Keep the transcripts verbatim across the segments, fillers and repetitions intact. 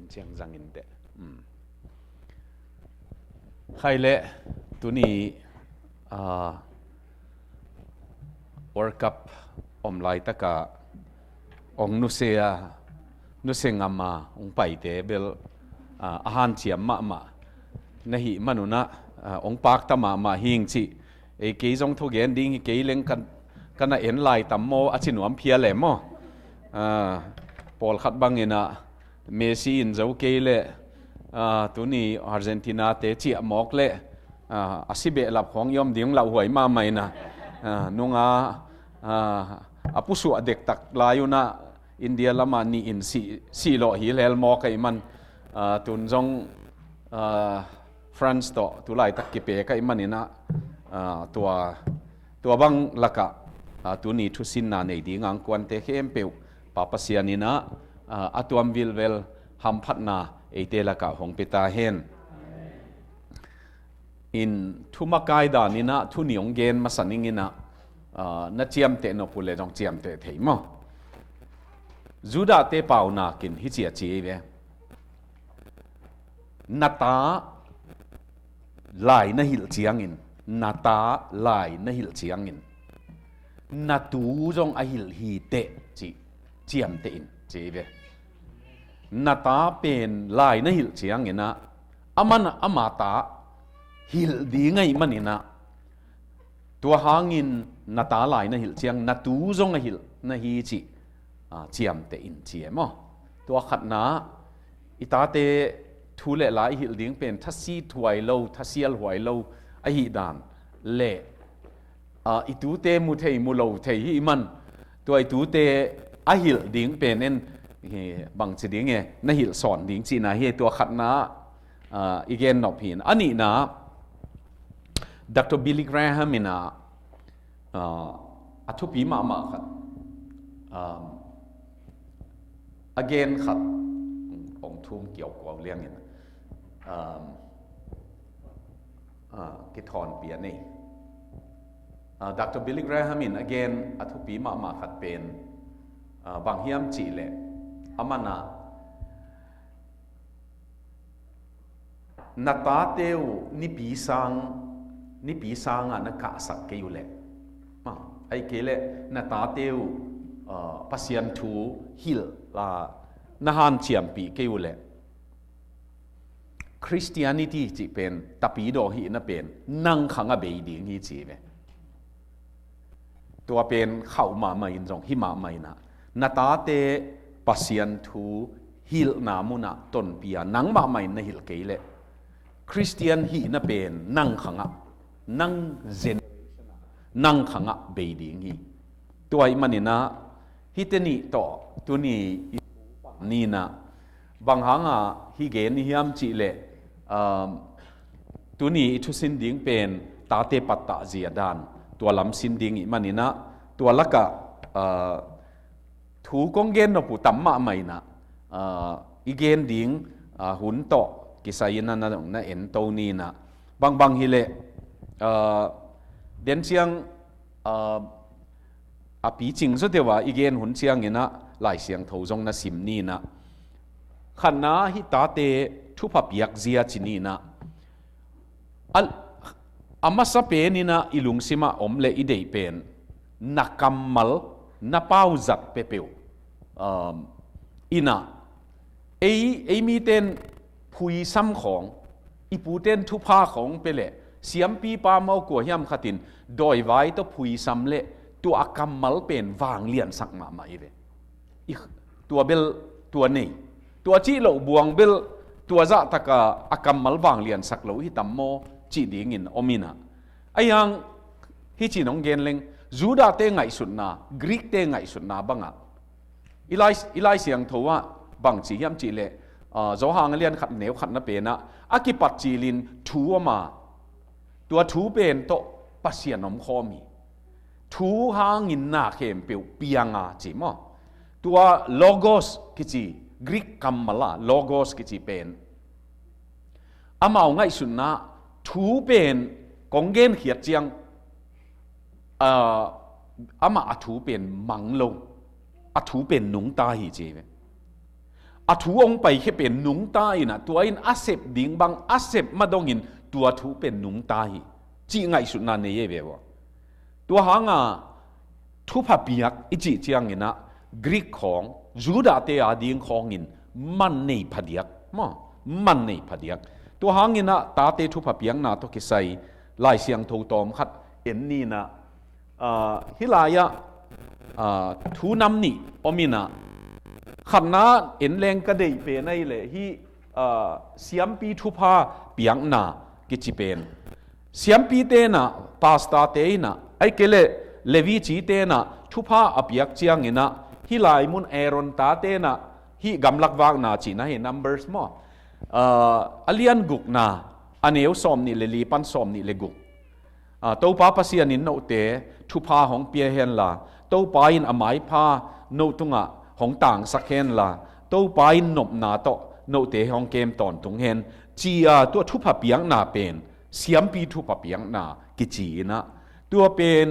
Ciang zangin teh. Khai leh tuni, ah, World Cup om laitaka ong nusia, nusia ngama ong paite bel, ah, a hanciam mahmah na hih manunah, ah, ong pakta mahmah hing cih. Ei kei zong thugen ding hi kei leng kan, kan a en lai tam maw, a ci nuam phial e maw. Ah, pawlkhat banginah Messi in zo kei leh, ah, tuni Argentina te ciah mawk leh, ah, a si behlap khawng i om ding lauhuai mahmah inah, ah, nunga, ah, a pusuah dektak lai unah India lamah nih in sih, sih lawh hi lel mawk ahih man, ah, tun zong, ah, France tawh tulaitak kipek ahih maninah, ah, tua, tua bang lakah, ah, tuni thusinna nei ding angkuante khempeuh Pa Pasian inah, ah, a tuam vilvel hamphatna eite lakah hong pia ta hen. In thumakai daninah thu ni hong gen masa ninginah, ah, na ciamteh nop uh leh zong ciamteh thei maw? Judah te paunakin hici a ci ve. Na ta lai na hilh ciangin, na ta lai na hilh ciangin, na tu zong a hilh hi teh cih ciamteh in ci ve. Na ta pen lai na hilh cianginah, a man ama ta hilh ding ahih maninah, tua hangin na ta lai na hilh ciang, na tu zong a hilh na hi cih, ah, ciamteh in ci e maw? Tua khatna, i tate thu le la i hilh ding pen thasi thuai lo, thasial huai lo ahih dan le, ah, i tute mu thei, mu lo thei hih man, tua i tute a hilh ding pen en, hi, bangci ding e, na hilh sawn ding cihna hi. Tua khatna, ah, i gen nop hi. A nihna, Doctor Billy Graham inah, ah, a thupi mahmah khat, um, a gen khat, ong thum kiaukuau liangin, um, ah, kithawnpi a nei. Ah, Doctor Billy Graham in a gen a thupi mahmah khat pen, ah, bang hiam cihleh, a manah, na tate uh nipi sang, nipi sangah na kahsak kei uh leh, ah, ahih kei leh na tate uh, ah, Pasian thu hilh, ah, na hanciampih kei uh leh, Christianity cih pen, tapidaw hihna pen nang khangah bei ding hi ci ve. Tua pen khauh mahmah in zong hi mahmah inah, na tate Pasian thu hilhna munah tonpih a nang mahmah in na hilh kei leh, Christian hihna pen nang khangah, nang generation ah, nang khangah bei ding hi. Tua ahih maninah, hihte nih tawh tuni i ninah, bang hanga hih gen i hiam cihleh, um, tuni i thusin ding pen tate pattah zia dan, tua lam sin ding ih maninah, tua lakah, uh, thu kong gen nop uh tam mahmah inah, uh, i gen ding, uh, hun tawh kisai inah na, na ento ninah, bangbang hileh, uh, den ciang, uh, a picing zawdeuh a i gen hun cianginah Lai Siangtho zong na sim ninah, khatna hih tate thupha piak zia ci ninah, a, a masa peninah i lungsimah om le i deih pen na kammal, na pauzat peuhpeuh, um, inah, ei, ei miten phuisam khawng, i puten thupha khawng pia leh, siampipa maw kua hiam khatin dawivai tawh phuisam leh, tua a kammal pen vangliansak mahmah i ve. I, tua bel, tua nei. Tua cih loh buang bel, tua zahtaka a kammal vangliansak lo hi tam maw cih dingin om inah. Ahi hang, hih ci-in hong gen leng, Judah te ngaihsutna, Greek te ngaihsutna bangah, i Lai, i Lai Siangtho ah bangci hiam cihleh, ah, Johan a lian khat neu khatna penah, a kipat cilin thu om a, tua thu pen tawh Pasian omkhawm hi. Thu hangin na khempeuh piang a ci maw? Tua logos kici, Greek kammal ah logos kici pen, amau ngaihsutna thu pen kong genkhiat ciang, ah, amah a thu pen mang lo, a thu pen nungta hi ci ve. a thu hong paikhia pen nungta in ah, tua in a sep ding bang a sep madongin tua thu pen nungta hi, cih ngaihsutna nei ei ve ua. Tua hanga thupha piak i cih ciangin ah Greek khawng, Judah te a ding khawngin man nei phadiak maw, man nei phadiak. Tua hangin ah tate thupha piakna tawh kisai Lai Siangtho tawm khat en ni in ah, aa, hih lai-ah, aa, thu nam nih om in ah, khatna en leng ka deih pen ahih leh hih, aa, siampi thupha piakna kici pen. Siampite in ah, pastorte in ah, ahih kei leh Levi cite in ah thupha a piak ciangin ah, hih lai mun Aaron tate in ah hih gamlak vakna cihna hi, Numbers maw, aa, a lian gukna, a neu sawm nih le li pan sawm nih le guk. Aa, Topa Pasian in note thupha hong pia hen la, Topa in a maipha no tungah hong tangsak hen la, Topa in nopna tawh note hong kem tawntung hen, ci-a tua thupha piakna pen siampi thupha piakna kici in ah, tua pen,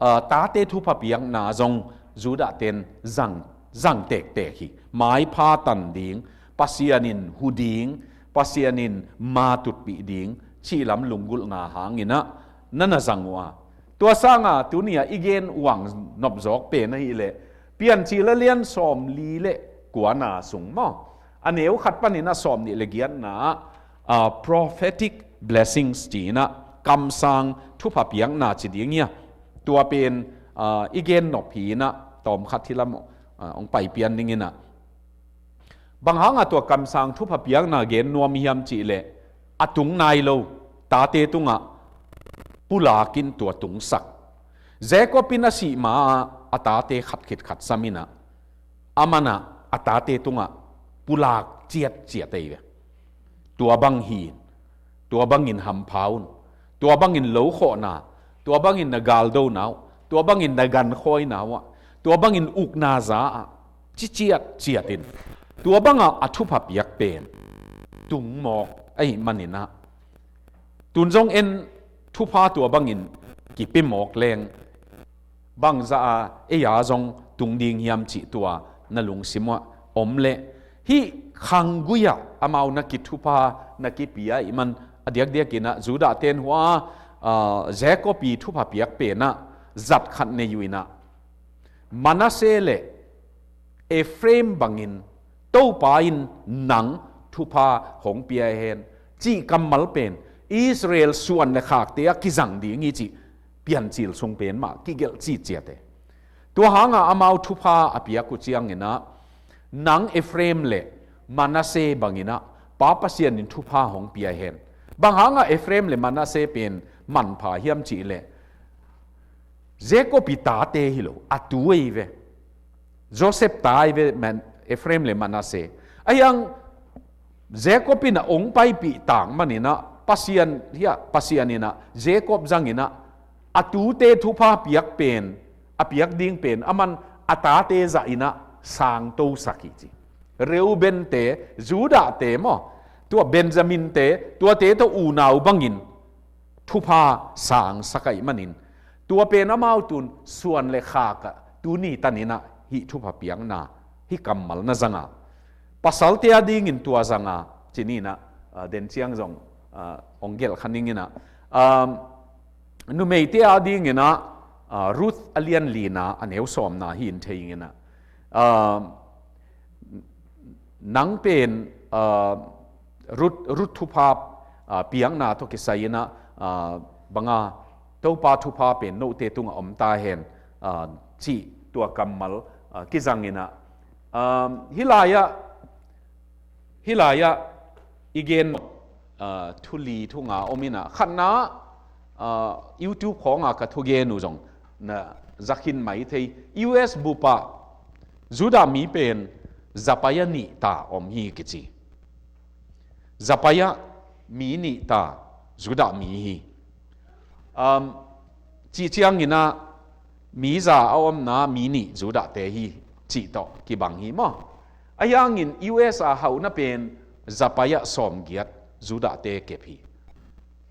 aa, tate thupha piakna zong Judah ten zang, zang tektek hi. Maipha tan ding, Pasian in hu ding, Pasian in ma tutpih ding cih lam lunggulhna hangin ah na na zang uh a. Tua sanga tuni-a i gen uang nopzawk pen ahih leh Piancil a lian sawm li le kuana sung maw, a neu khat panin ah sawm nih le giatna ah, aa, prophetic blessings ci in ah, kamsang thupha piakna ci ding hi a. Tua pen, aa, i gen nop hi in ah, tawm khat hi lam, aa, hong pai pian ding in ah. Bang hanga tua kamsang thupha piakna gen nuam i hiam cih leh, a tung nai lo tate tungah pulak in tua tungsak. Jacob in a sih ma-ah a tate khat khit khat sam in ah, aman ah a tate tungah pulak ciatciat ei ve. Tua bang hi in, tua bangin hampha un, tua bangin lo khawhna, tua bangin na galdona uh, tua bangin na gankhawina uh ah, tua bangin ukna za ah, ci ciatciat in, tua bangah a thupha piak pen tung mawk ahih manin ah, tun zong en thupha tua bangin kipia mawk leng, bangzah a ei a zong tung ding hiam cih tua na lungsim uah om leh, hih khanggui-ah amau na kithupha, na kipia ahih man, a diakdiakin ah Judah ten hua, aa, Jacob i thupha piak pen ah zat khat nei uh in ah, Manasseh le Ephraim bangin Topa in nang thupha hong pia hen, cih kammal pen Israel suan le khakte ah kizang ding hi cih Piancil sung pen mah kigelh citciat e. Tua hanga amau thupha a piak uh ciangin ah, nang Ephraim le Manasseh bangin ah Pa Pasian in thupha hong pia hen. Bang hanga Ephraim le Manasseh pen manpha hiam cih leh, Jacob i tate hi lo, a tu ei ve. Joseph ta ei ve, Man-, Ephraim le Manasseh. Ahi hang Jacob in ah hong paipih tak manin ah, Pasian, hia, Pasian in ah Jacob zangin ah, a tute thupha piak pen, a piak ding pen, aman a tate zah in ah sangtosak hi ci. Reuben te, Judah te maw, tua Benjamin te, tuate tawh unau bangin thupha sangsak ahih manin, tua pen amau tun suan le khak ah tuni tanin ah hih thupha piakna, hih kammal na zang a. Pasalte a dingin tua zang a, ci ni in ah, aa, den ciang zong, aa, hong gelh kha ning in ah. Aa, numeite a dingin ah, aa, Ruth a lian lina, a neu sawmna hi in thei ing in ah. Aa, nang pen, aa, Ruth, Ruth thupha, aa, piakna tawh kisai in ah, aa, banga Topa thupha pen note tungah om ta hen, aa, cih tua kammal, aa, kizang in ah, aa, hih lai-ah, hih lai-ah i gen, aa, thu li thu nga om in ah, khatna, aa, YouTube khawngah ka thugen uh zong na za khin mai thei. U S bup ah Judah mi pen za pai-ah nih ta om hi kici. Za pai-ah mi nih ta Judah mi hi. Um, cih ciangin ah mi za a omna mi nih Judah te hi cih tawh kibang hi maw. Ahi hangin U S a hauhna pen za pai-ah sawmgiat Judah te kep hi.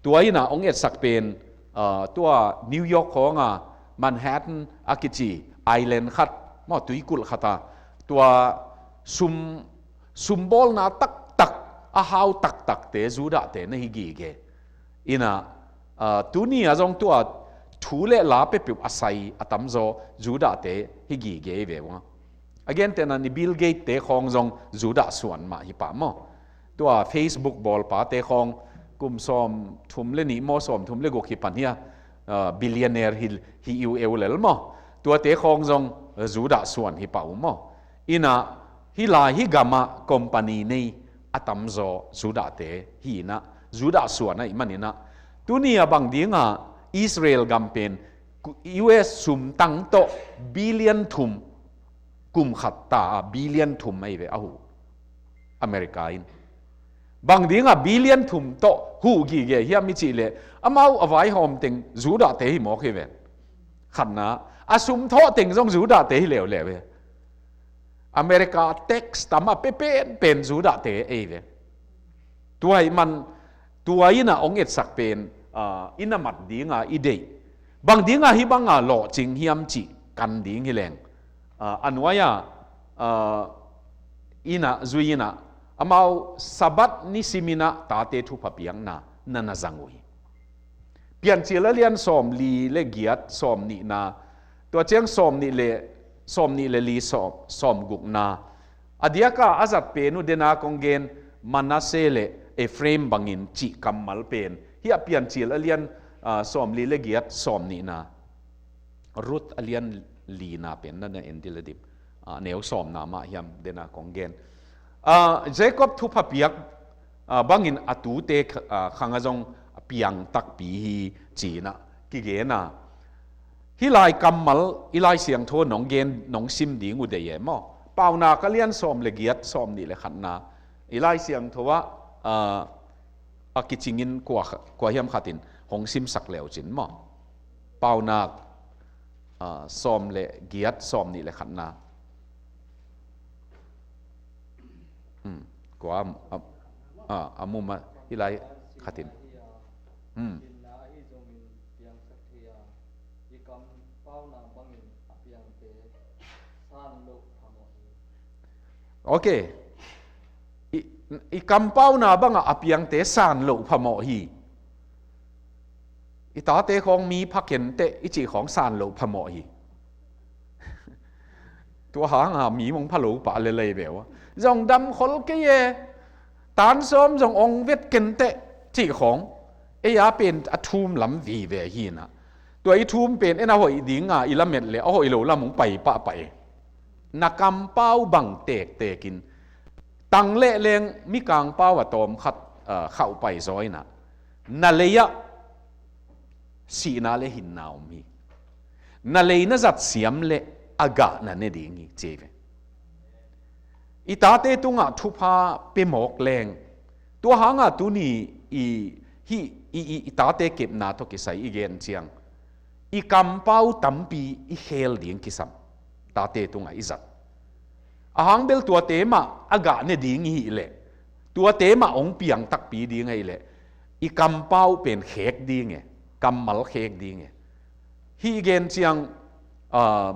Tua in ah hong etsak pen, aa, tua New York khawngah Manhattan a kici island khat maw, tuikulh khat ah, tua sum sumbawlna taktak, a hau taktakte Judahte na hi gige. Ina, ah, tuni a zong tua thu le la peuhpeuh a sai a tamzaw Judahte hi gige hi ve ua. A gentehna ni Bill Gates te khawng zong Judah suan mah hi pah maw. Tua Facebook bawlpate khawng kum sawm thum le nih maw, sawm thum le guk hi pan hia, ah, billionaire hi, hi iu eu lel maw. Tuate khawng zong Judah suan hi pah uh maw. Ina, hih lai hih gamah company nei a tamzaw Judahte hi inah, Judah suan ahih maninah. Tuni a bang dinga Israel gam pen U S sumtang tawh billion thum, kum khat ta a billion thum ahi ve a huh. America in bang dinga billion thum tawh huh gige hiam i cih leh, amau a vaihawm teng Judahte hi mawk hi ve. Khatna, a sum thawh teng zong Judahte hi leuleu ve. America tax tam a pe penpen Judahte ei ve. Tua ahih man, tua ina hong etsak pen, ah, ina mat dinga i deih. Bang dinga hih banga lawhcing hiam cih kan ding hi leng. Ah, a nuai-a, ah, ina zui ina, amau Sabbath nisim ina tate thupha piakna na na zang uh hi. Piancil a lian sawm li le giat sawm nihna, tua ciang sawm nih le, sawm nih le li sawm, sawm gukna. A diaka a zat pen uh dena kong gen, Manasseh le Ephraim bangin cih kammal pen. Hih a Piancil a lian, ah, sawm li le giat sawm nihna. Ruth a lian lina pen na na en dil a dim. Ah, neu sawmna mah hiam dena kong gen. Ah, Jacob thupha piak, ah, bangin a tute kh-, ah, khanga zong a piang takpi hi cina kigena. Hih lai kammal i Lai Siangtho nong gen, nong sim ding uh dei e maw. Paunak a lian sawm le giat, sawm nih le khatna. I Lai Siangtho ah, ah, a kicingin kua kha-, kua hiam khatin hong simsak leucin maw. Paunak, ah, sawm le giat, sawm nih le khatna. Hmm. Kua am, am, ah, a mu ma, hih lai khatin. Hmm. Ok. I, i kampauna bangah a piangte san loh phamawh hi. I tate khawng mi pha kenteh i cih khawng san loh phamawh hi. Tua hanga mi mong pha lo pah le lei ve ua. Zong dam khol kei e. Tan sawm zong ong vet kenteh cih khawng. Ei a pen a thum lam vive hi na. Tua i thum pen en a hoih dinga i lamet le a hoih lo lam ong pai pahpah e. Na kampau bang tektekin. Tang leh leng mi kangpau a tawm khat, ah, khauh pai zaw ina. Na lei ah sihna le hinna om hi. Na lei na zat siam le a gah na ne ding hi ci ve. I tate tungah thupha pe mawk leng. Tua hanga tuni i, hi, i, i, i tate kepna tawh kisai i gen ciang. I kampau tampi i khel ding kisam. Tate tungah i zat. A hang bel tuate mah a gah ne ding i hih leh. Tuate mah ong piang takpi ding a hih leh. I kampau pen khek ding e. Kammal khek ding e. Hih gen ciang, ah,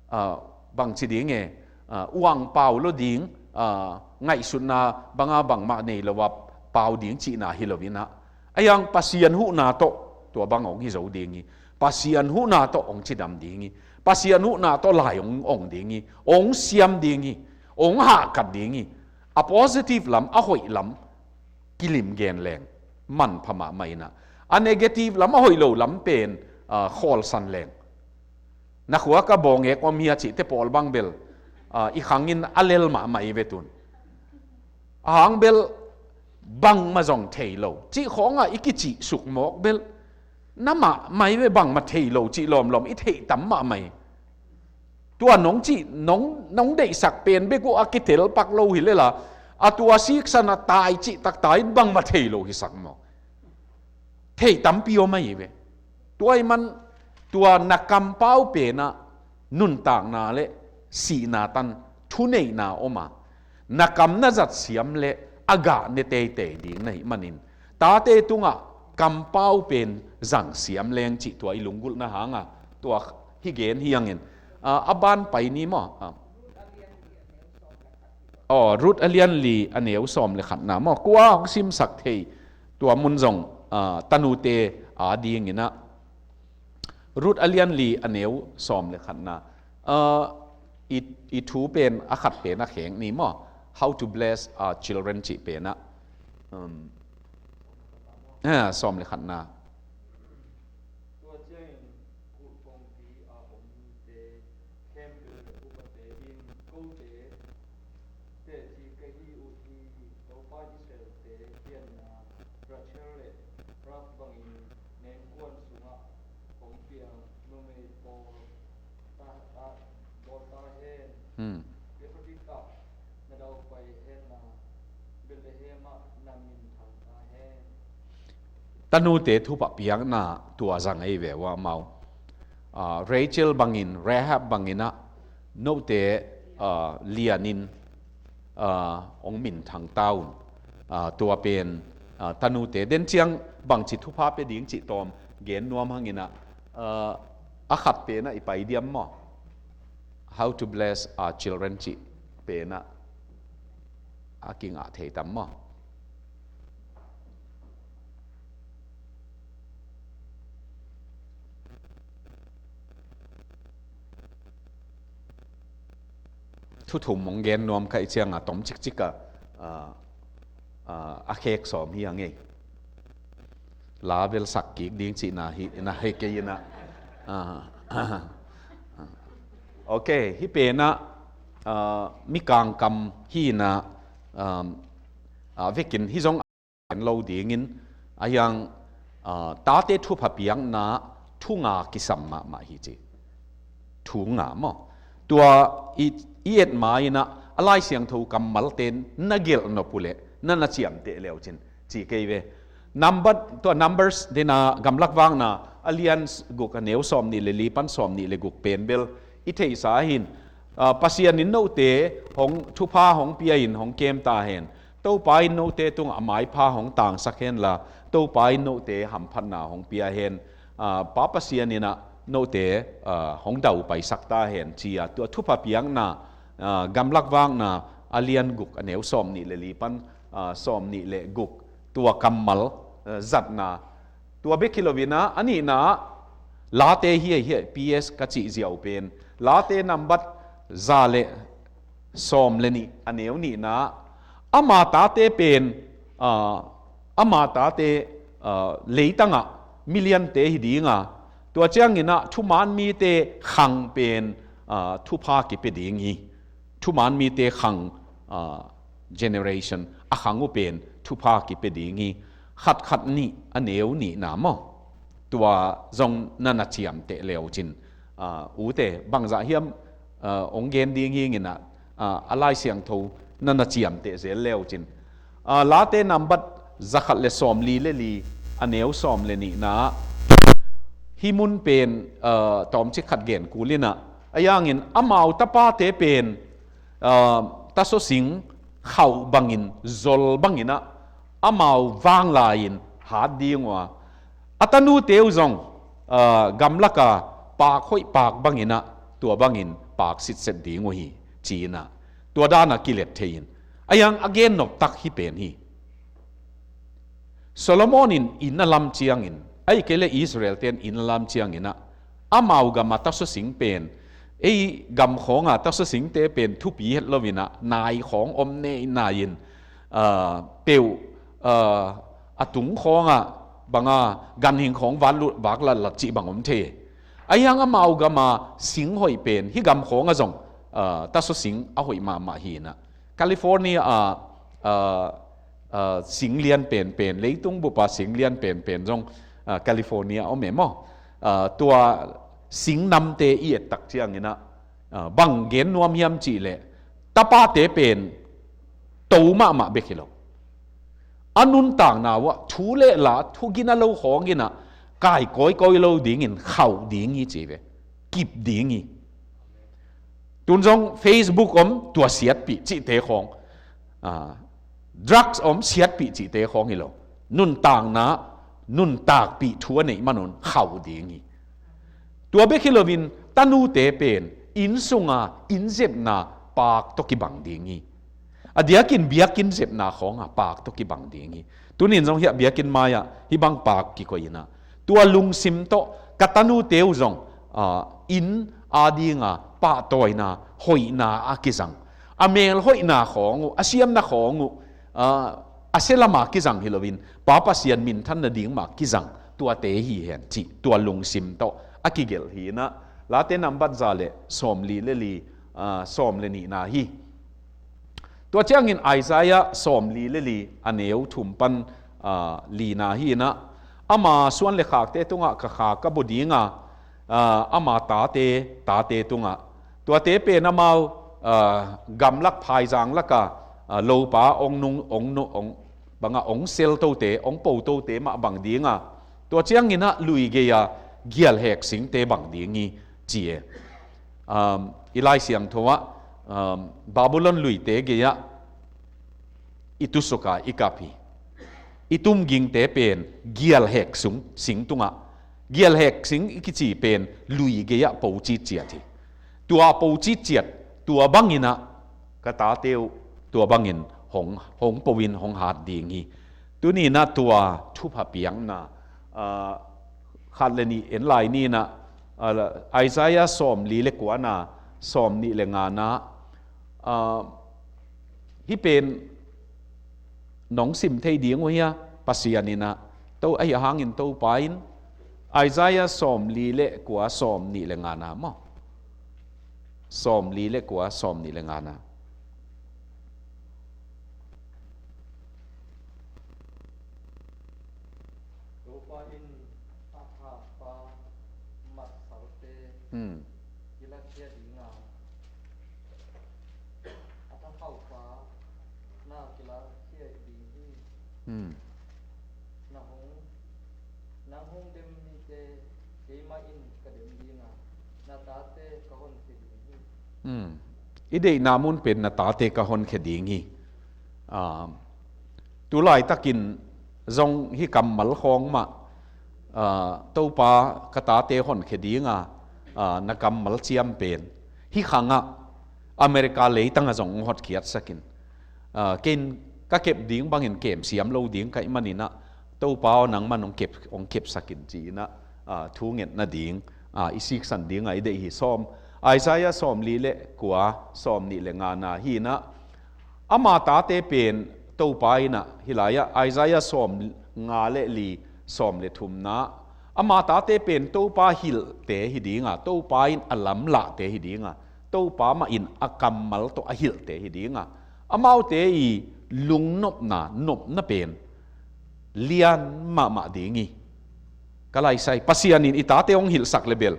ah, bangci ding e, ah, uang pau lo ding, ah, ngaihsutna banga bangmah nei lo a pau ding cihna hi lo ina. A yang Pasian huhna tawh, tua bang ong hi zo ding hi. Pasian huhna tawh ong cidam ding hi. Pasian huhna tawh lai ong, ong ding hi. Ong siam ding hi. Ong hahkat ding hi. A positive lam, a hoih lam, kilim gen leng manpha mahmah ina. A negative lam, a hoih lo lam pen, ah, khawlsan leng. Na khua ka bawngek om hi a cihte pawl bang bel, ah, i khangin a lel mahmah i ve tun. A hang bel bangmah zong thei lo. Cih khawngah i kicih suk mawk bel. Na mahmah i ve bangmah thei lo cih lawmlawm i theih tam mahmah i. Tua nong cih, nong, nong deihsak pen bek uh a kitel pak lo hi lela, a tua siksan a tai cih takta in bangmah thei lo hi sak maw. Thei tampi om ahi ve. Tua i man, tua na kampau penah nuntakna le sihna tan thuneihna om a, na kam na zat siam le a gah ne teitei ding na hih manin, tate tungah kampau pen zang siam leng cih tua i lunggulhna hanga tua hi gen hiangin, a, a ban pai ni maw? A. Aw, Ruth a lian li a neu sawm le khatna maw, kua hong simsak thei tua mun zong, ah, tanute a dinginah Ruth a lian li a neu sawm le khatna, ah, i, i thu pen a khat pen a kheng ni maw, How to Bless Our Children cih penah, um, ah, sawm le khatna. Tua ciangin kulh kongpi a omte khempeuh le upate in kote teci ka hi uh hi. Topa Israelte pianna Rachel le Rahab bangin nengkuan sungah hong piang numei pawl ta, ta, bawl ta hen. Hmm. Ephrathah na daupai hen la, Bethlehem ah na minthang ta hen. Tanute thupha piakna tua zang ei ve uh amau. Ah, Rachel bangin, Rahab banginah note, ah, lianin, ah, hong minthang ta un. Ah, tua pen, ah, tanute den ciang bangci thupha pia ding cih tawm gen nuam hanginah, ah, a khat penah i pai diam maw? How to Bless Our Children cih penah a kingah thei tam maw? Thu thum hong gen nuam ka hih cianga tom cikcik a, a, a, a khek sawm hi a ngei. La bel sak kik ding cihna hi, na hei kei inah. A, ok, hih penah, a, mikang kam hi inah, a, a, vekin hih zong lo dingin, a hiang, ah, tate thupha piakna thu nga kisam mahmah hi ci. Thu nga maw? Tua i, i et ma inah a Lai Siangtho kammalte na gelh nop uh leh na na ciamteh leu cin ci kei ve. Number, tua Numbers dena gamlak vakna a lian guk a neu sawm nih le li pan sawm nih le guk pen bel i theihsa hin, ah, Pasian in note hong thupha hong pia in hong kem ta hen. Topa in note tungah a maipha hong tangsak hen la, Topa in note hamphatna hong pia hen. Ah, Pa Pasian inah note, ah, hong daupaisak ta hen ci-a tua thupha piakna, ah, gamlak vakna a lian guk a neu sawm nih le li pan, ah, sawm nih le guk tua kammal, ah, zatna. Tua bek hi loinah a nihna ah Late hiaihia P S ka cih ziau pen Late nambat za le sawm le nih a neu nihna ah ama tate pen, ah, ama tate, ah, leitangah miliante hi dinga, tua cianginah thuman mite khang pen, ah, thupha kipia ding hi. Thuman mite khang, ah, generation a khang uh pen thupha kipia ding hi. Khatkhat nih a neu nihna maw? Tua zong na na ciamteh leu cin, ah, ute bangzah hiam, ah, hong gen ding hi nginah, ah, a Lai Siangtho na na ciamteh zel leu cin. Ah, Late nambat zakhat le sawm li le li a neu sawm le nihna ah hih mun pen, ah, tawmcik khat gen kul inah a hiangin amau tapate pen, ah, taso sing khauh bangin zol banginah amau vanglai-in hat ding uh a, a tanute uh zong, ah, gamlaka pak hoih pak banginah tua bangin pak sitset ding uh hi ci-inah tua dana kilet thei-in a hiang a gen noptak hi pen hi. Solomon in inn a lam ciangin, ahih kei le Israel-te in inn a lam cianginah amau gama taso sing pen, ei gam khawnga taso singte pen thupi het loinah nai khawng om ne nai-in, ah, peuh, ah, a tung khawngah banga ganhing khawng vat lut vak latlat cih bang om thei. A hiang amau gama sing hoih pen hih gam khawngah zong, ah, taso sing a hoih mahmah hi inah California ah, ah, ah, sing lian penpen, leitung bupa sing lian penpen zong, ah, California om e maw? Ah, tua sing namte i ettak cianginah, ah, bang gen nuam hiam cihleh tapate pen to mahmah bek hi lo. A nuntakna uh ah thu le la thugina lo khawnginah kai kawikawi lo dingin khauh ding hi ci ve. Kip ding hi. Tun zong Facebook om tua siatpih cihte khawng, ah, drugs om siatpih cihte khawng hi lo. Nuntakna, nuntakpih thu a neih manun khauh ding hi. Tua bek hi loin tanute pen inn sunga inn zepna pak tawh kibang ding hi. A diakin biakinn zepna khawng a paak tawh kibang ding hi. Tunin zong hiah biakinn mai-ah hih bang paak kikoih in ah, tua lungsim tawh ka tanute uh zong, ah, inn adinga pahtawina, hoihna a kizang, a melhoihna khawng uh, a siamna khawng uh, ah, a sia lama kizang hi loin Pa Pasian minthan nading mah kizang tuate hi hen cih tua lungsim tawh a kigelh hi in ah, Late nambat za le sawmli le li, ah, sawm le nihna hi. Tua ciangin Isaiah sawmli le li a neu thum pan, ah, lina hi in ah, ama suan le khakte tungah ka kha ka bua dinga, ah, ama tate, tate tungah, tuate pen amau, ah, gamlak phaizang laka, ah, lopa ong nung, ong nu, ong banga ong sel tote, ong po tote mah bang dinga, tua ciangin ah lui gei-a gialhek singte bang ding hi ci e. Um, i Lai Siangtho ah, um, Babylon luite gei-ah i tusuka i kap hi. I tumgingte pen gialhek sung, sing tungah, gialhek sing i kici pen lui gei-ah po citciat hi. Tua po citciat, tua bangin ah ka tate uh tua bangin hong, hong po in hong hat ding hi. Tuni in ah tua thupha piakna, ah, khat le nih en lai ni in ah, ah, Isaiah sawmli le kuana, sawmnih le ngana, ah, hih pen nong sim thei ding uh hia, Pasian in ah, to, ahi hangin Topa in, Isaiah sawmli le kua, sawmnih le ngana maw? Sawmli le kua, sawmnih le ngana. Topa in a thakpa matsalte, hmm, kilakhia dinga, a thakhaupa na kilakhia ding hi. Hmm. Na hong, nang hong dem mite keimah in ka dem dinga, na tate ka honkhia ding hi. Hmm. I deihna mun pen na tate ka honkhia ding hi. Ah, tu laitakin zong hih kammal khawng mah, ah, Topa ka tate honkhia dinga, ah, na kammal ciam pen hih khangah America leitangah zong hong hotkhiatsakin, ah, ken ka kep ding bangin kem siam lo ding ka hih manin ah, Topa aw nangman hong kep, hong kepsakin ci-in ah, ah, thu ngetna ding, ah, i siksan dingah i deih hi. Sawm, Isaiah sawmli le kua, sawmnih le ngana hi in ah, ama tate pen Topa in ah, hih lai-ah Isaiah sawmnga le li, sawm le thumna, ama tate pen Topa hilhte hi dinga, Topa in a lamlahte hi dinga, Topa mah in a kammal tawh a hilhte hi dinga, amaute i lungnopna, nopna pen lian mahmah ding hi. Ka laisai, Pasian in i tate hong hilhsak le bel,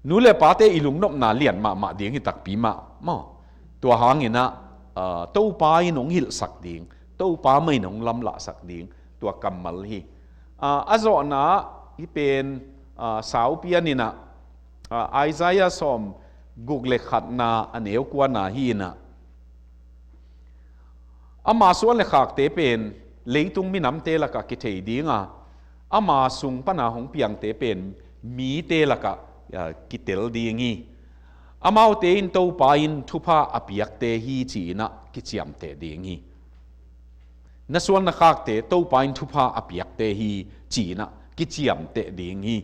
nu le pate i lungnopna lian mahmah ding hi takpi mah maw? Tua hangin ah, ah, Topa in hong hilhsak ding, Topa mah in hong lamlahsak ding, tua kammal hi. Ah, a zawhna ah hih pen, ah, saupi a ni in ah, ah, Isaiah sawmguk le khatna a neu kuana hi in ah, ama suan le khakte pen leitung minamte lakah kithei dinga, ama sung pana hong piangte pen mite lakah, ah, kitel ding hi. Amaute in Topa in thupha a piakte hi ci-in ah kiciamteh ding hi. Na suan na khakte Topa in thupha a piakte hi ci-in ah kiciamteh ding hi.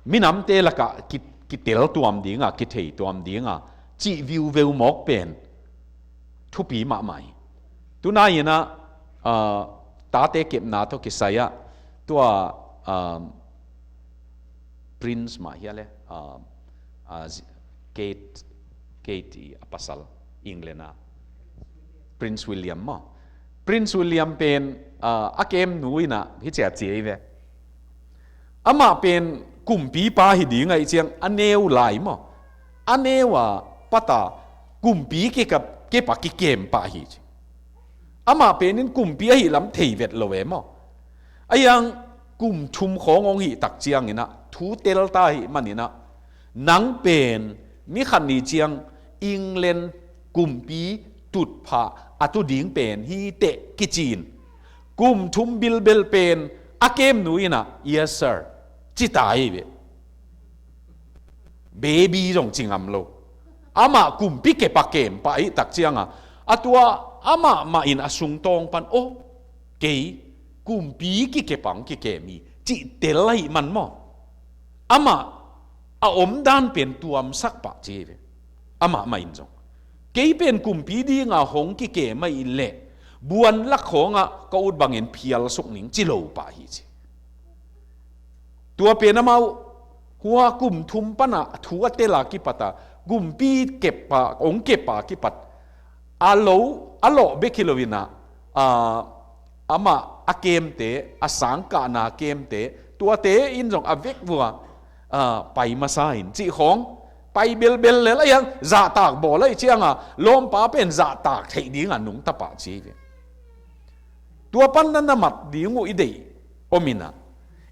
Minamte lakah ki, kitel tuam dinga, kithei tuam dinga cih viuveu mawk pen thupi mahmah hi. Tunai in ah, ah, tate kepna tawh kisai ah, tua, ah, Prince mah hia le, ah, ah, Kate, Kate i a pasal England ah, Prince William maw? Prince William pen, ah, a kemnu in ah hih ciat ci ei ve. Amah pen kumpipa hi ding ahih ciang a neu lai maw? A neu a pata kumpi kikap, kipah kikem pah hi ci. Amah pen in kumpi ahih lam thei vet lo e maw? Ahi hang kum thum khawng hong hih tak ciangin ah thu telta ahih manin ah, nang pen ni khat ni ciang England kumpi tutphah a tu ding pen hi teh kici in, kum thum bilbel pen a kemnu in ah, "Yes, sir," ci ta hi ve. Baby zong ci ngam lo. Amah kumpi kipah kem pah ahih tak cianga, a tua amah mah in a sungtawng pan, aw, kei kumpi kikep a hong kikem hi, cih tel ahih man maw, amah a omdan pen tuamsak pah ci hi ve. Amah mah in zong, kei pen kumpi dinga hong kikem ahih leh buan lak khawngah ka ut bangin phial suk ning, ci lo pah hi ci. Tua pen amau hua kum thum pana thu a tel a kipat a, kumpi kep a, hong kep a kipat a lo, a lawh bek hi lo in ah, a, amah a kemte, a sangkahna kemte, tuate in zong a vek vua, a, pai masa in cih khawng, pai belbel lel a hiang, zahtak bawl a i cianga lawmpa pen zahtak theih dinga nungta pah ci hi ve. Tua pan na na mat ding uh i deih om in ah,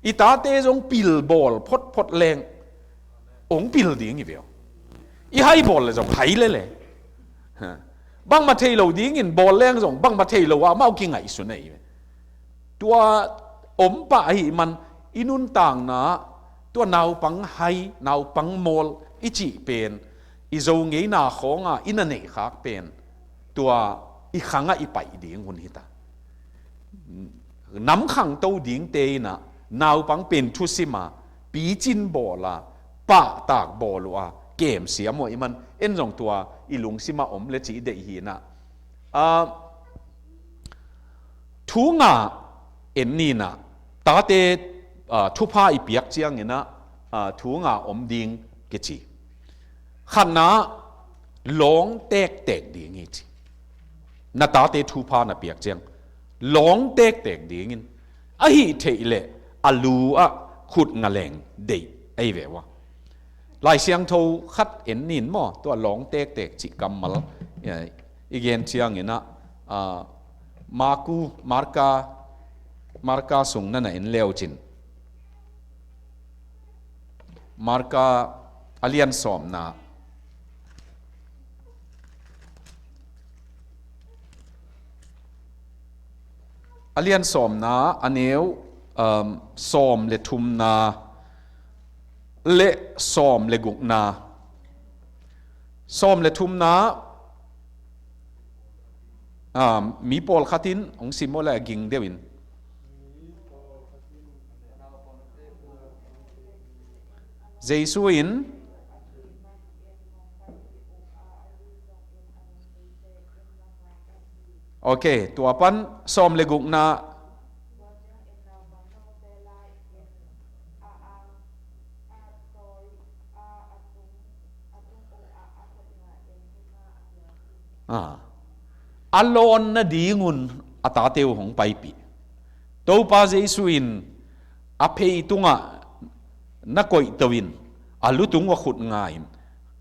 i tate zong pil bawl photphot leng hong pil ding hi ve aw. I hai bawl le zong hai lele. Bangmah thei lo dingin bawl leng zong bangmah thei lo ah amau kingaihsun ahi ve. Tua om pah ahih man i nuntakna, tua naupang hai, naupang mawl i cih pen, i Zo ngeina khawnga i na neih khak pen, tua i khangah i paih ding hun hi ta. Nam khangto dingte in ah naupang pen thusim a, picin bawl a, pahtak bawl uh a, kem siam uh ahih man, en zong tua i lungsim ah om le cih i deih hi in ah. Ah, thu nga en ni in ah, tate, ah, thupha i piak ciangin ah, ah, thu nga om ding kici. Khatna, lawng tektek ding hi ci. Na tate thupha na piak ciang lawng tektek dingin, ahi theih leh a lu ah khut nga leng deih ahi ve ua. Lai Siangtho khat en nin maw, tua lawng tektek cih kammal, eh, i gen ciangin ah, ah, Maku, Marka, Marka sung na na en leu cin. Marka a lian sawmna, a lian sawmna a neu, um, sawm le thumna le sawm le gukna. Sawm le thumna, um, mi pawlkhat in hong sim aw le a ging deuh in. Jesu in, ok, tua pan sawm le gukna. Ah. A lawn nadingun a tate uh hong paipih. Topa Jesu in a phei tungah na koihto in, a lutung uh a khut nga in,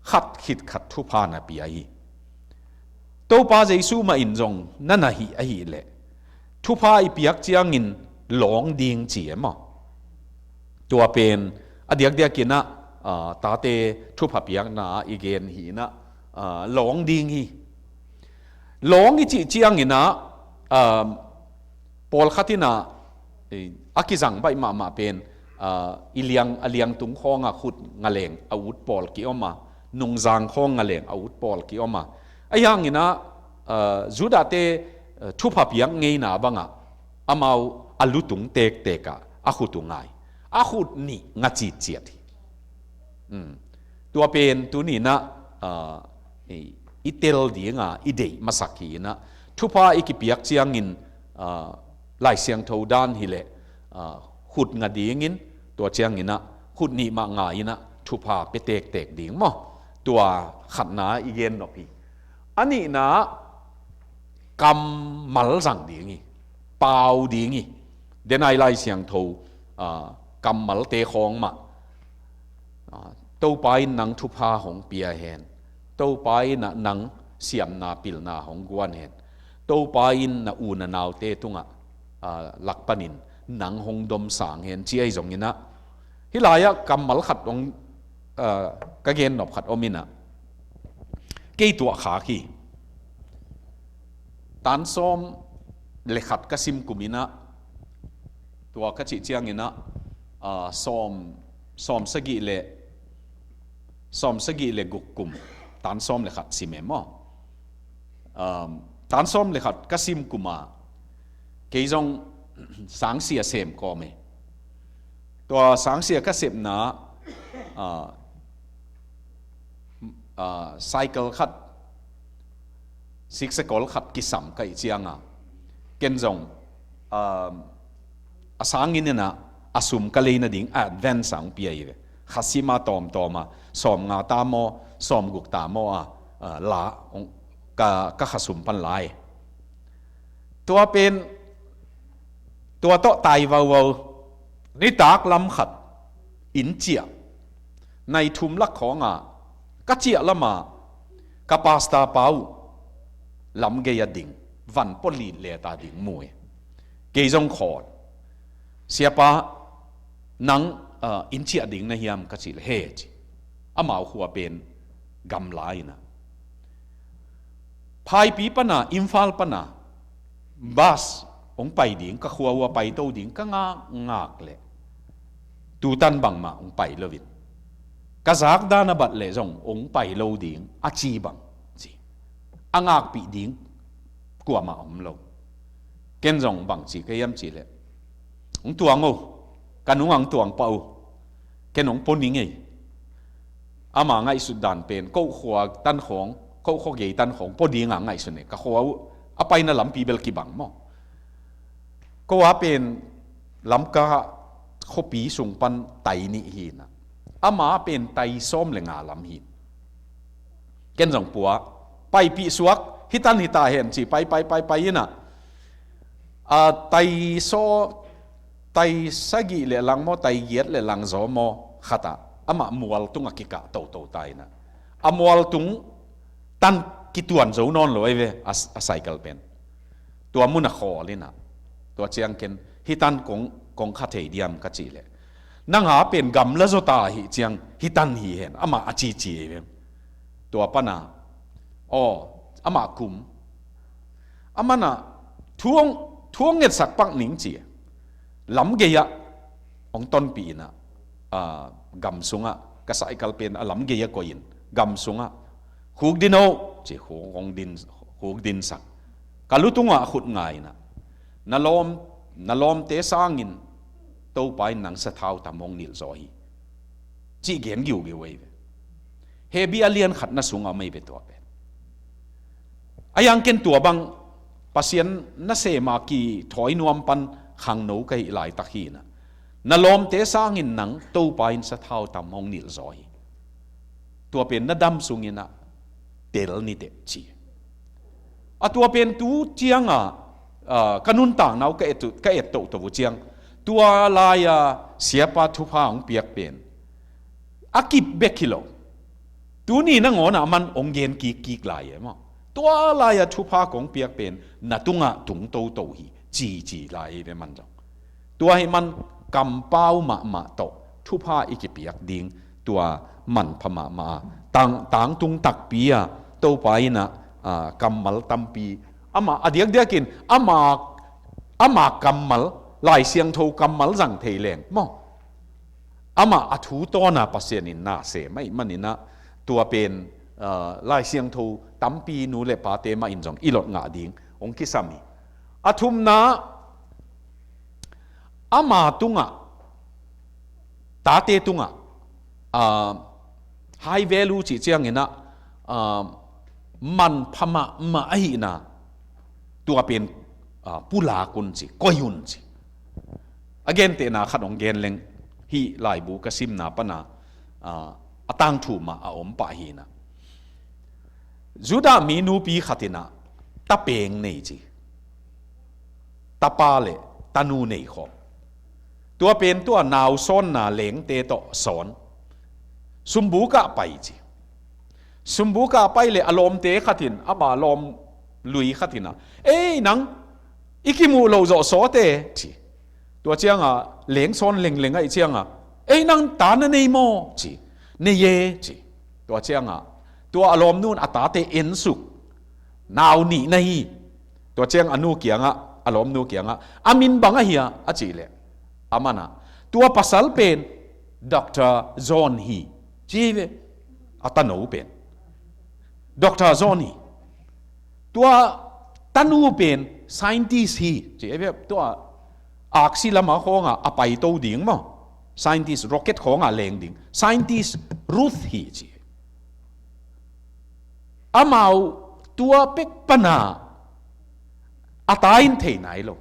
khat khit khat thupha na pia hi. Topa Jesu mah in zong na na hih ahih leh, thupha i piak ciangin lawng ding ci e maw? Tua pen a diakdiakin ah, ah, tate thupha piakna ah i gen hi in ah, ah, lawng ding hi. Lawng i cih ciangin ah, ah, pawlkhat in ah, eh, a kizang baih mahmah pen, ah, i liang, a liangtung khawngah khut nga leng a ut pawl ki-om a, nungzang khawng nga leng a ut pawl ki-om a. Ahi hangin ah, ah, Judah-te, ah, thupha piak ngeina bangah amau a lutung tektek ah a khut uh ngai. A khut nih nga citciat hi. Um, tua pen tuni in ah, ah, i, i tel dinga i deih masak hi in ah, thupha i kipiak ciangin, ah, Lai Siangtho dan hi leh, ah, khut nga dingin, tua ciangin ah khut nih mah nga in ah thupha pia tektek ding maw? Tua khatna i gen nop hi. A nihna, kammal zang ding hi, pau ding hi. Denai Lai Siangtho, ah, kammalte khawng mah, ah, Topa in nang thupha hong pia hen, Topa in ah nang siamna pilna hong guan hen, Topa in na u na naute tungah, ah, lak panin nang hong domsang hen, ci ahi zongin ah, hih lai-ah kammal khat hong, ah, ka gen nop khat om in ah, kei tuah khak hi. Tan sawm le khat ka sim kum in ah, tua ka cih ciangin ah, ah, sawm, sawm sagih le, sawm sagih le guk kum, tan sawm le khat sim e maw? Um, tan sawm le khat ka sim kuma kei zong sangsia sem kawm e. Tua sangsia ka sepna, ah, ah, cycle khat, siksekol khat kisam ka ih cianga ken zong, ah, a sangin inah a sum ka lei nading a advance a hong pia hi ve. Kha sima tawmtawma sawm nga ta maw, sawm guk ta maw a, ah, la hong, ka, ka kha sum pan lai. Tua pen, tua tawh tai vauvau, nitak lam khat inn ciah, nai thum lak khawnga ka ciah lama ka pastor pa uh lam gei a ding, van pawlin leta ding mu e. Kei zong khawl, "Siapa, nang, ah, inn ciah ding na hiam?" ka cih le, "He," ci. Amau khua pen gamla inah, Phaipi pana, Imphal pana bus hong pai ding, ka khua uh a paito ding ka ngakngak leh tutan bangmah hong pai loin, ka zakdan a bat leh zong hong pai lo ding a ci bang ci. A ngakpih ding kuamah om lo. Ken zong bang ci ka hiam cih leh, "Hong tuang o, ka nungah hong tuang pah o, ken hong pua ning ei." Ama ngaihsut dan pen, ko khua tan khawng, ko khua gei tan khawng pua dinga ngaihsun e. Ka khua uh a paina lampi bel kibang maw. Ko a pen Lamka khuapi sung pan tai nih hi inah, ama pen tai sawm le nga lam hi. Ken zong pua, paipih suak, "Hitan hita hen," ci, pai, pai, pai, pai inah, a, tai saw, tai sagih le lang maw, tai giat le lang zaw maw khatah amah mual tungah kikah toto ta inah, a mual tung tan kituan zo nawn lo ei ve, a, a cycle pen. Tua munah khawl inah, tua ciang ken, "Hitan kong, kong kha thei diam?" ka cih leh, "Nang a pen gamla zaw ta hi ciang, hitan hi hen," amah a cici ei ve. Tua pana, aw, amah kum, amanah thu hong, thu hong ngetsak pak ning ci. Lam gei-ah hong tonpih inah, ah, gam sungah, ka cycle pen a lam gei-ah koihin, gam sungah, "Khuk din o," ci, khuk hong din, khuk dinsak. Ka lu tungah khut nga inah, "Na lawm, na lawmte sangin Topa in nang sathau tam hong nilh zaw hi," cih gen giugiu ei ve. Hebrew a lian khatna sungah om ei ve tua pen. A yang ken tua bang Pasian nasema kithawi nuam pan khangno ka hih laitak hi inah, "Na lawmte sangin nang Topa in sathau tam hong nilh zaw hi. Tua pen na dam sunginah tel niteh," ci. A tua pen tu cianga, ah, ka nuntakna uh ka et, ka et tohtoh uh ciang, tua lai-a siapa thupha hong piak pen a kip bek hi lo. Tuni nangawnah man hong gen kikkik lai e maw. Tua lai-a thupha kong piak pen na tungah tung toto hi, cici lai hi ve man zong. Tua hi man kampau mahmah tawh thupha i kipiak ding, tua manpha mahmah a, tang, tangtung takpi a, Topa inah, ah, kammal tampi, amah a diakdiakin, amah, amah kammal, Lai Siangtho kammal zang thei leng maw. Amah a thu tawna Pasian in na sem ahih maninah, tua pen, ah, Lai Siangtho tampi nu le pate mah in zong i lot ngah ding hong kisam hi. A thumna, ama tungah, tate tungah, ah, high value cih cianginah, ah, manpha mahmah ahihna, tua pen, ah, pulak un ci, koih un ci. A gentehna khat hong gen leng, hih laibu ka simna pana, ah, a tangthu mah a om pah hinah, Judah mi nupi khat inah tapeng nei ci. Tapa le tanu nei khawm. Tua pen tua nau sawnna lengte tawh sawn. Sumbukah pai ci. Sumbukah pai le a lawmte khat in, ama lawm lui khat inah, "Ei nang, i kimuh loh zawh sawte," ci. Tua cianga leng sawn lengleng ahih cianga, "Ei nang, ta na nei maw?" ci. "Nei e," ci. Tua cianga tua a lawmnu in a tate ensuk, nau nih na hi. Tua ciang a nu kiangah, a lawmnu kiangah, "A min bang ahi a?" a cih leh, amanah, "Tua pasal pen Doctor John hi," ci hi ve. A tano pen Doctor John hi. Tua Tanu pen scientist hi ci, ei ve, tua aksi lama khawnga a paito ding maw, scientist, rocket khawnga leng ding scientist Ruth hi ci. Amau tua pek pana a ta in thei nai lo,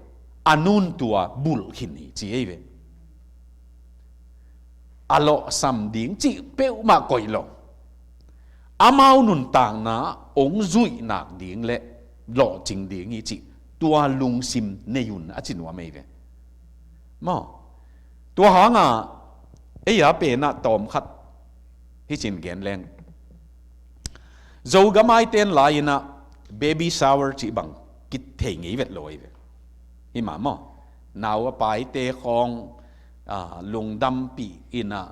a nun tua bulh khin hi ci, ei ve. A lawhsam ding cih peuhmah koih lo. Amau nuntakna ong zuih nak ding le lawhcing ding hi cih tua lungsim nei un a ci nuam ei ve. Maw? Tua hanga ei a penah tawmkhat hi cin gen leng. Zogam aiten lai-inah baby shower cih bang kithei ngei vet lo ei ve. Hi mah maw? Nau a paite khawng, ah, lungdampih inah,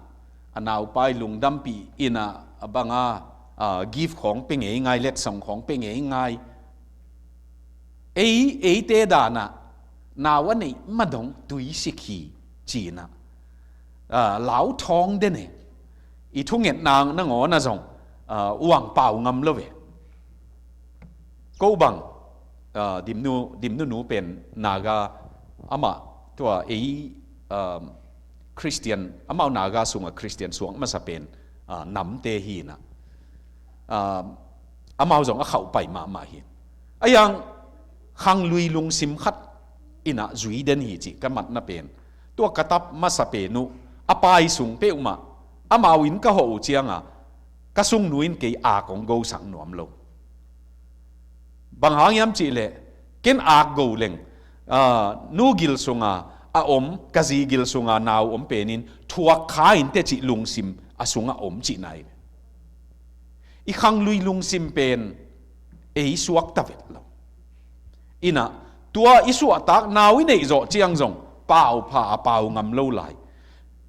a naupai lungdampih inah, a banga, ah, gift khawng pe ngei ngai, letsong khawng pe ngei ngai. Ei, eite danah nau a neih madong tuisik hi cinah, ah, lau thawng den e. I thungetna nangawn a zong, ah, uang pau ngam lo ve. Ko bang, ah, Dimnu, Dimnu nu pen Naga, amah tua ei, ah, Christian, amau Naga sunga Christian suak masa pen, ah, namte hinah, ah, amau zong a khauh pai mahmah hi. A yang khanglui lungsim khat inah zui den hi cih ka matna pen, tua ka tap masa pen uh a pai sung peuhmah amau in ka hawh uh cianga ka sungnu in kei ak ong gosak nuam lo. Bang hang hiam cihleh, ken ak go leng, ah, nu gil sunga a om, ka zi gil sunga nau om penin thuak kha in teh cih lungsim a sunga om cihna hi. I khanglui lungsim pen ei suakta vet lo. Inah tua i suahtak nau i neih zawh ciang zong pau pha a pau ngam lo lai.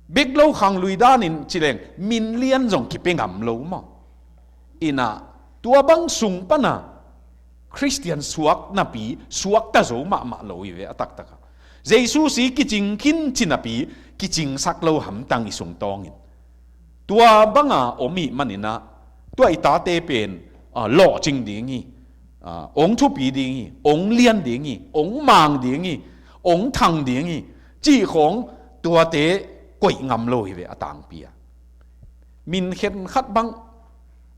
Bek lo khanglui danin cileng min lian zong kipia ngam lo maw? Inah tua bang sung pana Khristian suak napi suakta zo mahmah lo hi ve a taktaka. Jesu si kicing khin ci napi kicingsak lo hamtang i sung tawngin. Tua banga om ih maninah tua i tate pen, ah, lawhcing ding hi, ah, ong thupi ding hi, ong lian ding hi, ong mang ding hi, ong thang ding hi cih khawng tuate koih ngam lo hi ve a tangpi a. Min khenkhat bang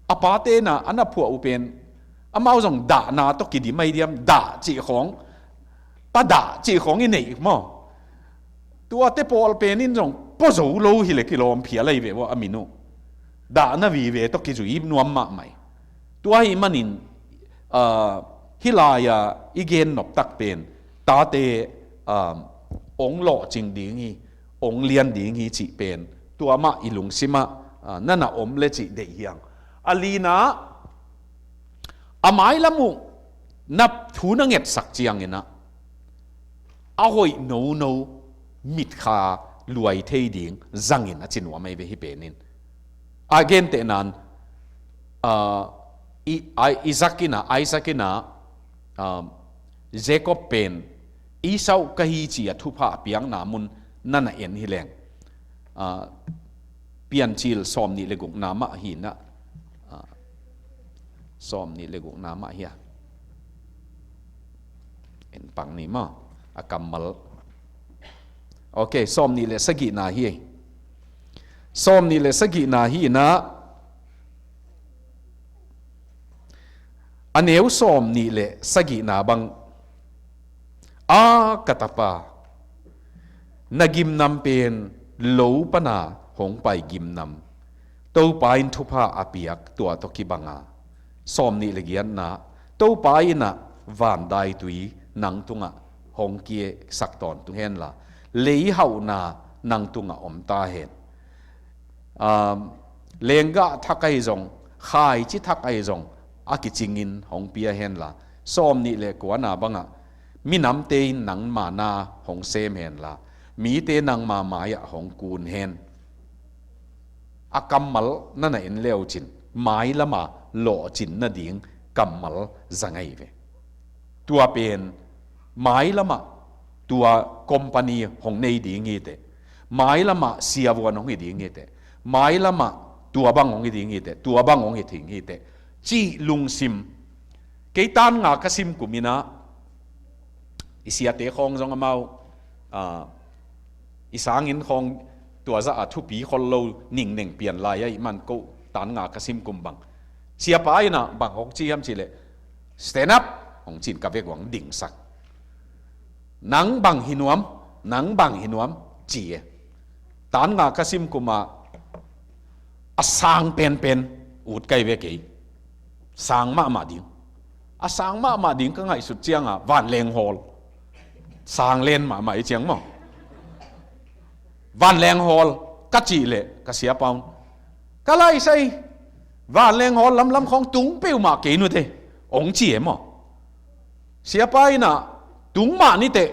a pate na a na phuah uh pen amau zong dahna tawh kidim ahi diam, dah cih khawng, pa dah cih khawng i neih maw? Tuate pawl pen in zong pua zo lo hileh kilawm phial ahi ve uh a min uh. Dahna vive tawh kizui nuam mahmah hi. Tua ahi manin, ah, hih lai-a i gen noptak pen tate, ah, ong lawhcing ding hi, ong lian ding hi cih pen tua mah i lungsimah, ah, na na om le cih deih hiang. A lina, a mailam uh na thu na ngetsak cianginah a hoih nono mitkha luai thei ding zangin a ci nuam ahi ve hih penin. A gentehnan, ah, i, a, Isaac inah, Isaac inah, ah, Jacob pen Esau ka hi ci-a thupha a piakna mun na na en hileng, ah, Piancil sawm nih le gukna mah hinah, ah, sawm nih le gukna mah hi a. En pang ni maw? A kammal. Ok, sawm nih le sagihna hi. Sawm nih le sagihna hinah, a neu sawm nih le sagihna bang, a ka tapa, na gimnam pen lo pana hong pai gimnam, Topa in thupha a piak tua tawh kibanga. Sawm nih le giatna, Topa inah van daitui nang tungah hong kiesak tawntung henla, lei hauhna nang tungah om ta hen. Um, lenggah thak ahi zong, khaici thak ahi zong a kicingin hong pia henla, sawm nih le kuana bangah, minamte in nangma na hong sem henla, mite nangma mai-ah hong kun hen. A kammal na na en leucin, mailama lawhcin nading kammal zang ahi ve. Tua pen mailamah tua company hong nei ding hi teh, mailamah siavuan hong hi ding hi teh, mailamah tua bang hong hi ding hi teh, tua bang hong hi ding hi teh, cih lungsim. Kei tan nga ka sim kuminah I siate khawng zong amau, ah, i sangin khawng tua zah a thupi khol lo ningneng pian lai ahih man ko tan nga ka sim kum bang. Siapa in ah bang hong ci hiam cih leh, "Stand up," hong ci in ka vek uah dingsak. "Nang bang hi nuam, nang bang hi nuam," ci e. Tan nga ka sim kum ah a sang penpen ut kai ve kei. Sang mahmah ding. A sang mahmah ding ka ngaihsut ciang ah vanleng hawl. Sang len mahmah i ciang maw. Vanleng hawl ka cih leh ka siapa un, "Ka laisai, vanleng hawl lamlam khawng tung peuhmah kei nute," hong ci e maw. Siapa in ah, "Tung mah ni teh,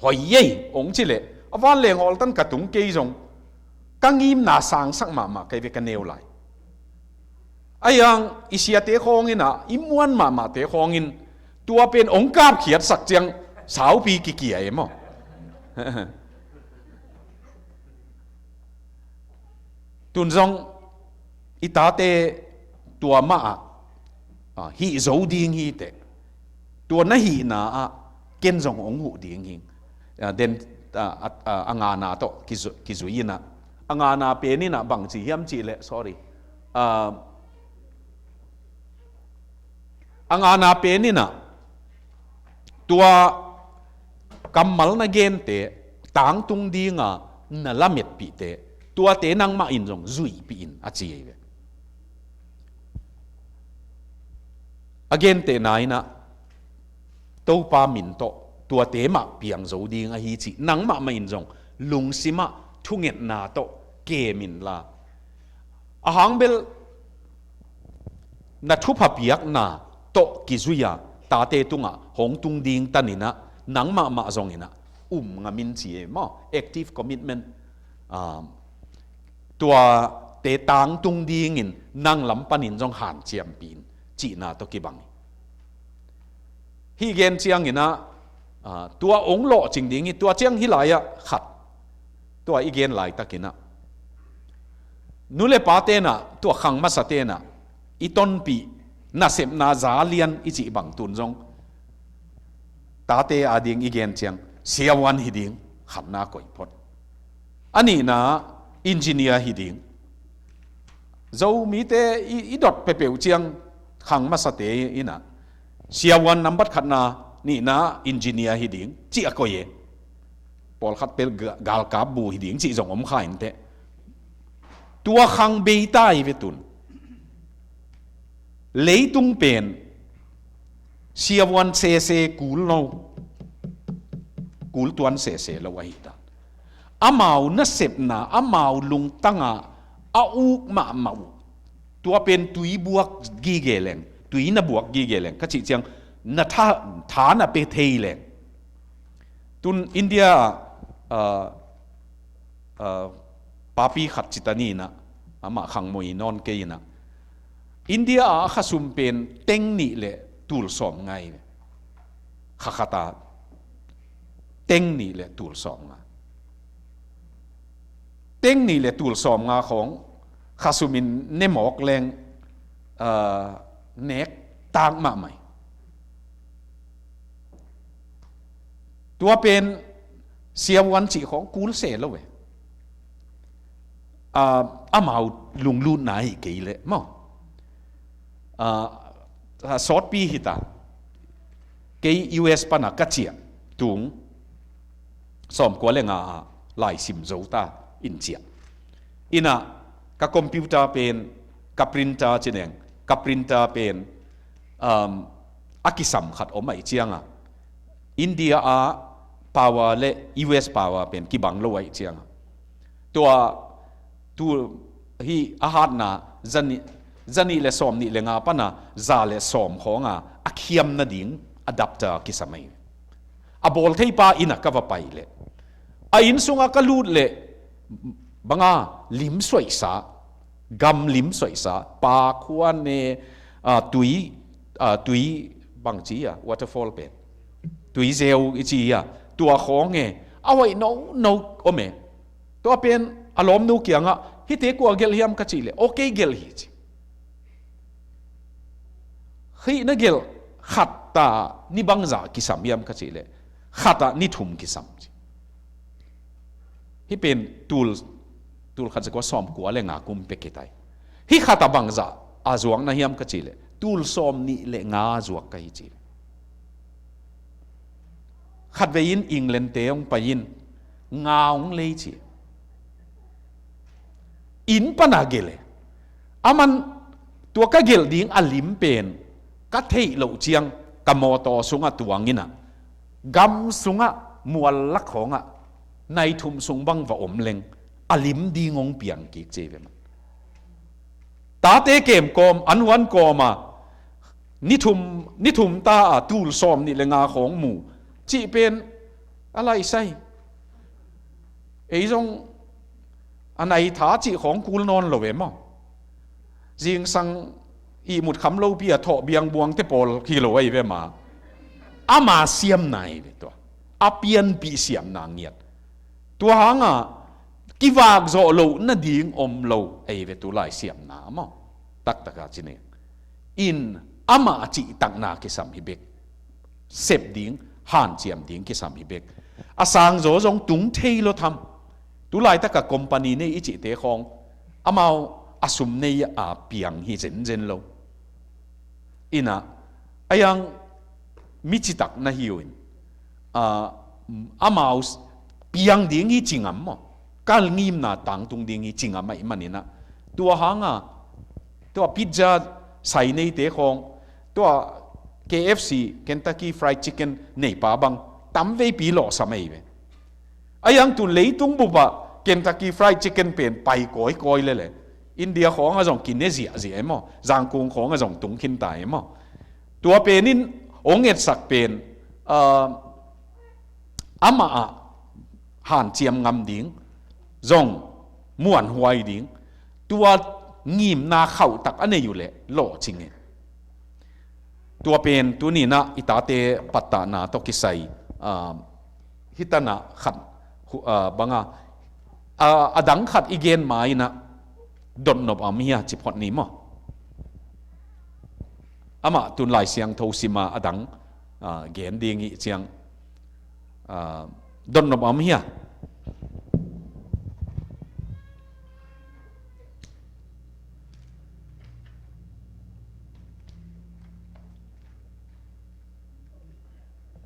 hoih ei," hong cih leh a vanleng hawl tan ka tung kei zong ka ngimna sangsak mahmah kai ve, ka neu lai. Ahi hang i siate khawng in ah, i muan mahmahte khawng in tua pen hong kapkhiatsak ciang saupi kikia e maw. Tun zong i tate tua mah ah, ah, hih zo ding hi teh. Tua na hihna ah ken zong hong huh ding hi. Ah, den, ah, ah, ah, a ngana tawh kizu-, kizui in ah. A ngana pen in ah bang ci hiam cih leh, sorry. Ah, a ngana pen in ah tua kammal na gente, tangtung dinga na lametpihte, tuate nangmah in zong zuihpih in, a ci ei ve. A gentehna in ah Topa min tawh tuate mah piang zo ding ahi cih nangmah mah in zong lungsimah thungetna tawh kem inla, a hang bel na thupha piakna tawh kizui-a tate tungah hong tung ding tan in ah nangmah mah zong in ah um ngam in ci e maw, active commitment. Ah, tuate tangtung dingin nang lam panin zong hanciampih in cihna tawh kibang hi. Hih gen ciangin ah, ah, tua hong lawhcing ding hi, tua ciang hih lai-ah khat. Tua i gen laitak in ah, nu le pate in ah, tua khang masate in ah i tonpih nasepna za lian i cih bang tun zong tate ading i gen ciang siavuan hi ding, khatna koih phot. A nihna engineer hi ding. Zomite i, i dot peuhpeuh ciang khang masate in ah siavuan nambat khatna, nihna engineer hi ding cih a koih e. Pawlkhat pen ga-, galkap bu hi ding cih zong om kha in teh. Tua khang bei ta hi ve tun. Leitung pen siavuan sese kul lo, kul tuan sese lo ahi ta. Amau nasepna, amau lungtanga a uk mahmah uh, tua pen tui buak gige leng, tui na buak gige leng ka cih ciang na tha, tha na pe thei leng. Tun India, ah, ah, papi khat cita ni in ah, amah khangmoi nawn kei in ah, India ah a khasum pen teng nih le tul sawm nga hi ve. Kha khat ah teng nih le tul sawm nga. Teng nih le tul sawm nga khawng khasum in ne mawk leng, ah, nek tak mahmah hi. Tua pen siavuan cih khawng kul se lo e. Ah, amau lunglutna hi kei leh maw. Ah, ah, sawtpi hi ta. Kei U S pana ka ciah tung sawmkua le nga ah laisim zo ta in ciah. In ah ka computer pen, ka printer ci neng, ka printer pen, um, a kisam khat om ahih ciangah India ah power le U S power pen kibang lo ahih ciangah, tua tu hih a hatna zanih, zanih le sawmnih le nga pana za le sawm khawnga a khiam nading adapter kisam ahi. A bawl theipa inn ah ka va pai leh, a inn sungah ka lut leh banga lim suaihsa, gam lim suaihsa, pa khua ne, ah, tui, ah, tui bangci a, waterfall pen, tui zeu i ci a, tua khawng e, a hoih nono om e. Tua pen a lawmnu kiangah, "Hihte kua gelh hiam?" ka cih leh, "Aw kei gelh hi," ci. "Hih na gelh khat ta ni bangzah kisam hiam?" ka cih leh, Khat ah ni thum kisam ci. Hih pen tul, tul khat za kua sawm kua le nga kum pek hi tai. Hih khat ah bangzah a zuak na hiam ka cih leh, tul sawm nih le nga zuak ka hi ci. Khatvei in England te hong pai in, nga hong lei ci. Inn pan a gelh e. Aman tua ka gelh ding a lim pen ka theih loh ciang ka mawtaw sungah tuang in ah, gam sungah mual lak khawngah nai thum sung bang va om leng a lim ding hong piang kik ci ve man. Tate kem kawm, an huan kawm a, ni thum, ni thum ta a tul sawm nih le nga khawng mu cih pen a laisai. Ei zong a nai tha cih khawng kul nawn lo ve maw? Zingsang ihmut kham lopi a thawh biangbuangte pawl hi lo ahi ve ma. Ama siamna ahi ve tua. A pianpih siamna ngiat. Tua hanga kivak zawh loh nading om lo ahi ve tu lai siamna maw? Taktaka ci ning. In amah a cihtakna kisam hi bek. Sep ding, hanciam ding kisam hi bek. A sangzaw zong tung thei lo tham. Tu laitaka company nei i cihte khawng amau a sum nei a piang hi zenzen lo. Inah, a yang mi citak na hi uh in, ah, amau s-, piang ding hi ci ngam maw? Kal ngimna tangtung ding hi ci ngam ahih maninah. Tua hanga, tua pizza sai neite khawng, tua K F C, Kentucky Fried Chicken neipa bang, tamveipi lawhsam ahi ve. A yang tun leitung bupah Kentucky Fried Chicken pen pai kawikawi lele. India khawngah zong kine ziahziah e maw? Zangkung khawngah zong tung khinta e maw? Tua penin hong etsak pen, ah, amah ah hanciam ngam ding, zong muanhuai ding, tua ngimna khauhtak a nei uh leh lawhcing e. Tua pen tuninah i tate pattahna tawh kisai, ah, hitanah khat, hu-, ah, banga, ah, a dang khat i gen ma inah dotnop a om hia ci phot ni maw? Amah tun Lai Siangtho sima a dang, ah, gen ding hi ciang, ah, dotnop a om hia?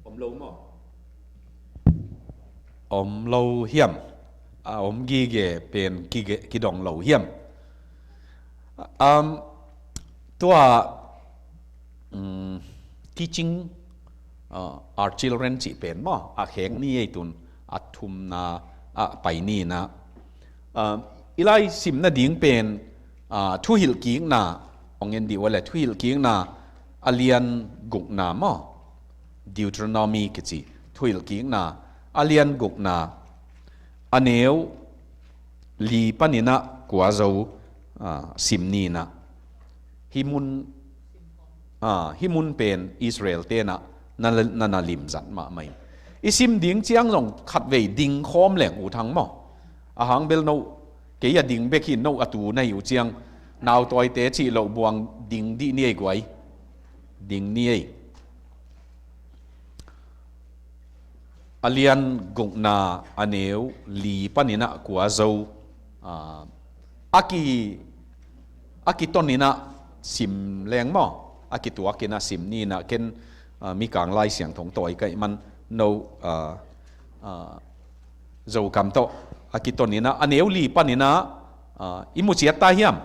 Om lo maw? Om lo hiam? A om gige pen kige-, kidong lo hiam? Um, tua, um, teaching, uh, our children cih pen maw? A khek ni ei tun, a thumna, a pai ni na. Um, i lai sim nading pen, uh, thuhilhkikna, ong en dih uh a le, thuhilhkikna, a lian gukna maw? Deuteronomy kici, thuhilhkikna, a lian gukna, a neu li paninah kua zo, ah, sim ninah. Hih mun, ah, hih mun pen Israel tenah na, na, na limzat mahmah in. I sim ding ciang zong khatvei ding khawm leng uh thang maw? A hang bel no, kei a ding bek hi no a tu na hi uh ciang, nautawite cih loh buang ding dih ni ei guai. Ding ni ei. A lian gukna a neu li paninah kua zo, ah, a ki, a kitoninah sim leng maw? A kituakinah sim ninah ken, ah, Mikang Lai Siangtho tawi kaih man no, ah, ah, Zokam tawh a kitoninah a neu li paninah, ah, i mu ciat ta hiam?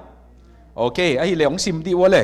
Ok, ahih leh hong sim dih uh a le.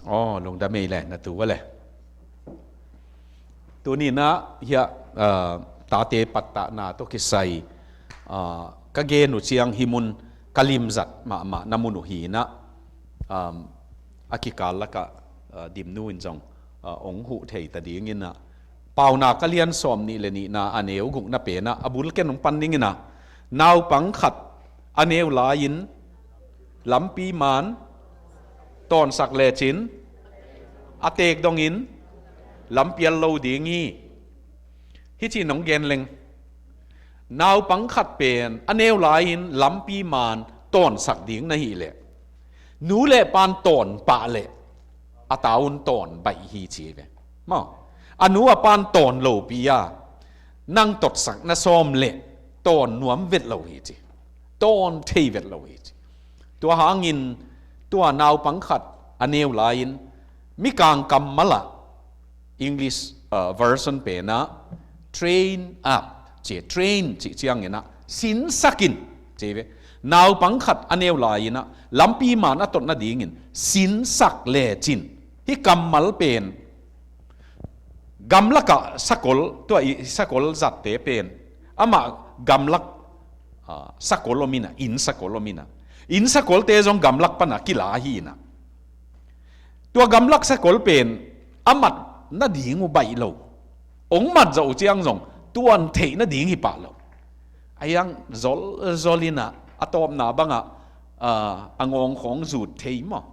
Aw, lungdam ei le, na tu va le. Tuni-in ah hiah, ah, tate pattahna tawh kisai, ah, ka gen uh ciang hih mun ka limzat mahmah na mun uh hi-in ah, um, a kikal lakah, ah, Dimnu in zong, ah, ong huh thei ta dingin ah, Paunak a lian sawmnih le nihna a neu gukna pen ah a bul ken ong pan dingin ah, naupang khat a neu lai-in lampi man tawnsak lecin a teek dongin lampial lo ding hi. Hih ci-in ong gen leng, naupang khat pen a neu lai-in lampi man tawnsak ding na hih leh, nu le pa'n tawn pah leh a ta un tawn baih hi ci ve. Maw, a nu a pa'n tawn lopi a nang totsak na sawm leh tawn nuam vet lo hi ci. Tawn thei vet lo hi ci. Tua hangin tua naupang khat a neu lai-in mikang kammal ah, English, uh, version pen ah train up ci, train cih ciangin ah sinsak in ci ve. Naupang khat a neu lai-in ah lampi man a tot nadingin sinsak lecin, hih kammal pen gamlakah sakol, tua i sakol zatte pen amah gamlak, ah, sakol om in ah, inn sakol om in ah, inn sakolte zong gamlak pan a kila hi-in ah, tua gamlak sakol pen a mat nading uh baih lo. Ong mat zawh uh ciang zong tuan theih nading hi pah lo. A hiang zolzol in ah a tawpna bangah, ah, a ngawng khawng zut thei maw?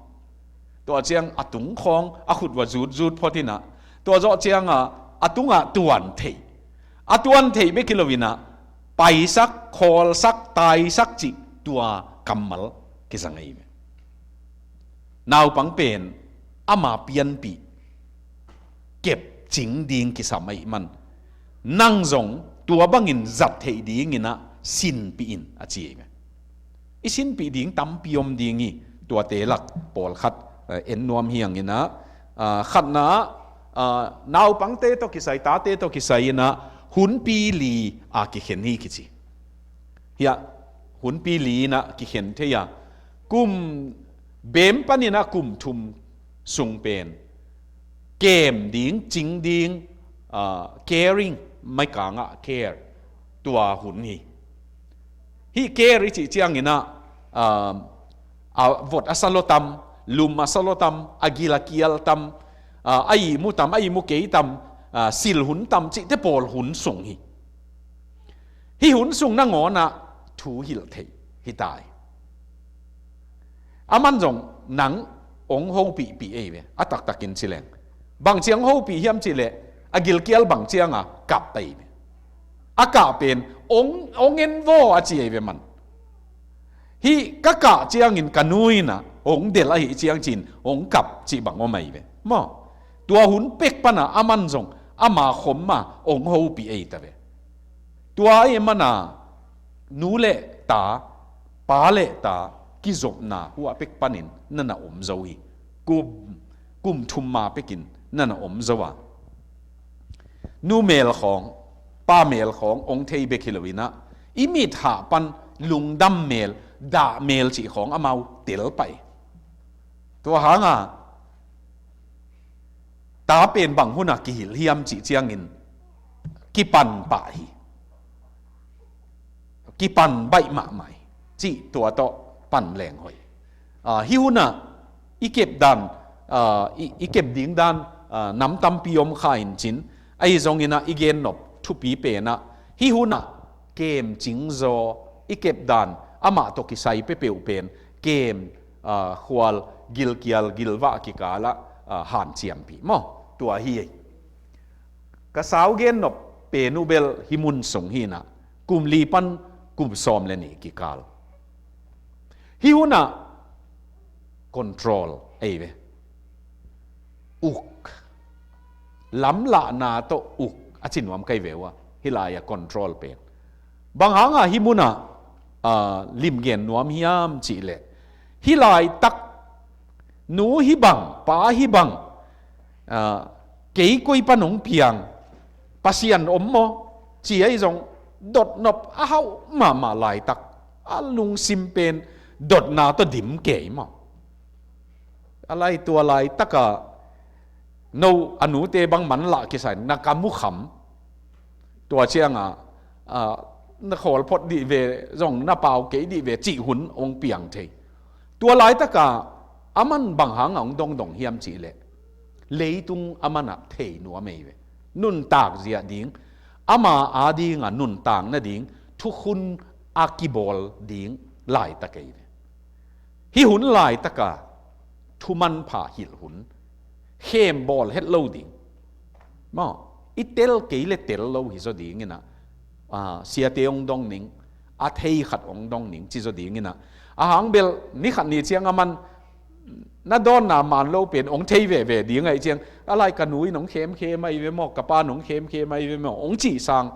Tua ciang a tung khawng a khut uah zutzut phot in ah, tua zawh ciang ah a tungah tuan theih. A tuan theih bek hi lo-in ah paisak, khawlsak, taisak cih tua kammal kiza ngei ve. Naupang pen ama pianpih kepcing ding kisam ahih man, nang zong tua bangin zat theih dingin ah sinpih in a ci hi ve. I sinpih ding tampi om ding hi. Tuate lak pawlkhat, eh, en nuam hi-ing in ah, ah, khatna ah, ah, naupangte tawh kisai, tate tawh kisai in ah hunpi li a kikhen hi kici. Hiah hunpi li in ah kikhen thei a, kum beem panin ah kum thum sung pen kem ding, cing ding, ah, caring, maikang ah care, tua hun hi. Hih care i cih ciangin ah, ah, a vot a sa lua tam, lum a sa lua tam, a gil a kial tam, ah, a ihmu tam, a ihmu kei tam, ah, sil hun tam cihte pawl hun sung hi. Hih hun sung nangawn ah thu hilh theih hi ta hi. Aman zong nang ong hopihpih ei ve, a taktakin ci leng. Bang ciang hopih hiam cih leh, a gilkial bang ciang a kap ei ve. A kah pen ong, ong en vaw a ci ei ve man. Hih ka kah ciangin ka nu in ah ong delh ahih ciang ci-in ong kap cih bang om ei ve maw? Tua hun pek pan ah aman zong ama khom a ong hopih ei ta ve. Tua ahih man a nu le ta, pa le ta kizopna hua pek panin na na om zo hi. Kum, kum thum ma pekin na na om zo a, nu mel khawng, pa mel khawng ong thei bek hi lo-in ah, i mithah pan lungdam mel, dah mel cih khawng amau tel pah hi. Tua hang a ta pen bang hun a kihilh hiam cih ciangin kipan pah hi. Kipan baih mahmah hi. Cih tua tawh pan leng hoih. Ah, hih hun ah i kep dan, ah, i, i kep ding dan, ah, nam tampi om kha in cin, ahi zongin ah i gen nop thupi pen ah hih hun ah kemcing zaw i kep dan, amah tawh kisai peuhpeuh pen kem, ah, khual, gilkial, gilvah kikal ah, ah, hanciampih maw? Tua hi. Ka sau gen nop pen uh bel hih mun sung hi-in ah, kum li pan kum sawm le nih kikal. Hih hun ah control ei ve. Uk. Lamlahna tawh uk a ci nuam ka hi ve uh a, hih lai-ah control pen. Bang hang a hih mun ah, ah, limgen nuam hiam cih leh, hih laitak nu hih bang, pa hih bang, ah, kei koi pan ong piang, Pasian om maw, ci ahi zong dotnop a hauh mahmah laitak, a lungsim pen dotna tawh dim kei maw? A lai tua laitaka no a nute bang manlah kisai na ka mukham. Tua cianga, a, na khawl phot dih ve, zong na pau kei dih ve cih hun hong piang thei. Tua laitaka aman bang hanga hong dongdong hiam cihleh, leitung amanah thei nuam ei ve. Nuntak zia ding, ama adinga nuntak nading thukhun a kibawl ding laitak ei ve. Hih hun laitaka thumanpha hilh hun, khem bawl het lo ding. Maw, i tel kei le tel lo hi zaw dingin ah, a, siate hong dong ning, a thei khat hong dong ning ci zaw dingin ah. A hang bel ni khat ni ciang aman na dawnna man lo pen hong thei veve ding ahi ciang, a lai ka nu in hong khemkhem ahi ve maw, ka pa in hong khemkhem ahi ve maw, hong cih sang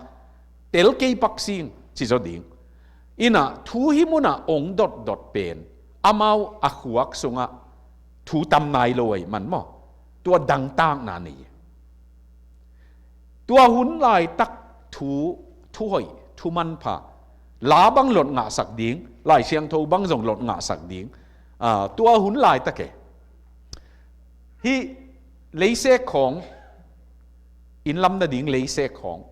tel kei pak sing ci zaw ding. Inah thu hih munah hong dotdot pen amau a khuak sungah thu tam nai lo ahi man maw, tua dangtakna nei. Tua hun laitak thu, thu hoih, thu manpha, la bang lot ngahsak ding, Lai Siangtho bang zong lot ngahsak ding. A, tua hun laitak e, hih leisek khawng, inn lam nading leisek khawng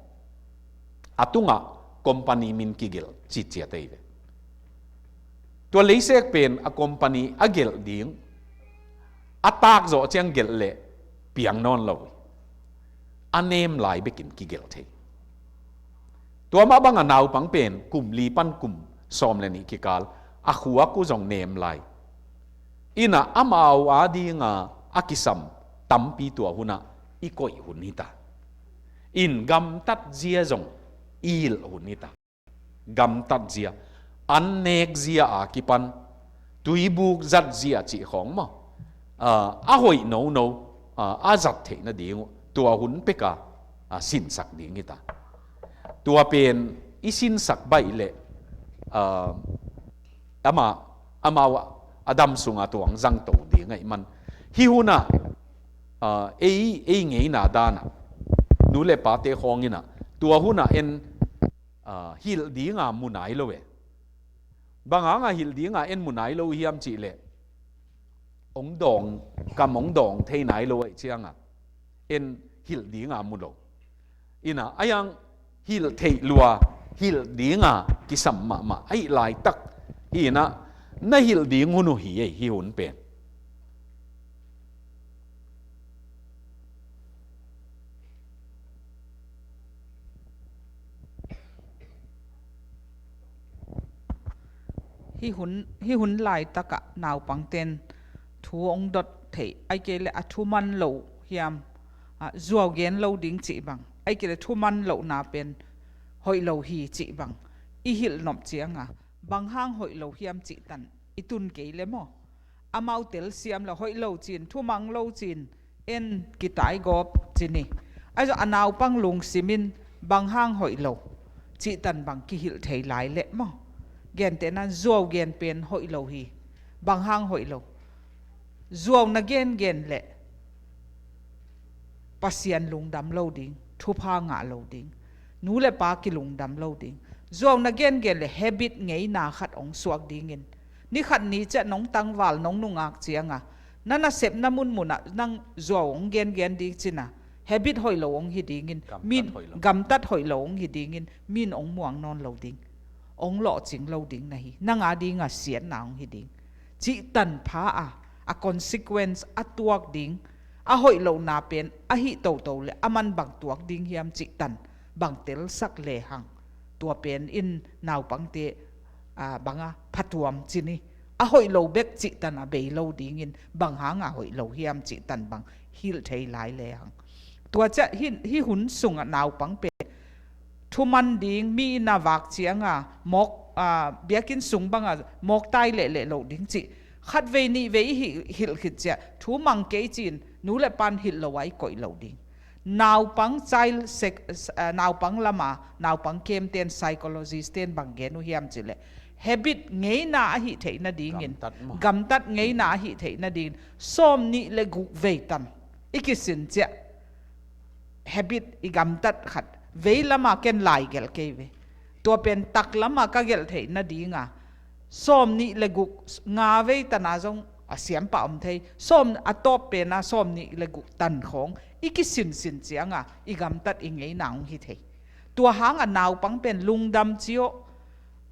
a tungah company min kigelh citciat ei ve. Tua leisek pen a company a gelh ding, a takzawh ciang gelh leh piang nawn lo, a nem lai bekin kigelh thei. Tua mah banga naupang pen kum li pan kum sawm le nih kikal a khuak uh zong nem lai. Inah amau adinga a kisam tampi tua hunah i koih hun hita. In gamtat zia zong i hilh hun hita. Gamtat zia, an nek zia a kipan, tuibuk zat zia cih khawng maw, a, a hoih nono, a, a zat theih nading uh tua hun peka, a, sinsak ding hita. Tua pen i sinsak baih leh, a, ama, amau a dam sunga tuang zangto ding ahi man. Hih hunah, a, ei, ei ngeina danah nu le pate khawng inah tua hunah en, a, hilh dinga mu nai lo e. Bang hanga hilh dinga en mu nai lo hiam cihleh, hong dawng, kam hong dawng thei nai lo ahi cianga en hilh dinga mu lo. Inah a yang hilh theih lua, hilh dinga kisam mahmah ahi laitak. Inah na hilh ding hun uh hi ei, hih hun pen. Hih hun, hih hun laitakah naupangten thu hong dot theih, ahih kei leh a thuman loh hiam, a, zuau gen lo ding cih bang, ahih kei leh thuman lohna pen hoih lo hi cih bang i hilh nop cianga, bang hang hoih lo hiam cih tan i tun kei le maw? Amau telsiam lo, hoih lo cin, thumang lo cin, en kitaigawp cin hi. Ahi zong a naupang lungsim in bang hang hoih lo cih tan bang kihilh thei lai leh maw? Gentehna zuau gen pen hoih lo hi. Bang hang hoih lo? Zuau na gengen leh Pasian lungdam lo ding, thupha ngah lo ding, nu le pa kilungdam lo ding. Zuau na gengen leh habit ngeina khat hong suak dingin, ni khat ni ciah nong tangval, nong nungak cianga na nasepna munmunah nang zuau hong gengen ding cina, habit hoih lo hong hi dingin, gamtat min hoih lo, gamtat hoih lo hong hi dingin, min hong muang nawn lo ding, hong lawhcing lo ding na hi. Nang a dinga siatna hong hi ding. Cih tanpha a, a consequence a tuak ding, a hoih lohna pen a hih toto le aman bang tuak ding hiam cih tan bang telsak lehang, tua pen in naupangte, a, banga phatuam cin hi. A hoih lo bek cih tan a bei lo dingin bang hanga hoih lo hiam cih tan bang hilh thei lai lehang. Tua ciah hih, hih hun sungah naupang pen thuman ding, mi in a vak cianga mawk, a, biakinn sung banga mawk tai lehleh loh ding cih khatvei nihvei i hilh, hilh khit ciah thu mang kei cin nu le pan hilh lo a i koih lo ding. Naupang child psych-, a, naupang lama naupang kemten, psychologist ten bang gen uh hiam cihleh, habit ngeina a hih theih nadingin, gamtat maw, gamtat ngeina a hih theih nadingin sawm nih le guk vei tan i kisin ciah habit i gamtat khat vei lama ken lai gelh kei ve. Tua pen tak lama ka gelh theih nadinga sawm nih le guk, nga vei tana zong A siampah om thei. Sawm a tawp pena sawm nih le guk tan khawng i kisinsin cianga i gamtat i ngeina hong hi thei. Tua hanga naupang pen lungdam ci aw,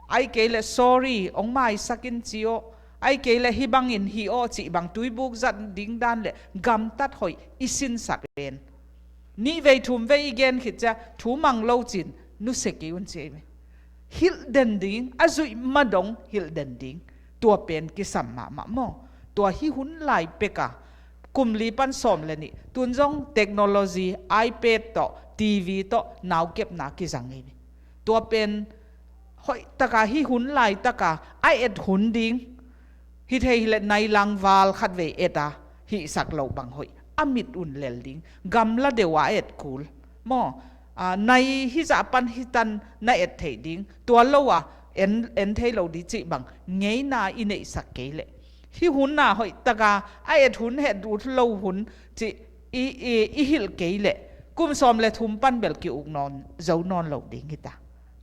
ai kei le sorry hong maisakin ci aw, ai kei le hih bangin hi aw cih bang tuibuk zat ding dan le gamtat hoih i sinsak pen nih vei thum vei i gen khit cia thu mang lo cin nusia kei un ci ei ve. Hilh den ding, a zuih madong hilh den ding. Tua pen kisam mahmah maw? Tua hih hun lai peka kum li pan sawm le nih tun zong technology, iPad tawh, TV tawh naukepna kizang ei ve. Tua pen hoihtaka hih hun laitaka a et hun ding. Hi thei hileh nai langval khatvei eta hihsak loh bang hoih a mit un lel ding. Gamla deuha a et kul maw? Nai hizah pan hitan na et theih ding, tua lo a en thei lo ding cih bang ngeina i neihsak kei leh, hih huna hoihtaka a et hun het ut lo hun cih i hilh kei leh kum sawm le thum pan bel ki-uk nawn zo nawn lo ding hita.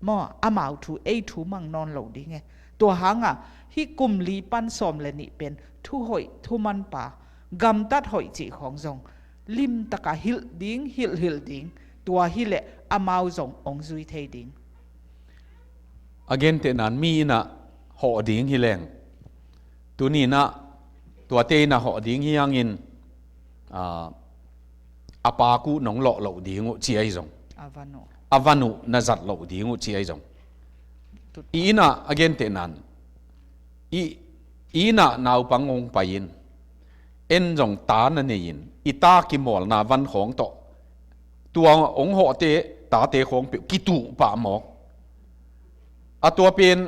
Maw, amau thu ei thu mang nawn lo ding e. Tua hanga hih kum li pan sawm le nih pen thu hoih thu manpa, gamtat hoih cih khawng zong limtaka hilh ding, hilh hilh ding. Tua hileh amau zong hong zui thei ding. A gentehnan mi innah hawh ding hi leng, tuni innah tuate innah hawh ding hi hangin a pak uh nong lawh loh ding uh ci ahi zong, a van uh na zat loh ding uh ci ahi zong, i innah a gentehnan i innah naupang hong pai-in en zong ta na nei-in i ta kimawlna van khawng tawh tua hong hawhte tate khawng peuh kituh pah mawk. A tua pen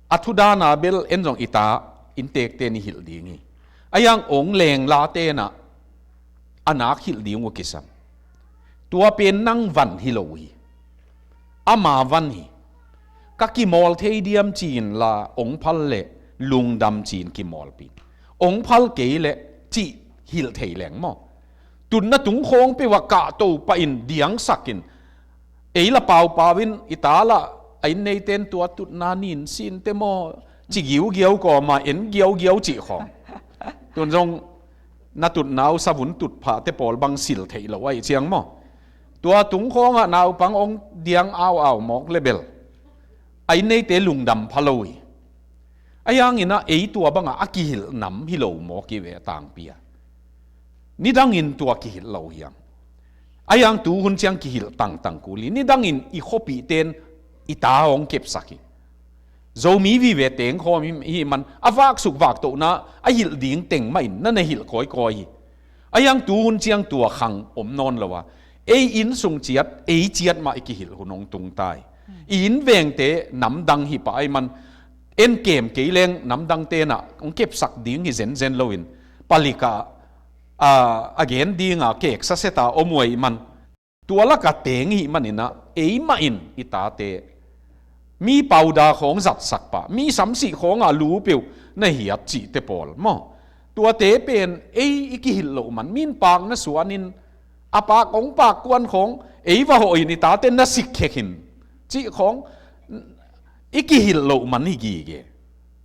a thudana bel en zong i ta inntekte in i hilh ding hi. A hiang hong lenglate innah a nak hilh ding uh kisam. Tua pen nang van hi lo hi. Ama van hi. Ka kimawl thei diam ci-in la hong phal leh lungdam ci-in kimawlpih. Hong phal kei leh cih hilh thei leng maw? Tutna tung khawng peuh ah kahto pahin diangsakin ei la paupau in i ta lah a inn neite in tua tutna nin sinte maw ci giugiau kawma en giaugiau cih khawng. Tun zong na tutna uh savun tutphahte pawl bang sil theih lo ahih ciang maw? Tua tung khawngah naupang hong diang auau mawk le bel a inn neite lungdam pha lo hi. A hianginah ei tua bangah a kihilh nam hi lo mawk hi ve a tangpi a. Nidangin tua kihilh lo hiang. A hiang tu hun ciang kihilh tangtang kul hi. Nidangin i khuapihte in i ta hong kepsak hi. Zomi vive tengkhawm hi man a vaksuk vaktohna a hilh ding teng mahin na na hilh kawikawi hi. A hiang tu hun ciang tua khang om nawn lo a, ei inn sung ciat ei ciat mah i kihilh hun hong tungta hi. I inn vengte namdang hi pah ahih man en kem kei leng namdangte nah hong kepsak ding hi zenzen loin palik ah a gen dinga keksa seta om uh ahih man tua laka teng ihih maninah ei mahin i tate mi pauda khawng zatsak pah, mi samsih khawngah lu peuh na hiat cihte pawl maw? Tuate pen ei i kihilh loh man, min pak na suanin a pak hong pak kuan khawng ei va hawhin i tate na sikkhekhin cih khawng i kihilh loh man hi gige.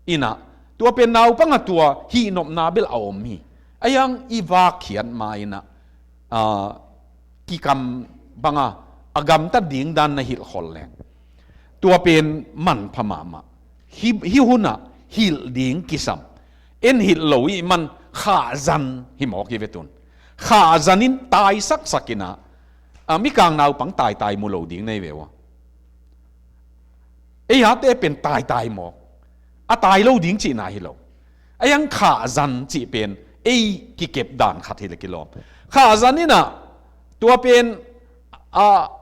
Innah tua pen naupangah tua hihnopna bel a om hi. A hiang i vakkhiat ma innah kikam banga a gamtat ding dan na hilhkhol leng tua pen manpha mahmah. Hih hunah hilh ding kisam. En hilh lo ihih man khahzan hi mawk hi ve tun. Khahzan in taisaksak innah mikang naupang taitai mu lo ding nei ve uh a. Ei hate pen taitai mawk. A tai lo ding cihna hi lo. A hiang khahzan cih pen ei kikep dan khat hi le kilawm. Khahzan innah tua pen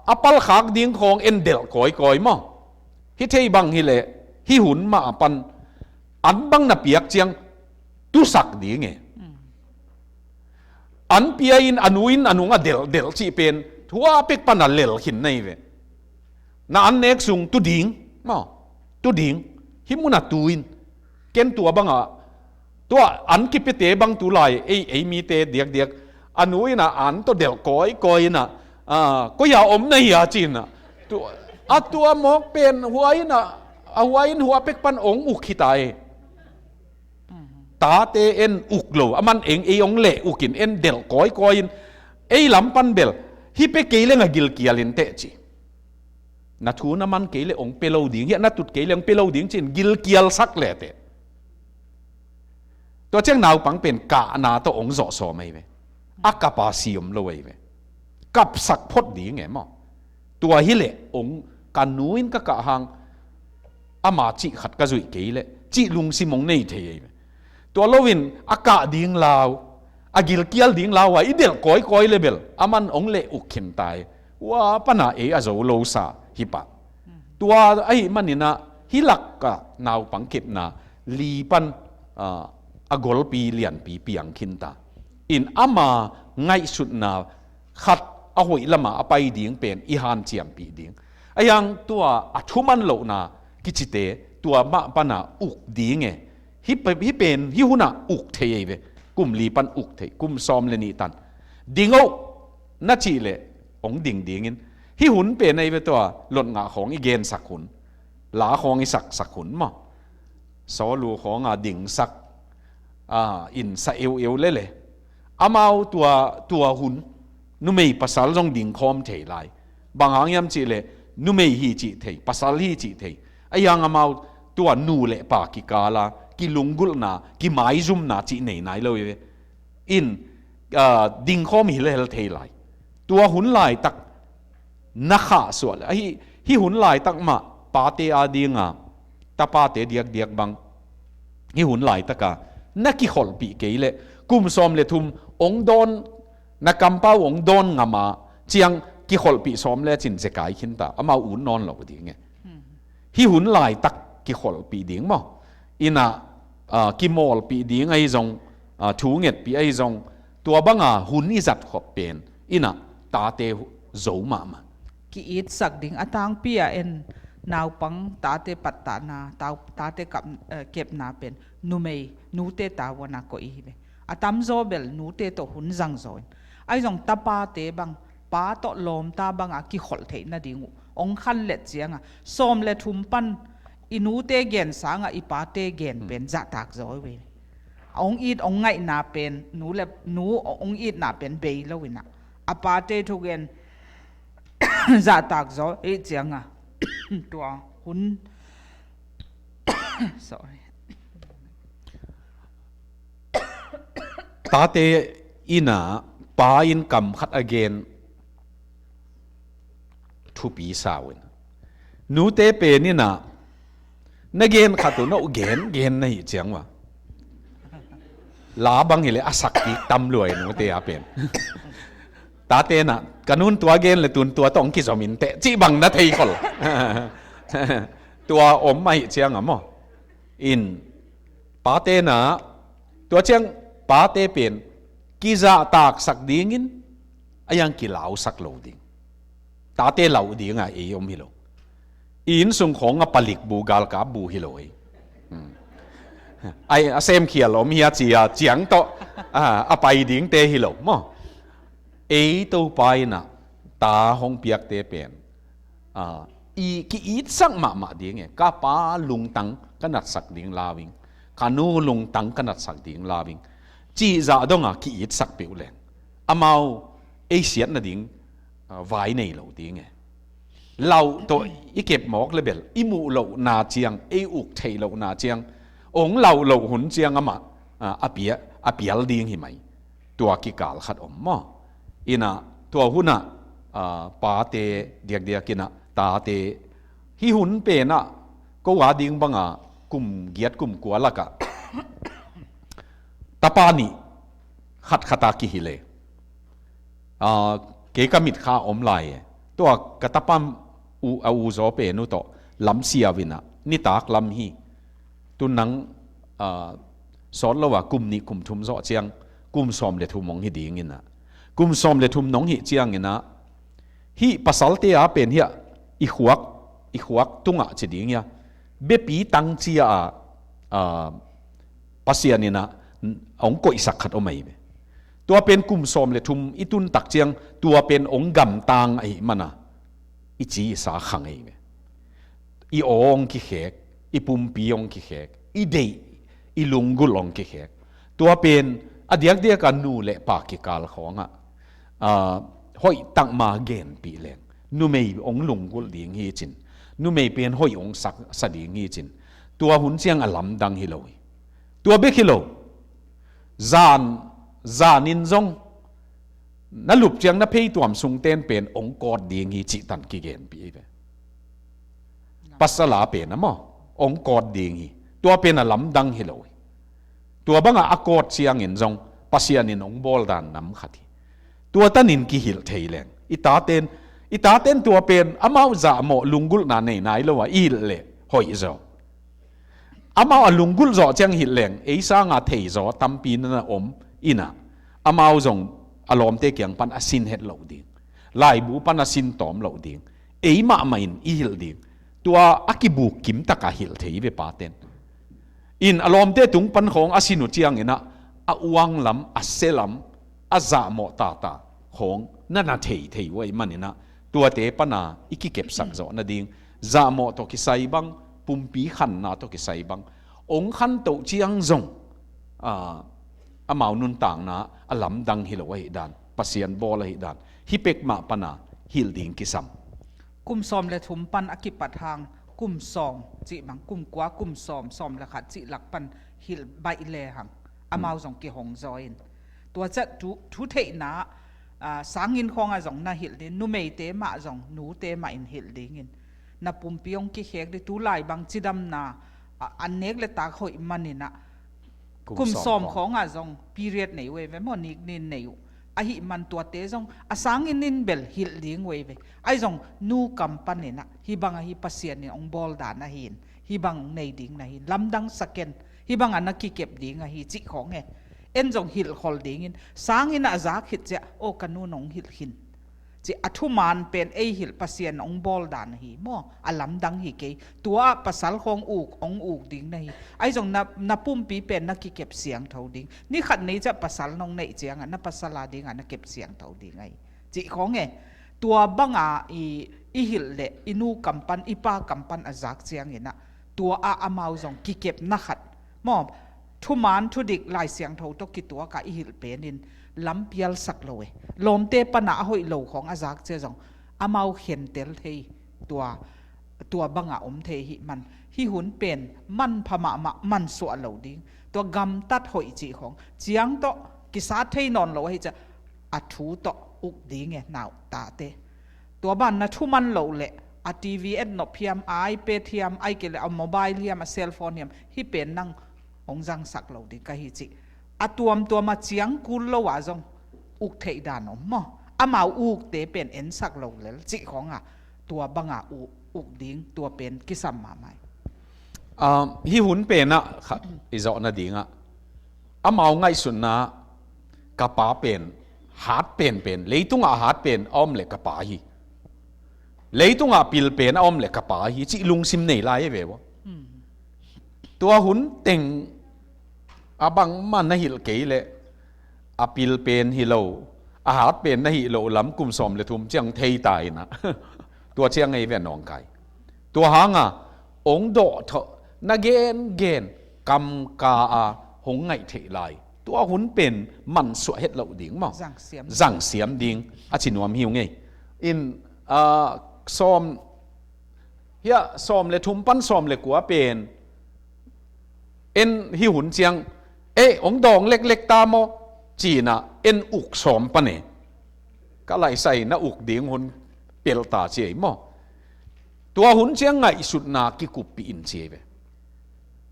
a palkhak ding khawng en delh kawikawi maw? Hi thei bang hileh hih hun mah a pan an bang na piak ciang tusak ding e. An pia in a nu in a nungah delhdelh cih pen hua pek pana lel khin na hi ve. Na an nek sung tu ding maw? Tu ding. Hih munah tu in. Ken tua bangah tua an kipiate bang tu lai ei ei mite diakdiak a nu in a an tawh delh kawikawi innah koi-ah om na hi a ci-innah a tua mawk pen hua innah a hua in hua pek pan ong uk hi ta e. tate en uk lo, a man eng ei ong leh uk in en delh kawikawi in, ei lam pan bel hih pia kei leng a gilkial in teh ci. Na thu na man kei leh ong pia lo ding, hiah na tut kei leh ong pia lo ding ci-in gilkialsak leh teh. Tua ciang naupang pen kahna tawh ong zawh sawm ahi ve. A kap a si om lo ahi ve. Kapsak phot ding e maw. Tua hileh ong, ka nu in ka kah hang ama cih khat ka zuih kei leh cih lungsim ong nei thei ahi ve. Tua loin a kah ding lau, a gilkial ding lau a i delh kawikawi leh bel a man ong leh uk khin ta hi. Ua pana ei a zo lo sa hi pah. Tua ahih manin ah hih lakah naupang kepna li pan, ah, a golpi lianpi piang khin ta. In ama ngaihsutna khat a hoih lamah a pai ding pen i hanciampih ding. A hiang tua a thuman lohna kicite tua mah pana uk ding e. Hih pe-, hih pen, hih hunah uk thei ahi ve. Kum li pan uk thei, kum sawm le nih tan. Ding oh, na cih leh ong ding dingin. Hih hun pen ahi ve tua, lotngah khawng i gensak hun. La khawng i saksak hun maw. Sawlu khawng a dingsak, a, in sa eueu lele. Amau tua, tua hun, numei pasal zong dingkhawm thei lai. Bang hang hiam cih leh, numei hi cih thei, pasal hi cih thei. A hiang amau tua nu le pa kikal a, kilunggulhna, kimaizumna cih nei nai lo hi ve. In, ah, dingkhawm hi lehel thei lai. Tua hun laitak na khahsuah leh, ahi, hih hun laitak mah pate a dinga, tapate diakdiak bang. Hih hun laitaka na kikholhpih kei leh, kum sawm le thum ong dawn, na kampau ong dawn ngam a, ciang kikholhpih sawm le cin zekai khin ta, amau ut nawn lo ding e. Hih hun laitak kikholhpih ding maw. Inah, ah, kimawlpih ding ahi zong, ah, thu ngetpih ahi zong, tua banga hun i zatkhop pen, inah tate zo mahmah. Ki-itsak ding a tangpi a en naupang tate pattahna, tau-, tate kap-, eh, kepna pen, numei, nute tavuana koih ihi ve. A tamzaw bel nute tawh hun zangzaw in. Ahi zong tapate bang, pa tawh lawmta banga kikholh theih nading uh ong khanlet cianga, sawm le thum pan i nute gen sanga i pate gen pen zahtak zaw ve. Ong it ong ngaihna pen, nu le, nu ong itna pen bei lo inah. A pate thugen zahtak zaw, ei cianga. Tua hun. Sorry. Tate inah pa in kam khat a gen thupi sau in. Nute pen inah na gen khat uh, na uh gen, gen na hih ciang uh a. La bang hileh a sak kik tam lua hi nute a pen. Tate inah, ka nun tua gen le tun tua tawh ong kizom in teh, cih bang na thei khol. Tua om ahih ciang a maw. In, pate inah, tua ciang pate pen, kizahtaksak dingin, a hiang kilausak lo ding. Tate lau dinga ei om hi lo. I innsung khawng a palik bu, galkap bu hi lo ei. Hmm. Ai, a semkhial om hi a ci a, ciang tawh, a, a pai dingte hi lo maw. Ei Topa inah, ta hong piakte pen, a, i ki-itsak mahmah ding e, ka pa lungtang ka natsak ding lau ing, ka nu lungtang ka natsak ding lau ing, cih zah donga ki-itsak peuh leng, amau ei siat nading, a, vai nei lo ding e. Lau tawh i kep mawk le bel, i muh lohna ciang, ei uk theih lohna ciang, ong lau loh hun ciang amah, a, a pia-, a pial ding hi mai. Tua kikal khat om maw. Inah, tua hunah, a, pate diakdiak inah, tate. Hih hun penah, ko a ding banga, kum giat kum kua lakah. Tapa nih, khatkhat a kihilh e. A, kei ka mitkha om lai e. Tua ka tapa u, a u zaw pen uh tawh, lam siau inah, nitak lam hi. Tun nang, a, sawt lo a kum nih kum thum zawh ciang, kum sawm le thum hong hi ding inah. Kum sawm le thum nong hih ciang inah, hih pasalte a pen hiah i khuak, i khuak tungah ci ding hiah. Biapi tang cia a, a, Pasian inah, hong koihsak khat om ahi ve. Tua pen kum sawm le thum i tuntak ciang, tua pen hong gamtang ahih mana, i ci i sa khang ahi ve. I aw hong kikhek, i pumpi hong kikhek, i deih, i lunggulh hong kikhek. Tua pen a diakdiak a nu le pa kikal khawngah, ah, hoih takma genpih leng, numei hong lunggulh ding hi cin, numei pen hoih hong sak, sa ding hi cin, tua hun ciang a lamdang hi lo hi. Tua bek hi lo, zan, zan in zong na lup ciang na pheituam sungten pen hong kawt ding hi cih tan kigenpih hi ve. Pasal a pen a maw, hong kawt ding hi. Tua pen a lamdang hi lo hi. Tua bangah a kawt ciangin zong Pasian in hong bawl dan nam khat hi. Tua tanin kihilh thei leng, i taten, i taten tua pen amau zahmawh lunggulhna nei nai lo a i hilh leh hoih zaw. Amau a lunggulh zawh ciang hilh leng, ei sanga thei zaw tampi na na om inah, amau zong a lawmte kiang pan a sin het loh ding, laibu pan a sin tawm loh ding, ei mahmah in i hilh ding. Tua a kibuk kim takah hilh thei ve paten. In a lawmte tung pan khawng a sin uh cianginah, a uang lam, a sia lam, a zahmawh tata khawng na na thei thei uh ahih maninah, tuate pana i kikepsak zawh nading, zahmawh tawh kisai bang, pumpi khanna tawh kisai bang, hong khantoh ciang zong, ah, amau nuntakna a lamdang hi lo ahih dan, Pasian bawl ahih dan, hih pek mah pana hilh ding kisam. Kum sawm le thum pan a kipat hang, kum sawm cih bang, kum kua, kum sawm, sawm le khat cih lak pan hilh baih le hang, amau zong kihong zaw in. Tua ciah thu, thu theihna, ah, sangin khawngah zong na hilh ding, numeite mah zong, nute mah in hilh dingin. Na pumpi hong kikhek ding, tu lai bang cidamna, ah, an nek le tak hoih maninah, kum sawm khawngah zong period nei uh ei ve maw, niknin nei uh. Ahih man tuate zong a sangin in bel hilh ding uh ei ve. Ahi zong nu kam paninah, hih bangah hih Pasian in hong bawl dan ahi in, hih bang nei ding na hi in, lamdang sa ken, hih bangah na kikep ding ahi cih khawng e. En zong hilhkhol dingin, sangin a zak khit ciah, aw ka nu nong hilh khin. Ci a thuman pen ei hilh Pasian hong bawl dan ahi maw, a lamdang hi kei. Tua ah pasal khawng uk, hong uk ding na hi. Ahi zong na, na pumpi pen na kikep siangtho ding. Ni khat ni ciah pasal nong neih ciangah, na pasal a dingah na kep siangtho ding ahi. Cih khawng e, tua banga i, i hilh leh, i nu kam pan, i pa kam pan a zak cianginah, tua ah amau zong kikepna khat. Maw, thuman thudik Lai Siangtho tawh kituaka i hilh penin lampialsak lo e. Lawmte pana a hoih lo khawng a zak cia zong amau khentel thei tua, tua banga om thei hih man. Hih hun pen manpha mahmah, mansuah lo ding. Tua gamtat hoih cih khawng. Ciang tawh kisat thei nawn lo ahi cia a thu tawh uk ding e nau tate. Tua ban na thuman loh leh a T V et nop hiam, a iPad hiam, ahih kei leh a mobile hiam, a cellphone hiam, hih pen nang hong zangsak lo ding ka hi cih. A tuamtuam a ciang kul lo ah zong uk theih dan om maw? Amau ukte pen ensak lo lel cih khawngah tua bangah uk, uk ding tua pen kisam mahmah hi. Ah, hih hun penah kha, i zawh nadingah amau ngaihsutna ka pa pen hat penpen, leitungah hat pen a om leh ka pa hi. Leitungah pil pen a om leh ka pa hi cih lungsim nei lai e ve ua. Tua hun teng a bangmah na hilh kei leh a pil pen hi lo, a hat pen na hih loh lam kum sawm le thum ciang thei ta inah. Tua ciang ei ve nawngkai. Tua hanga hong dawh thawh na gengen kamka a hong ngaih theih lai. Tua hun pen mansuah het loh ding maw? Zangsiam. Zangsiam ding a ci nuam hi uh ngei. In, ah, sawm, hiah sawm le thum pan sawm le kua pen en hih hun ciang, eh, hong dawng leklek ta maw? Cinah en uk sawm pan e. Ka laisai na uk ding hun pelta ci ei maw? Tua hun ciang ngaihsutna kikuppih in ci ei ve.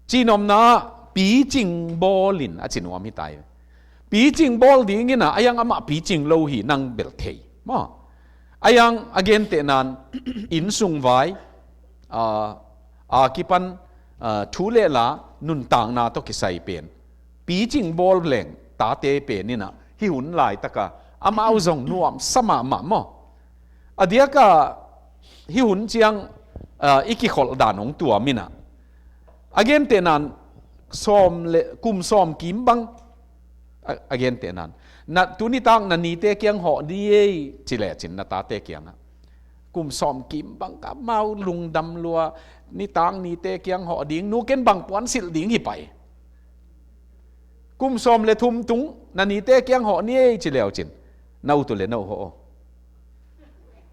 Cihnopna ah picing bawlin a ci nuam hi ta ei ve. Picing bawl dinginah a hiang amah picing lo hi nang bel thei maw? A hiang a gentehnan innsung vai, ah, a kipan, ah, thu le la nuntakna tawh kisai pen picing bawl leng tate pen inah hih hun laitaka amau zong nuamsa mahmah maw? A diaka hih hun ciang, ah, i kikholh dan hong tuam inah a gentehnan sawm le kum sawm kim bang, a, a gentehnan na tuni tak na nite kiang hawh di ei ci lecin na tate kiangah kum sawm kim bang ka mau lungdam lua, nitak nite kiang hawh ding, nu ken bang puan silh ding hi pai. Kum sawm le thum tung na nite kiang hawh ni ei ci leu cin, na ut uh le na uh hawh aw.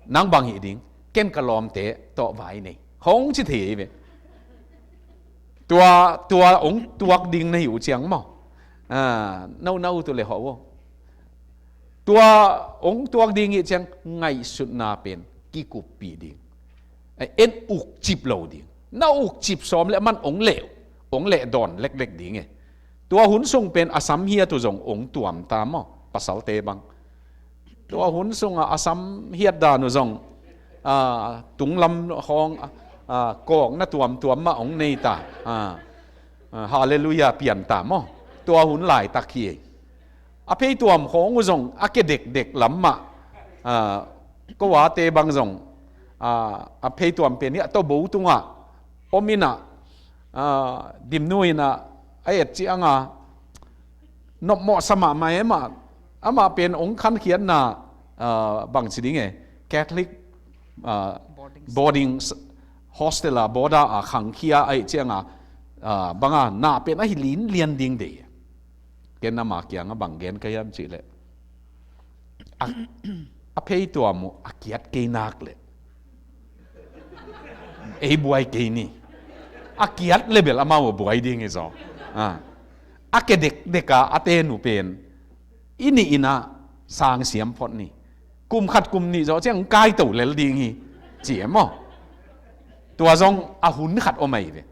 Nang bang hih ding, ken ka lawmte tawh vai nei, hong ci thei ei ve. Tua, tua hong tuak ding na hih uh ciang maw, a, na uh, na ut uh le hawh aw. Tua hong tuak ding hih ciang ngaihsutna pen kikuppih ding. En ukcip lo ding. Na ukcip sawm le man hong leh, hong leh dawn leklek ding e. Tua hun sung pen a sam hiat uh zong hong tuam ta maw, pasalte bang. Tua hun sungah a sam hiat dan uh zong, a, tunglam khawng, a, kawkna tuamtuam mah hong nei ta. A, a, halleluiah pian ta maw. Tua hun laitak hi. A pheituam khawng uh zong a ke dekdek lam mah, a, ko ate bang zong, a, a pheituam pen hi a tawbo tungah om in ah, a, Dimnu in ah a et cianga nopmawh sa mahmah e mah. Amah pen hong khankhiatna, a, bang ci ding e, Catholic, a, boarding, boarding s-, hostel a boarder a khangkhia ahih cianga, a, banga na pen ahi linlian ding dei. Ken ama kiangah bang gen ka hiam cih leh, a, a pheituam uh a kiat kei nak leh ei buai kei ni. A kiat le bel amau a buai ding hi zaw. A, a ke dekdek a a ten uh pen i nih in ah sang siam phot ni. Kum khat kum nih zawh ciang kaito lel ding hi, ci e maw. Tua zong a hun khat om ahi ve.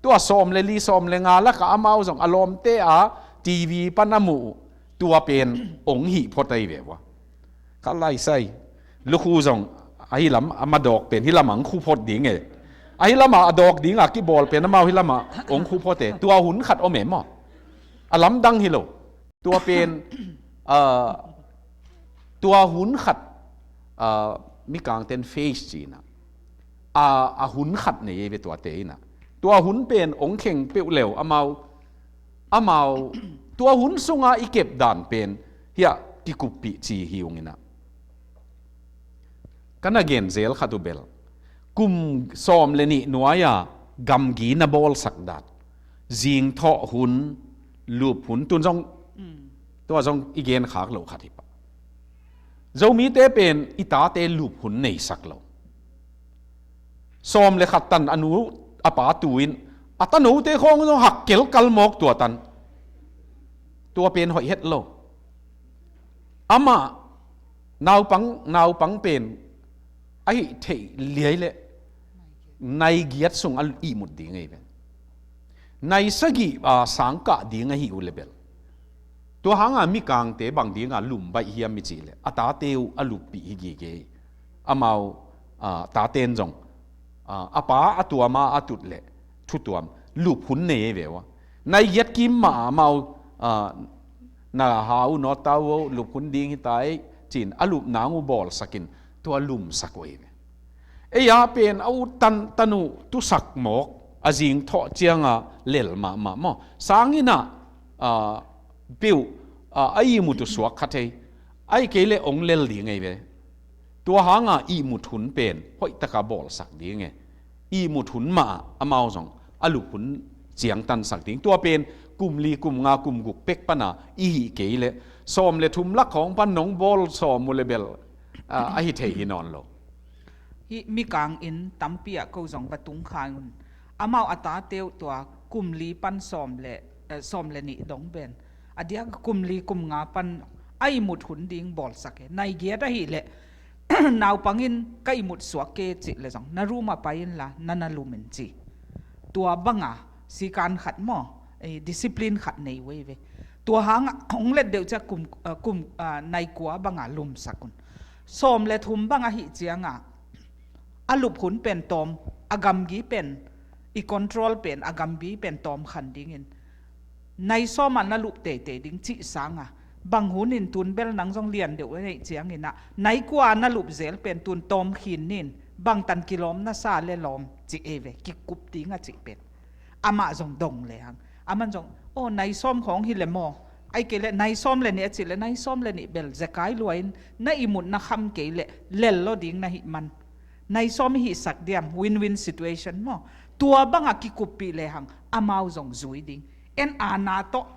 Tua sawm le li, sawm le nga lakah amau zong a lawmte a TV pan a muh uh, tua pen hong hih phot ahi ve ua. Ka laisai, lukhu zong ahi lam a ma dawk pen hih lamah hong khu phot ding e. Ahi lamah a dawk dinga kibawl pen amau hih lamah hong khu phot e. Tua hun khat om e maw. A lamdang hi lo. Tua pen, a, tua hun khat, a, mikangten phase ci-in ah, a, a hun khat nei ei ve tuate in ah. Tua hun pen hong kheng peuh leu amau, amau, tua hun sunga i kep dan pen hiah kikuppih ci hi ung in ah. Ka na gen zel khat uh bel, kum sawm le nih nuai-a gamgi na bawlsak dan, zingthawh hun, lup hun, tun zong, mm, tua zong i gen khak loh khat hi pah. Zomite pen i tate lup hun neisak lo. Sawm le khat tan a nu a pa tu in, a tanote khawng zong hak kelkal mawk tua tan. Tua pen hoih het lo. Amah naupang, naupang pen ahi theih liai leh nai giat sung a ihmut ding ahi ven. Nai sagih, a, sangkah ding ahi uh le bel, tua hanga mikangte bang dinga lum baih hiam i cih leh a tate uh a luppih hi gige hi. Amau, a, taten zong, a, a pa a tuama a tut leh thutuam, lup hun nei ahi ve ua. Nai giat kim mah amau, a, na ha uh nawt ta uh, lup hun ding hi ta ei, ci-in a lup nang uh bawlsakin tua lumsak uh ahi ve. Ei a pen a ut tan, tanu tusak mawk, a zingthawh cianga lel mahmah maw. Sang in ah, a, peuh, a, a ihmut uh suak kha thei. Ahih kei leh hong lel ding ahi ve. Tua hanga ihmut hun pen hoihtaka bawlsak ding e. Ihmut hun mah amau zong a lup hun ciangtansak ding. Tua pen kum li, kum nga, kum guk pek pana i hih kei leh, sawm le thum lak khawng pan nong bawl sawm uh le bel, a, ahi thei hi nawn lo. Hih mikang inn tampi ah ko zong va tung kha un. Amau a tate uh tua kum li pan sawm le, eh, sawm le nih dong pen, a diak kum li kum nga pan a ihmut hun ding bawlsak e. Nai giat ahih leh naupang in ka ihmut suak kei cih leh zong na room ah pai inla na na lum in ci. Tua banga sikan khat maw, eh, discipline khat nei uh ahi ve. Tua hanga hong let deuh ciah kum, eh, kum, eh, nai kua banga lumsak un. Sawm le thum bang ahih cianga a lup hun pen tawm, a gamgi pen, i control pen, a gamgi pen tawm khan dingin, nai sawma na lup teitei ding cih sanga, bang hunin tun bel nang zong lian deuh a neih ciangin ah, nai kua na lup zel pen tun tawm khin nin, bangtan kilawm na sa le lawm ci ei ve, kikup ding a cih pen. Amah zong dong le hang. Aman zong, aw, nai sawm khawng hi le maw. Ahih kei leh nai sawm le nih a cih leh nai sawm le nih bel zekai lua in na ihmut na kham kei leh lel lo ding na hih man. Nai sawm i hihsak diam, win-win situation maw. Tua banga kikuppih le hang, amau zong zui ding. En a na tawh,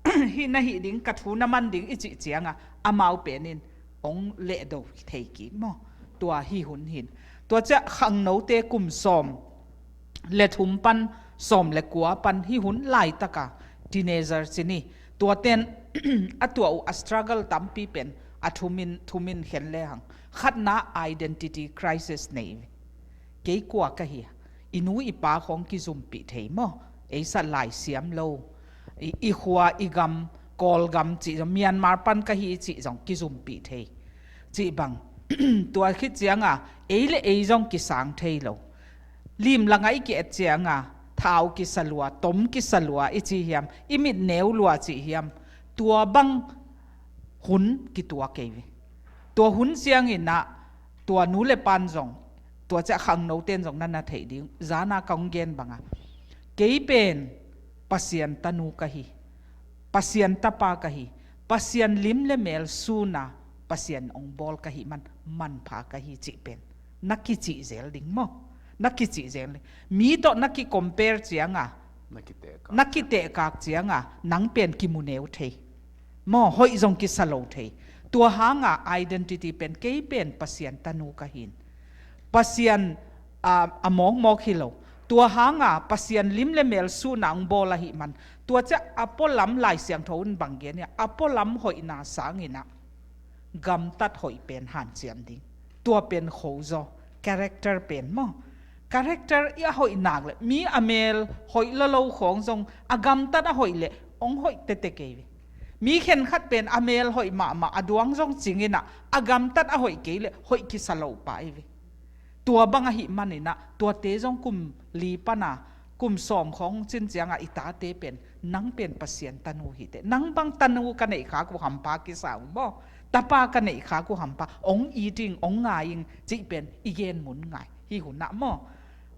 hih na hih ding, ka thu na man ding i cih cianga amau pen in hong lehdo thei kik maw. Tua hih hun hin, tua ciah khangnote kum sawm le thum pan sawm le kua pan hih hun laitaka teenager ci ni, tuaten a tuah uh a struggle tampi pen a thumin thumin khen lehang, khatna identity crisis nei ve. Kei kua ka hi a, i nu i pa khawng kizumpih thei maw, ei sa lai siam lo, i, i khua i gam, Kawlgam cih zong, Myanmar pan ka hi cih zong kizumpih thei cih bang. Tua khit cianga ei le ei zong kisang thei lo. Lim la ngai ki-et cianga thau kisa lua, tom kisa lua i ci hiam, i mit neu lua cih hiam, tua bang hun kituak ei ve. Tua hun cianginah tua nu le pan zong, tua ciah khangnoten zong na na theih ding, zana ka hong gen banga, kei pen Pasian tanu ka hi, Pasian tapa ka hi, Pasian lim le mel suna Pasian hong bawl ka hi man, manpha ka hi cih pen na kicih zel ding maw. Na kicih zel ding. Mi tawh na kicompare cianga, na kitehkak cianga nang pen kimu neu thei maw, hoih zong kisa lo thei. Tua hanga identity pen, kei pen Pasian tanu ka hin, Pasian a, a mawkmawk hi lo. Tua hanga Pasian lim le mel suna hong bawl ahi man, tua ciah a pualam Lai Siangtho in bang gen hia, a pualam hoihna sanginah gamtat hoih pen hanciam ding. Tua pen khozaw, character pen maw. Character i a hoih nak le, mi a mel hoih lolo khawng zong a gamtat a hoih le hong hoih tete kei ve. Mi khenkhat pen a mel hoih mahmah, a duang zong cinginah a gamtat a hoih kei le hoih kisa lo pa i ve. Tua bang ahi maninah tuate zong kum li pana kum sawm khawng cin cianga i tate pen, nang pen Pasian tanu hi teh, nang bang tanu ka neih khak uh hampha kisa uh maw, tapa ka neih khak uh hampha, hong it ing, hong ngai ing cih pen i gen mun ngai hi hunah maw.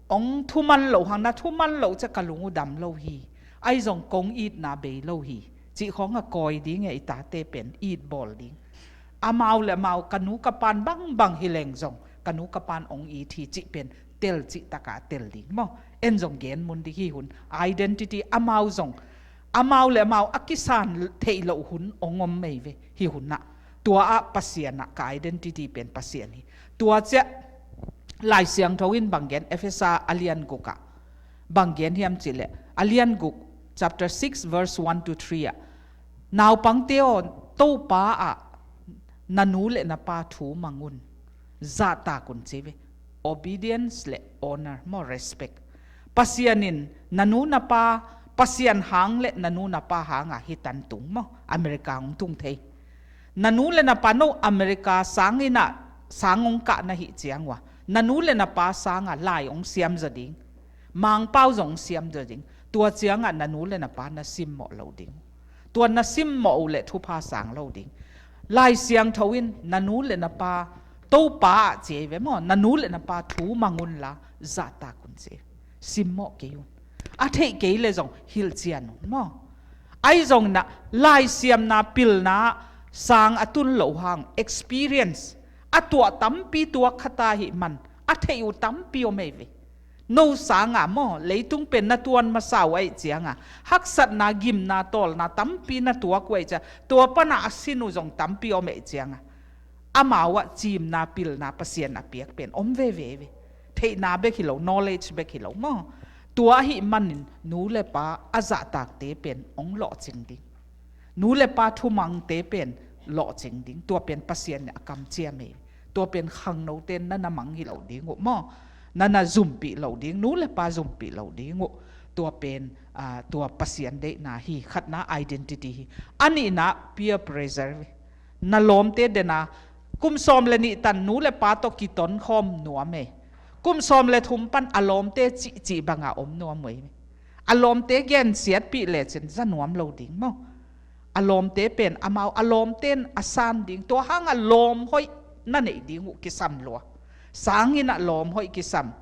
Hong thuman loh hang, na thuman loh ciah ka lung uh dam lo hi, ahi zong kong itna bei lo hi cih khawng a kawi ding e, i tate pen it bawl ding. Amau le amau, ka nu ka pan bangbang hi leng zong ka nu ka pan hong it hi cih pen tel cihtaka tel ding maw. En zong gen mun ding hi hun, identity amau zong, amau le amau a kisan theih loh hun hong om mei ve hi hunah. Tua ah Pasian ah ka identity pen Pasian hi. Tua ciah Lai Siangtho in bang gen, Efesa a lian guk ah bang gen hiam cihleh, a lian guk, chapter six, verse one to three ah, naupangte aw, Topa ah na nu le na pa thu mang un, zahtak un ci ve. Obedience le honor maw, respect. Pasian in na nu na pa, Pasian hang le na nu na pa hanga hi tan tung maw, America hong tung thei. Na nu le na pa, no America sanginah sang hong kah na hih ciang ua, na nu le na pa sanga lai hong siam zaw ding, Mangpau zong hong siam zaw ding. Tua ciangah na nu le na pa na simmawh lo ding. Tua na simmawh uh le thupha sang lo ding. Lai Siangtho in na nu le na pa, Topa ah ci ei ve maw, na nu le na pa thu mang unla zahtak un ci ei. Simmawh kei un. A theih kei le zong hilhcian un maw. Ahi zongin ah laisiamna pilna sang a tun loh hang, experience a tuah tampi tuak khata hi man, a theih uh tampi om ei ve. No sanga maw, leitung pen na tuan masa uh ahih cianga haksatna, gimna, tawlna tampi na tuak uh ahih cianga, tua pana a sin uh zong tampi om ahih cianga, amau ah cimna pilna Pasian a piak pen om veve ve. Theihna bek hi lo, knowledge bek hi lo maw. Tua ahih manin nu le pa a zahtakte pen hong lawhcing ding. Nu le pa thumangte pen lawhcing ding. Tua pen Pasian in a kamciam hi. Tua pen khangnote na na mang hi lo ding uh maw. Na na zumpih lo ding, nu le pa zumpih lo ding uh. Tua pen, ah, tua Pasian deihna hi, khatna identity hi. A nihna peer pressure hi. Na lawmte dena, kum sawm le nih tan nu le pa tawh kiton khawm nuam ei. Kum sawm le thum pan a lawmte cihcih banga om nuam uh ei. A lawmte gensiatpih lecin za nuam lo ding maw. A lawmte pen amau a lawmte in a san ding, tua hanga lawm hoih na neih ding uh kisam lua. Sangin a lawm hoih kisam,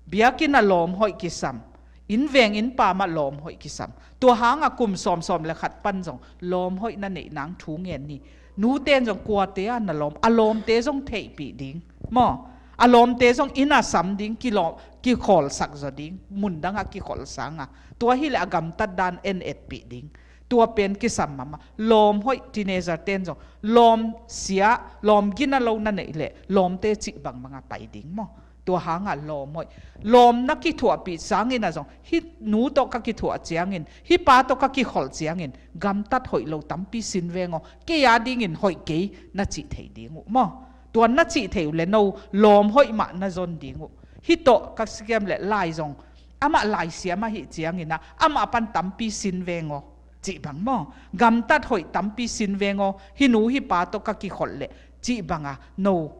biakinn a lawm hoih kisam, innveng innpam ah lawm hoih kisam. Tua hanga kum sawm, sawm le khat pan zong lawm hoih na neih nang thu ngen ni. Nute in zong kuate a na lawm, a lawmte zong theihpih ding maw. A lawmte zong inn a sam ding, kilawm, kikhawlsak zaw ding, mundang ah kikholh sanga. Tua hileh a gamtat dan en etpih ding. Tua pen kisam mahmah. Lawm hoih, teenager ten zong lawm sia, lawm gina lo na neih leh lawmte cih bangbang a pai ding maw? Tua hangah lawm hoih. Lawm na kithuahpih sangin ah zong, hih nu tawh ka kithuah ciangin, hih pa tawh ka kikholh ciangin gamtat hoih lo tampi sin veng aw, kei a dingin hoih kei na cih thei ding uh maw? Tua na cih thei uh leh no lawm hoih mah na zon ding uh. Hih tawh ka siam leh lai zong, amah laisiam ahih ciangin ah amah pan tampi sin veng aw, cih bang maw? Gamtat hoih tampi sin veng aw, hih nu hih pa tawh ka kikholh leh, cih banga no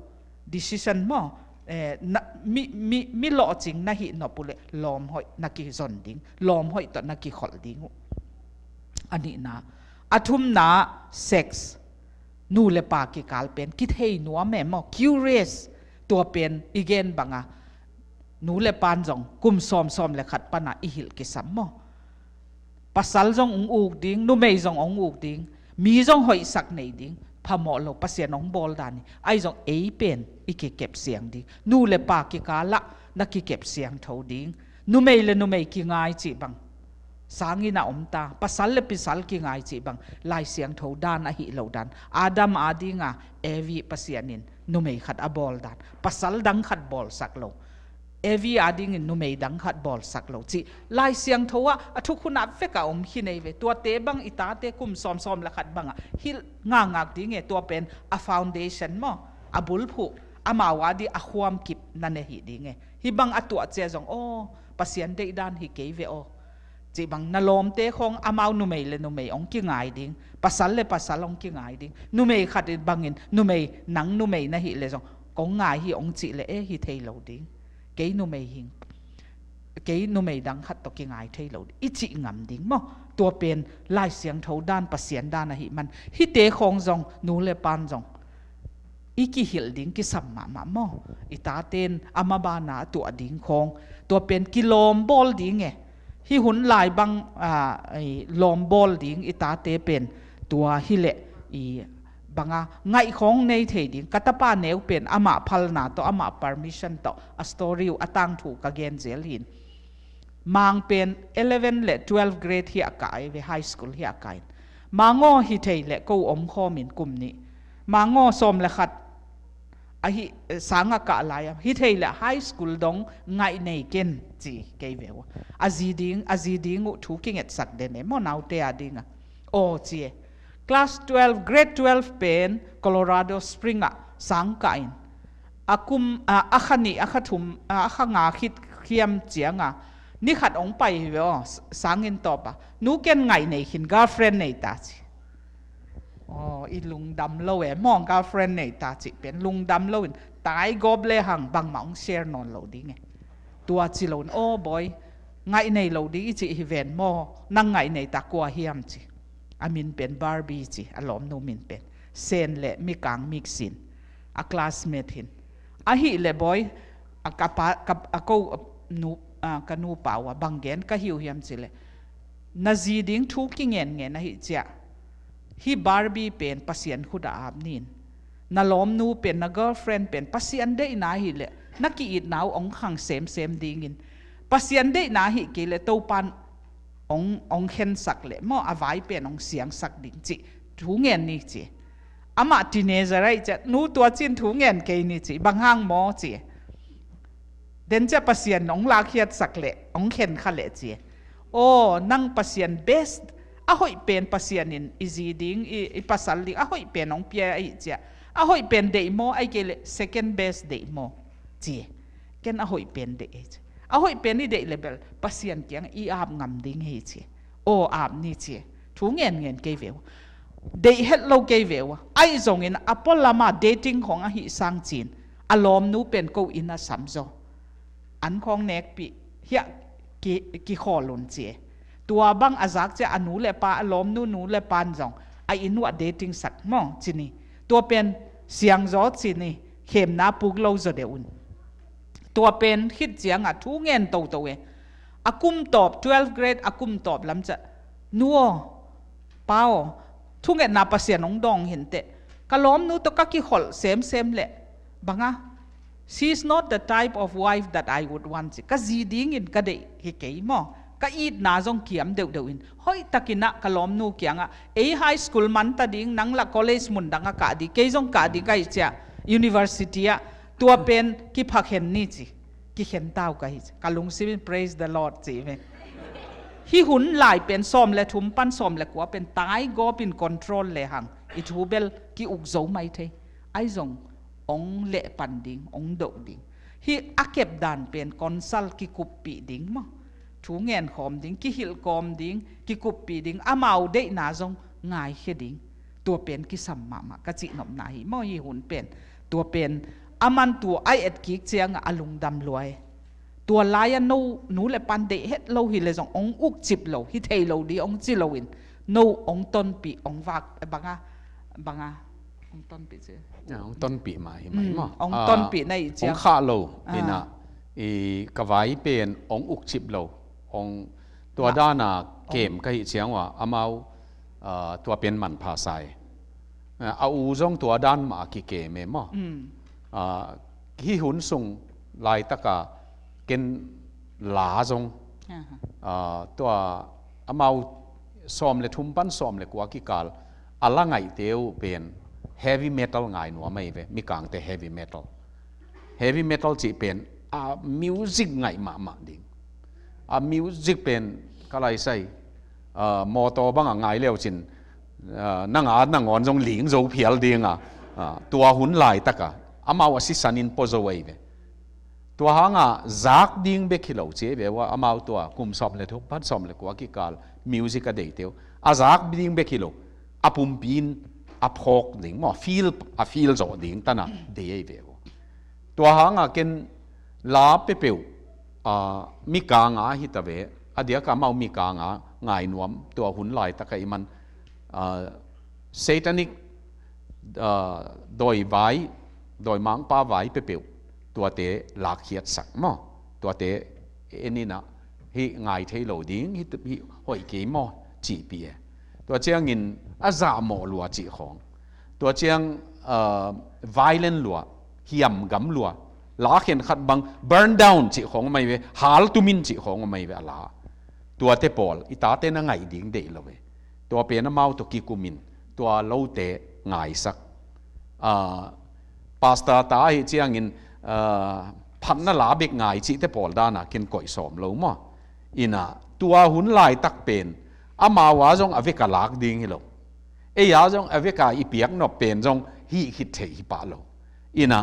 decision maw? Eh, na, mi, mi, mi lawhcing na hih nop uh leh lawm hoih na kizon ding, lawm hoih tawh na kikholh ding uh. A nihna. A thumna, sex. Nu le pa kikal pen kithei nuam e maw? Curious. Tua pen i gen banga nu le pan zong kum sawm, sawm le khat pana i hilh kisam maw? Pasal zong hong uk ding, numei zong hong uk ding, mi zong hoihsak nei ding, phamawh lo, Pasian hong bawl dan hi. Ahi zong ei pen i kikep siang ding. Nu le pa kikalah na kikep siangtho ding. Numei le numei kingai cih bang sangin a om ta, pasal le pasal kingai cih bang Lai Siangtho dan ahi lo dan. Adam a dinga Evi Pasian in numei khat a bawl dan, pasal dang khat bawlsak lo, Evi a dingin numei dang khat bawlsak lo cih Lai Siangtho ah a thukhun ah vek a om khin ei ve. Tuate bang i tate kum sawm, sawm le khat bangah hilh ngakngak ding e. Tua pen a foundation maw, a bulphuh, amau a ding a khuam kip na ne hi ding e. Hih bang a tuah cia zong, aw, Pasian deih dan hi kei ve aw, cih bang na lawmte khawng amau numei le numei hong kingai ding, pasal le pasal hong kingai ding. Numei khat bangin, numei, nang numei na hih leh zong kong ngai hi hong cih leh, e, hi thei lo ding. Kei numei hing, kei numei dang khat tawh kingai thei lo ding, i cih ngam ding maw? Tua pen Lai Siangtho dan, Pasian dan ahih man, hihte khawng zong nu le pan zong i kihilh ding kisam mahmah maw? I taten a mabana a tuah ding khawng. Tua pen kilawm bawl ding e. Hih hun lai bang, a, i lawm bawl ding i tate pen tua hileh i banga ngaih khawng nei thei ding. Ka tapa neu pen amah phalna tawh, amah permission tawh a story uh, a tangthu ka gen zel hin. Mang pen eleven le twelve grade hi a kah ei ve, high school hi a kah in. Mang aw, hi thei leh ko omkhawm in kum nih. Mang aw, sawm le khat ahi, sang a kah lai a, hi thei leh high school dong ngaih nei ken, ci kei ve uh. A zi ding, a zi ding uh thu kingetsak den e maw, naute a dinga. Aw, ci e. Class twelve, grade twelve pen Colorado Spring ah sang kah in. A kum, a, a kha nih, a kha thum, a, a kha nga khit khiam cianga ni khat hong pai hi ve aw, s-, sangin tawpa. Nu, ken ngaih nei khin, girlfriend nei ta, ci. Aw, i lungdam lo e maw, girlfriend nei ta cih pen lungdam loin, tai gawp le hang bangmah hong share nawn lo ding e. Tua ci loin, aw bawi, ngaih nei lo ding i cih hi ven maw, nang ngaih nei ta, kua hiam, ci. A min pen Barbie, ci, a lawmnu min pen. Sen le mikang mix in, a classmate hin. Ahih leh bawi, a ka pa, ka, a ko, a nu, a ka nupa uh a bang gen ka hi uh hiam cih leh, na zi ding thu kingen ngen ahih ciah, hih Barbie pen Pasian khut ah ap ni in. Na lawmnu pen, na girlfriend pen Pasian deihna ahih leh na ki-itna uh hong khang semsem dingin, Pasian deihna ahih kei leh Topan hong, hong khensak leh maw, a vai pen hong siangsak ding, cih thu ngen ni, ci. Amah teenager ahih ciah, nu, tua cin thu ngen kei ni, ci. Bang hang maw, ci. Den ciah Pasian hong lakkhiatsak leh, hong khenkha leh, ci. Aw, nang Pasian best, a hoih pen Pasian in i zi ding, i, i pasal ding a hoih pen hong pia ahih ciah, a hoih pen deih maw, ahih kei leh second best deih maw, ci. Ken a hoih pen deih, ci. A hoih pen i deih leh bel Pasian kiang i ap ngam ding hi, ci. Aw, ap ni, ci. Thu ngen ngen kei ve uh. Deih het lo kei ve uh. Ahi zongin a pualama dating khawng ahih sang cin, a lawmnu pen ko inn ah samzaw, an khawng nekpih, hiah ki, kikhawl un, ci. Tua bang a zak ciah a nu le pa, a lawmnu nu le pan zong a inn uh ah dating sak maw, ci ni. Tua pen siangzaw, ci ni, khemna puk lo zaw deuh un. Tua pen khit ciangah thu ngen toto e. A kum tawp, twelve grade a kum tawp lam ciah, nu aw, pa aw, thungetna Pasian hong dawng hinteh. Ka lawmnu tawh ka kikholh semsem leh banga, she is not the type of wife that I would want, ci. Ka zi dingin ka deih hi kei maw. ka itna zong kiam deuhdeuh in, hoihtakin ah ka lawmnu kiangah, ei high school man ta ding, nang lah college mun dang a kah ding, kei zong kah ding ka hih ciah, university ah, tua pen kiphakhen ni ci, kikhen tau ka hi ci. Ka lungsim in, "Praise the Lord," ci ve. Hih hun lai pen sawm le thum pan sawm le kua pen taigawp in control lehang i thu bel ki-uk zo mai thei. Ahi zong ong lehpan ding, ong doh ding. Hih a kepdan pen consult kikuppih ding maw? Thu ngenkhawm ding, kihilhkawm ding, kikuppih ding, amau deihna zong ngaikhia ding. Tua pen kisam mahmah ka cihnopna hi maw, hih hun pen. Tua pen a man tua a etkik ciangah a lungdam lua e. Tua lai-ah no nu le pan deih het lo hi leh zong ong ukcip lo, hi thei lo ding ong ci loin, no ong tonpih, ong vak, banga, banga, ong tonpih ci. Ya, ong tonpih mah hi mai maw? Ong tonpih na ih ciang, ong khah lo, ah, ina, i ka vai pen ong ukcip lo, ong tua dana kem ka hih ciang ua, amau, ah, tua pen manpha sa e. Ah, a u zong tua dan mah a kikem e maw? Ah, hih hun sung laitaka ken la zong, ah, tua amau sawm le thum pan sawm le kua kikal a la ngaihte uh pen heavy metal ngai nuam ahi ve, Mikangte heavy metal. Heavy metal cih pen a music ngaih mahmah ding. A music pen ka lai sai, ah, mawtaw bangah ngai leucin, ah, nanga nangawn zong ling zo phial dinga, ah, tua hun laitaka amau a sisanin pua zo ahi ve. Tua hanga zak ding bek hi lo ci ahi ve ua, amau tua kum sawm le thum pan sawm le kua kikal music a deihte uh a zak ding bek hi lo, a pumpi in a phawk ding maw, a feel, a feel zawh ding tana dei ahi ve ua. Tua hanga ken la peuhpeuh, ah, Mikanga hi ta ve, a diaka amau Mikanga ngai nuam, tua hun laitaka i man, ah, satanic, ah, dawi vai, dawi mangpa vai peuhpeuh, tuate lakkhiatsak maw? Tuate en ina, hih ngai thei lo ding, hih, hih hoih kei maw? Cihpih e. Tua ciangin a zahmawh lua cih khawng. Tua ciang, ah, violent lua, hiamgam lua, la khenkhat bang burn down cih khawng om ahi ve, hal tumin cih khawng om ahi ve a la. Tuate pawl i tate na ngaih ding deih lo ve. Tua pen amau tawh kikumin tua lote ngaisak. Ah, pastor ta ahi ciangin, ah, phatna la bek ngai cihte pawl dana ken koih sawm lo maw? Ina, tua hun laitak pen amau a zong a veka lak ding hi lo. Ei a zong a veka i piak nop pen zong hih khit theih hi pah lo. Ina,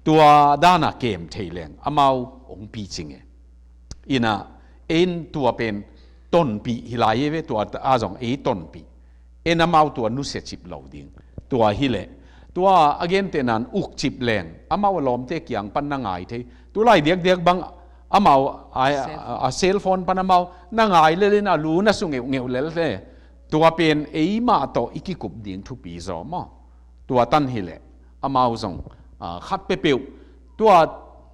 tua dana kem thei leng amau ong picing e. Ina, ei in tua pen tonpih hi lai e ve, tua a zong ei tonpih. Ei in amau tua nusia cip lo ding. Tua hileh, tua a gentehna in ukcip leng amau a lawmte kiang pan na ngai thei. Tulai diakdiak bang amau a, a, a cell phone pan amau na ngai lel in a lu na su ngeuhngeuh lel le. Tua pen eimah tawh i kikup ding thupi zaw maw? Tua tan hileh amau zong, ah, khat peuhpeuh tua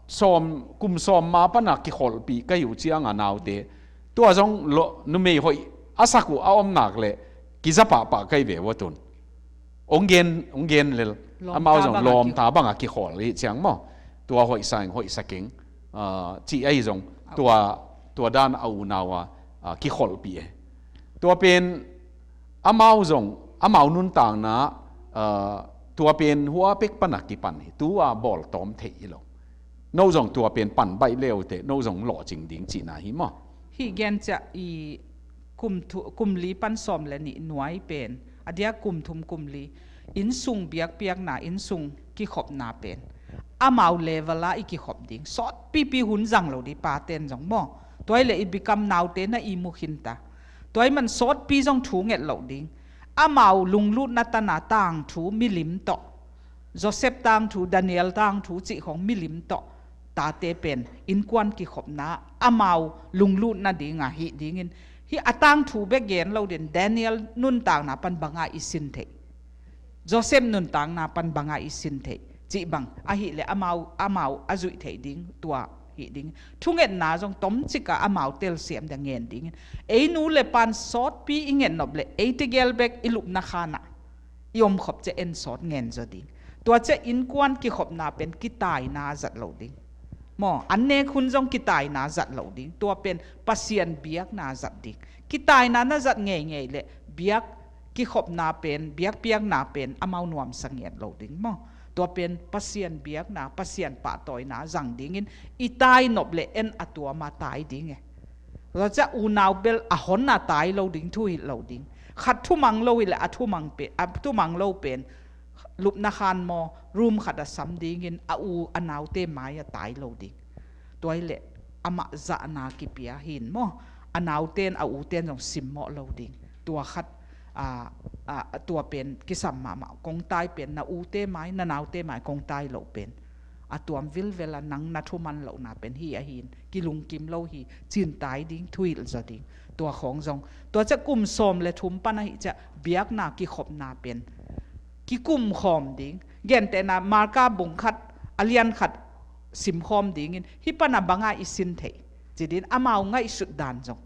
sawm, kum sawm ma pana kikholhpih ka hi uh cianga naute, tua zong lo, numei hoih a sak uh a om nak leh kiza pahpah ka hi ve ua tun. Ong gen, ong gen lel. Lawmta amau zong banga lawmta banga kikholh hi ciang maw? Tua hoihsa ing, hoihsa keng, ah, cih ahi zong tua, tua dan a unau a, ah, kikholhpih e. Tua pen amau zong, amau nuntakna, ah, tua pen hua pek pana kipan hi, tua bawltawm theih hi lo. No zong tua pen pan baih leuteh, no zong lawhcing ding cihna hi maw? Hih gen ciah i kum thu, kum li pan sawm le nih nuai pen, a dia kum thum kum li, innsung biakpiakna, innsung kikhopna pen amau level a i kikhop ding. Sawtpipi hun zang lo ding paten zong maw? Tua hileh it become naute na i mu khinta. Tua hi man sawtpi zong thu nget loh ding. Amau lunglutna tana tangthu milim tawh, Joseph tangthu, Daniel tangthu cih khawng milim tawh tate pen innkuan kikhopna amau lunglutna dinga hih dingin, hih a tangthu bek gen lo din, Daniel nuntakna pan banga i sin theih, Joseph nuntakna pan banga i sin theih cih bang ahileh amau, amau a zuih theih ding tua hih ding. Thungetna zong tomcika amau telsiam dia ngen dingin, ei nu le pan sawtpi i ngetnop leh ei tegel bek i lupna khanah i omkhop ciah ensawt ngen zaw ding. Tua ciah innkuan kikhopna pen kitaina zat lo ding. Maw, an nek hun zong kitaina zat lo ding. Tua pen Pasian biakna zat ding. Kitaina na zat ngeingei leh biak kikhopna pen, biakpiakna pen amau nuamsa ngiat lo ding maw. Tua pen Pasian biakna, Pasian pahtawina zang dingin i tai nop leh en a tuama tai ding e. Tua ciah unau bel a hon a tai lo ding, thuhilh lo ding. Khat thumang lo hileh a thumang pen, a thumang lo pen lupna khan maw, room khat a sam dingin a u a naute mai a tai lo ding. Tua hileh amah zahna kipia hin maw, a nauten a uten zong simmawh lo ding. Tua khat, a, a, tua pen kisam mahmah, kong tai pen na ute mai, na naute mai kong tai loh pen a tuam vilvel a nang na thuman lohna pen hi ahin, kilungkim lo hi, cin tai ding, thuhilh zaw ding. Tua khawng zong, tua ciah kum sawm le thum pan ahi ciah biakna kikhopna pen kikum khawm ding. Gentehna Marka bung khat a lian khat simkhawm dingin hih pana banga i sin theih ci dingin amau ngaihsut dan zong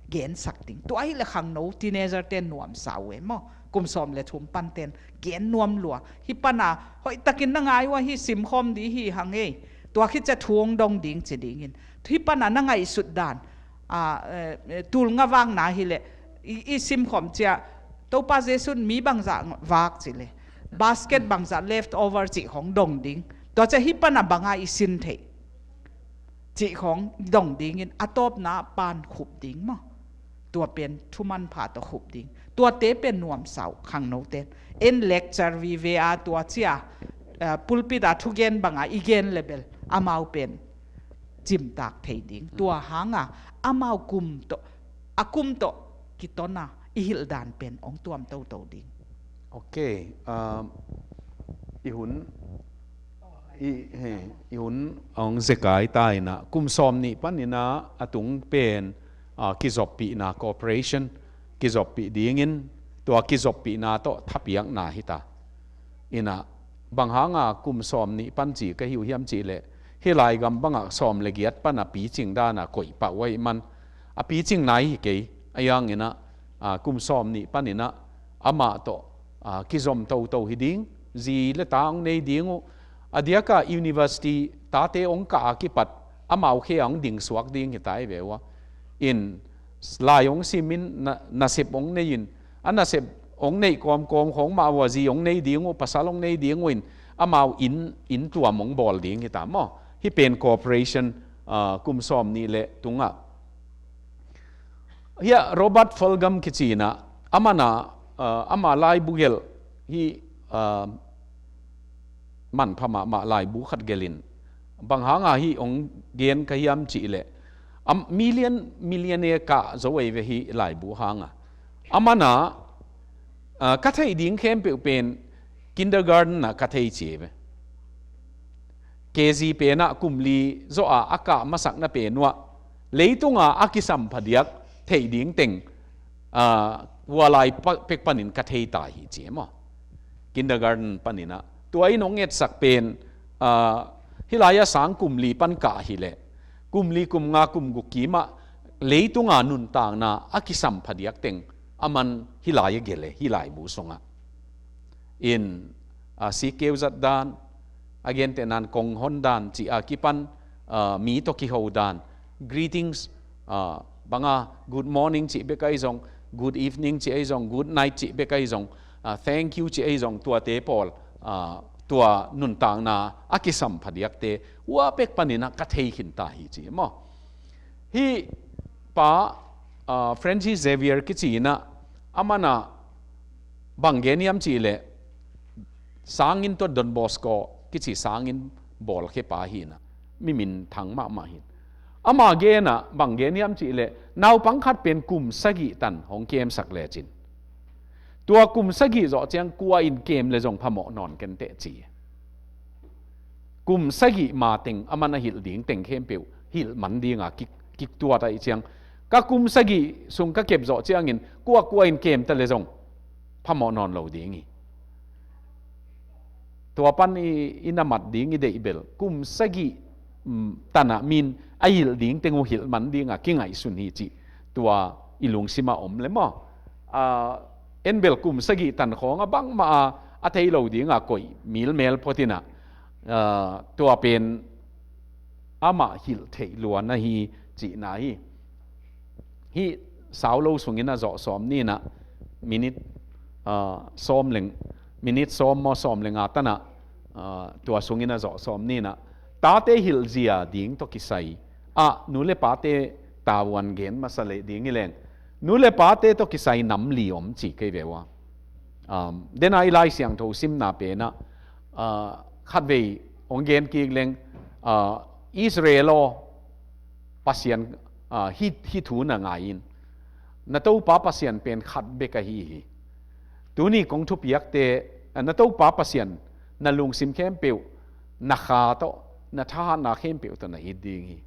gensak ding. Tua hileh khangno teenager ten nuamsa uh e maw. Kum sawm le thum panten gen nuam lua. Hih pana hoihtakin na ngai uh a, hih simkhawm ding hi hang ei. Tua khit ciah thu hong dong ding ci dingin. Hih pana na ngaihsut dan, a, eh, eh, tul nga vakna hileh i, i simkhawm ciah Topa Jesu in mi bangzah vak ci leh, basket bangzah left over cih khawng dong ding. Tua ciah hih pana banga i sin theih cih khawng dong dingin a tawpna pan khup ding maw. Tua pen thuman pha tawh khup ding. Tuate pen nuamsa uh khangnoten. En lecture vive a tua ciah, eh, pulpit a thugen banga i gen leh bel amau pen cimtak thei ding. Tua hanga amau kum tawh, a kum tawh kitona i hilh dan pen hong tuam toto ding. Ok, um, i hun, i, he, i hun hong zekai ta inah, kum sawm nih paninah a tung pen, ah, kizoppihna, cooperation, kizoppih dingin, tua kizoppihna tawh thapiakna hita. Inah, bang hanga kum sawm nih pan ci ka hi uh hiam cihleh, hih laigam bangah sawm le giat pana picing dana koih pah uh ahih man, a picing nai hi kei, a iang inah, ah, kum sawm nih paninah, amah tawh, ah, kizom toto hi ding, zi le ta hong nei ding uh. A diaka university tate hong kah a kipat, amau khe a hong dingsuak ding hita hi ve uh a. In, lai hong simin, na, nasep hong nei in, a nasep hong neih kawmkawm khawng mah uh a zi hong nei ding uh, pasal hong nei ding uh in, amau inn, inn tuam hong bawl ding hita maw. Hih pen cooperation, ah, kum sawm nih le tungah. Hiah Robert Fulghum kici inah, amanah, ah, ama laibu gelh hih, ah, manpha mahmah laibu khat gelhin. Bang hanga hih hong gen ka hiam cihleh, am, million, millionaire kah zo ei ve hih laibu hanga. Amanah, ah, ka theih ding khempeuh pen kindergarten ah ka thei ci ei ve. K G penah kum li zawh a a kah masakna pen uah leitunga a kisam phadiak theih ding teng, ah, hua lai pa-, pek panin ka thei ta hi ci ei maw. Kindergarten paninah. Tua in hong etsak pen, ah, hih lai-ah sang kum li pan kah hileh, kum li, kum nga, kum guk kimah leitunga nuntakna a kisam phadiak teng aman hih lai-ah gelh e, hih laibu sungah. In, ah, sikkeu zat dan, a gentehna in kong hon dan cih a kipan, ah, mi tawh kiho dan, greetings, ah, banga good morning cih bek ahi zong, good evening cih ahi zong, good night cih bek ahi zong, ah, thank you cih ahi zong, tuate pawl, ah, tua nuntakna a kisam phadiakte hua pek paninah ka thei khinta hi ci ei maw. Hih pa, ah, Francis Xavier kici inah, amanah bang gen hiam cihleh, sanginn tawh, Don Bosco kici sanginn bawlkhepa hi inah, mi minthang mahmah hi in. Ama genah bang gen hiam cihleh, naupang khat pen kum sagih tan hong kemsak lecin, tua kum sagih zawh ciang kua in kem le zong phamawh nawn kenteh ci. Kum sagih mateng aman a hilh ding teng khempeuh hilh man dinga kik, kiktuat ahih ciang, ka kum sagih sung ka kep zawh ciangin kuakua in kemta le zong phamawh nawn lo ding hi. Tua pan i, i na mat ding i deih bel kum sagih, mm, tanah min a hilh ding teng uh hilh man dinga kingaihsun hi cih tua i lungsimah om le maw. Ah, en bel kum sagih tan khawngah bangmah a, a thei lo dinga koih milmel photinah, ah, tua pen amah hilh theih lua na hi cihna hi. Hih sau lo sungin a zawh sawm ni in ah, minit, ah, sawm leng, minit sawm maw, sawm le nga tan ah, ah, tua sungin a zawh sawm ni in ah, tate hilhzia ding tawh kisai ah nu le pate tavuan gen masa leh ding hi leng, nu le pate tawh kisai nam li om ci kei ve ua. Um, den a i Lai Siangtho simna pen ah, ah, khatvei hong gen kik leng, ah, Israel aw, Pasian, ah, hih, hih thu na ngai in. Na Topa Pasian pen khat bek ahi hi. Tuni kong thupiakte, ah, na Topa Pasian na lungsim khempeuh, na kha tawh, na thahatna khempeuh tawh na it ding hi.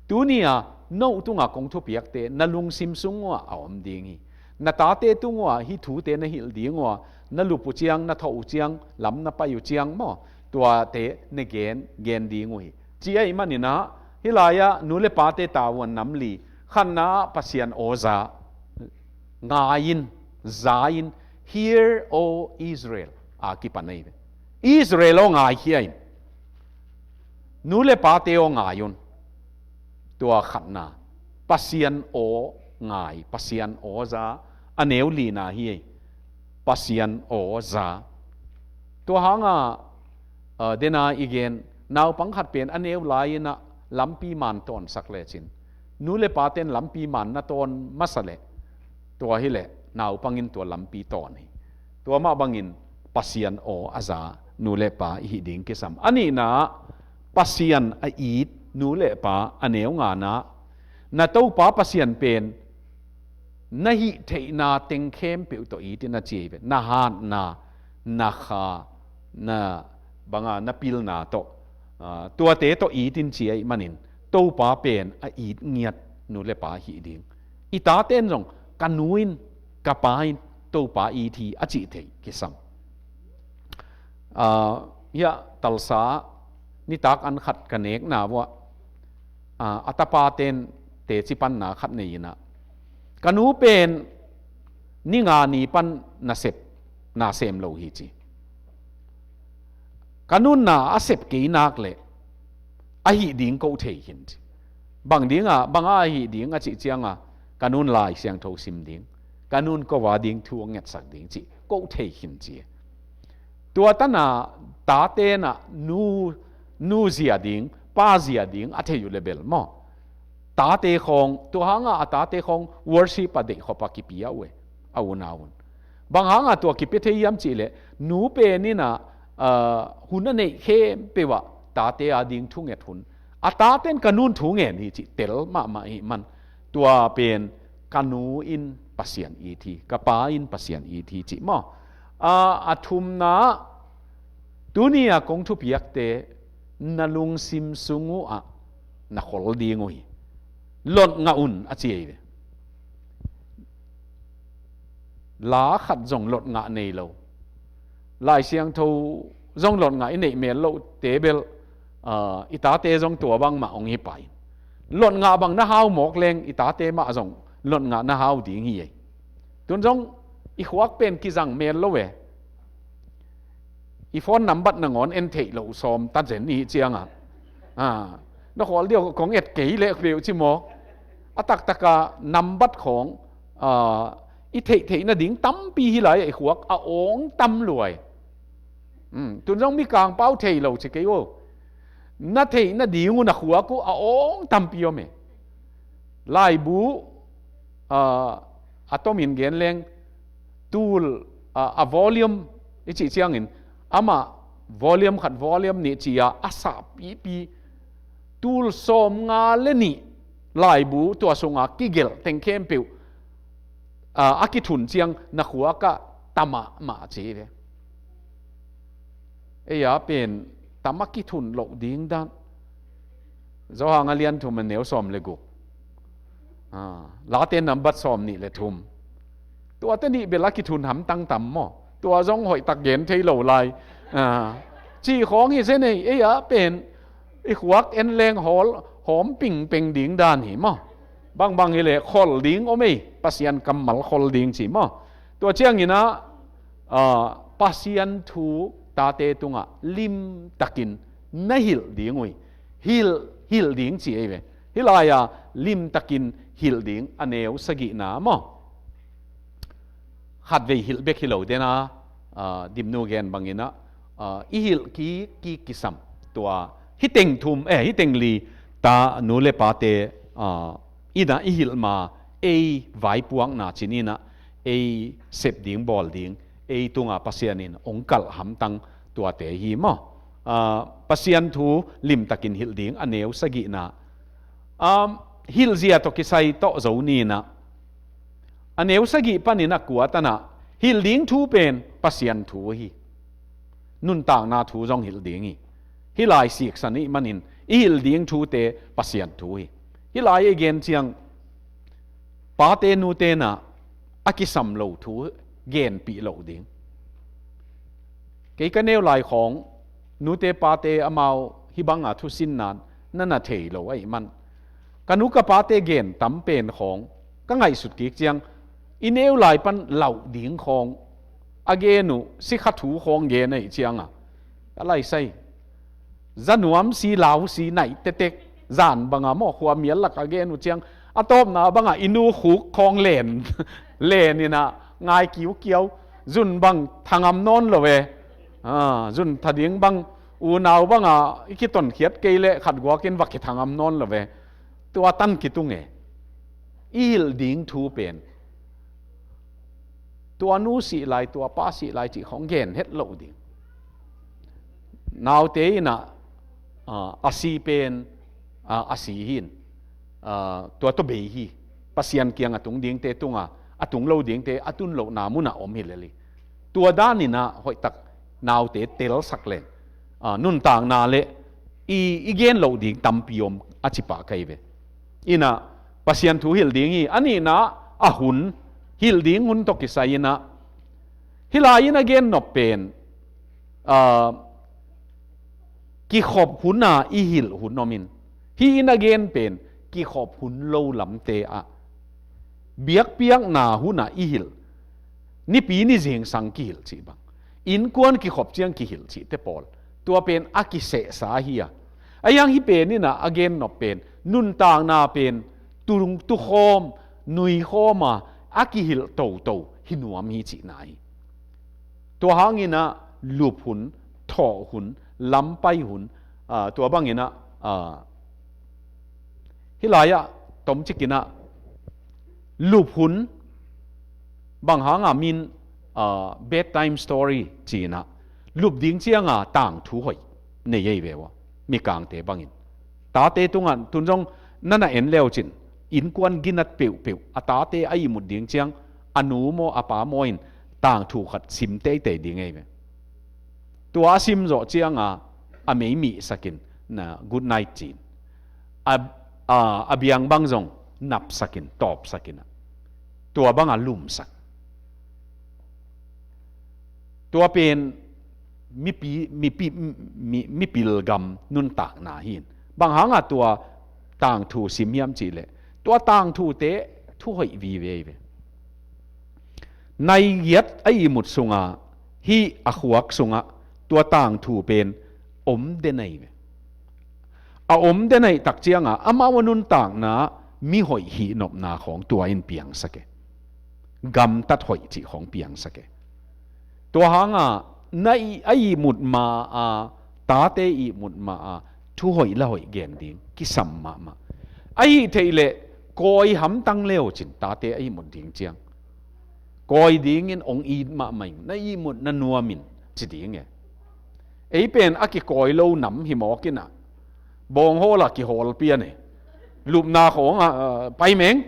Tuni a no tungah kong thupiakte na lungsim sung uah a om ding hi. Na tate tung uah hih thute na hilh ding uah, na lup uh ciang, na thawh uh ciang, lam na pai uh ciang maw, tuate na gen, gen ding uh hi. Ci ahih manin ah, hih lai-ah nu le pate tavuan nam li, khatna ah Pasian aw za, ngai in, za in, Hear, O Israel, a kipan ahi ve. Israel aw, ngaikhia in. Nu le pate aw, ngai un. Tua khatna, Pasian aw ngai, Pasian aw za, a neu lina hi ei. Pasian aw za. Tua hangah, ah, den a i gen, naupang khat pen a neu lai-in ah lampi man tawnsak lecin, nu le paten lampi man na tawn masa leh, tua hileh naupang in tua lampi tawn hi. Tua mah bangin Pasian aw a za nu le pa i hih ding kisam. A nihna ah, Pasian a it nu le pa, a neu ngana ah, na Topa Pasian pen na hih theihna teng khempeuh tawh it in a ci ahi ve. Na hatna, na kha, na banga, na pilna tawh, ah, tuate tawh it in ci ahih manin, Topa pen a it ngiat nu le pa hih ding. I taten zong, ka nu in, ka pa in Topa it hi a cih theih kisam. Ah, hiah Tulsa nitak an khat ka nekna uah, ah, a tapaten teci panna khat nei in ah, ka nu pen ni nga ni pan nasep, na sem lo hi ci. Ka nun na a sep kei nak leh, a hih ding ko thei khin ci. Bang ding a, bang a hih ding a cih ciang a, ka nun Lai Siangtho sim ding, ka nun ko a ding thu a ngetsak ding cih ko thei khin ci. Tua tan a, tate na nu, nu zia ding, pa zia ding a thei uh le bel maw, tate khawng, tua hang a a tate khawng worship a deih khop a kipia uh e, a unau un. Bang hang a tua kipia thei hiam cih leh, nu pen in ah, ah, hun a neih khempeuh ah tate a ding thunget hun, a taten ka nun thu ngen hi cih tel mahmah ahih man, tua pen ka nu in Pasian it hi, ka pa in Pasian it hi cih maw. Ah, a thumna ah, tuni a kong thupiakte na lungsim sung uh ah na khol ding uh hi. Lot ngah un a ci ahi ve. La khat zong lot ngah nei lo. Lai Siangtho zong lot ngah i neih mel loh te bel, ah, i tate zong tua bangmah hong hi pai. Lot ngah bang na hau mawk leng i tate mah zong lot ngah na hau ding hi ei. Tun zong i khuak pen kizang mel lo e. I phone nambat nangawn en theih loh sawm ta zen i hih ciang a, ah, na khawl diau kong et kei leh peuh ci maw. A taktak a nambat khawng, ah, i theih theih nading tampi hi lai a, i khuak a awng tam luai. Hmm, tun zong Mikang pau thei lo ci kei uh. Na theih nading uh na khuak uh a awng tampi om e. Laibu, ah, a tomin gen leng, tul, ah, a volume i cih ciangin, amah volume khat, volume nih ci a, a sahpipi, tul sawm nga le nih laibu tua sunga kigelh teng khempeuh, ah, a kithun ciang na khuak ah ta mahmah ci ve. Ei a pen tam a kithun loh ding dan. Johan a lian thum a neu sawm le guk. Ah, Late nambat sawm nih le thum. Tuate nih bel a kithun hamtang tam maw. Tua zong hoihtak gen thei lo lai. Ah, cih khawng hi zen ei, ei a pen i khuak en leng hawl, hawm pingpeng ding dan hi maw. Bangbang hi leh khol ding om ei, Pasian kammal khol ding ci maw. Tua ciangin ah, ah, Pasian thu tate tungah limtakin na hilh ding uh hi. Hilh Hilh ding ci ei ve. Hih lai-a limtakin hilh ding a neu sagihna maw? Khatvei hilh bek hi lo dena, ah, Dimnu gen banginah, ah, i hilh kik kik kisam tua hih teng thum, eh, hih teng li ta nu le pate, ah, inah i hilh ma ei vaipuakna cin inah ei sep ding bawl ding ei tunga Pasian in hong kalh hamtang tuate hi maw? Ah, Pasian thu limtakin hilh ding a neu sagihna. Um, hilhzia tawh kisai tawh zo ninah a neu sagih panin a kuatanah hilh ding thu pen Pasian thu hi. Nuntakna thu zong hilh ding hi. Hih lai siksan ih manin i hilh ding thute Pasian thu hi. Hih lai i gen ciang pate nute nah a kisam lo thu genpih loh ding. Kei ka neu lai khawng nute pate amau hih banga thusinna na na thei lo ahih man ka nu ka pate gen tam pen khawng ka ngaihsut kik ciang i neu lai pan lauh ding khawng a gen uh sikha thu khawng gen ahih cianga ka laisai zanuam si lau si naih tetek zan banga maw khua mial lak a gen uh ciang a tawpna banga i nu khuk khawng len len inah ngai kiukiau zun bang thangam nawn lo ve. Ah, zun tha ding bang unau banga i kitonkhiat kei leh khat guakin va kithangam nawn lo ve. Tua tan kitung e. I hilh ding thu pen tua nu sih lai, tua pa sih lai cih khawng gen het loh ding. Naute inah, ah, a si pen, ah, a si hin, ah, tua tawh bei hi. Pasian kiang a tung dingte tunga a tung lo dingte a tun lohna munah om hi lel hi. Tua daninah hoihtak naute telsak len, ah, nuntakna le i, i gen loh ding tampi om a cipah kai ve. Inah Pasian thu hilh ding hi. A nihna a hun hilh ding hun tawh kisai inah hih lai-in a gen nop pen, ah, kikhop huna i hilh hun omin hih in a gen pen kikhop hun lo lamte ah biakpiakna huna i hilh nipi ni zingsang kihilh cih bang innkuan kikhop ciang kihilh cihte pawl tua pen a kisehsa hi a. A hiang hih pen inah a gen nop pen nuntakna pen tung tukhawm nuikhawma a kihilh toto hi nuam hi cihna hi. Tua hanginah lup hun, thawh hun, lampai hun, ah, tua banginah, ah, hih lai-ah tomcikinah lup hun bang hanga min, ah, bedtime story cinah lup ding cianga tangthu hoih nei ei ve ua mikangte bangin. Tate tungah tun zong nana en leucin innkuan ginat peuhpeuh a tate a ihmut ding ciang a nu maw a pa maw in tangthu khat sim teitei ding ei ve. Tua a sim zawh cianga a mei mihsakin na good night cin a, a, a biang bang zong napsakin tawpsakin a tua banga lumsak. Tua pen mipi, mipi, mi, mipil gam nuntakna hin. Bang hanga tua tangthu sim hiam cihleh tua tangthute thu hoih vive ve. Nai giat a ihmut sunga hih a khuak sungah tua tangthu pen om den ahi ve. A om den ahi tak cianga amau a nuntakna mihoih hihnopna khawng tua in piangsak e. Gamtat hoih cih khawng piangsak e. Tua hanga na i, a ihmut ma a tate ihmut ma a thu hoih la hoih gen ding kisam mahmah. Ahi theih leh kawi hamtang leucin tate a ihmut ding ciang kawi dingin ong it mahmah in na ihmut na nuamin ci ding e. Ei pen a kikawi lo nam hi mawkinah bawng hawla kihawl pian e. Lupna khawngah, ah, paimeng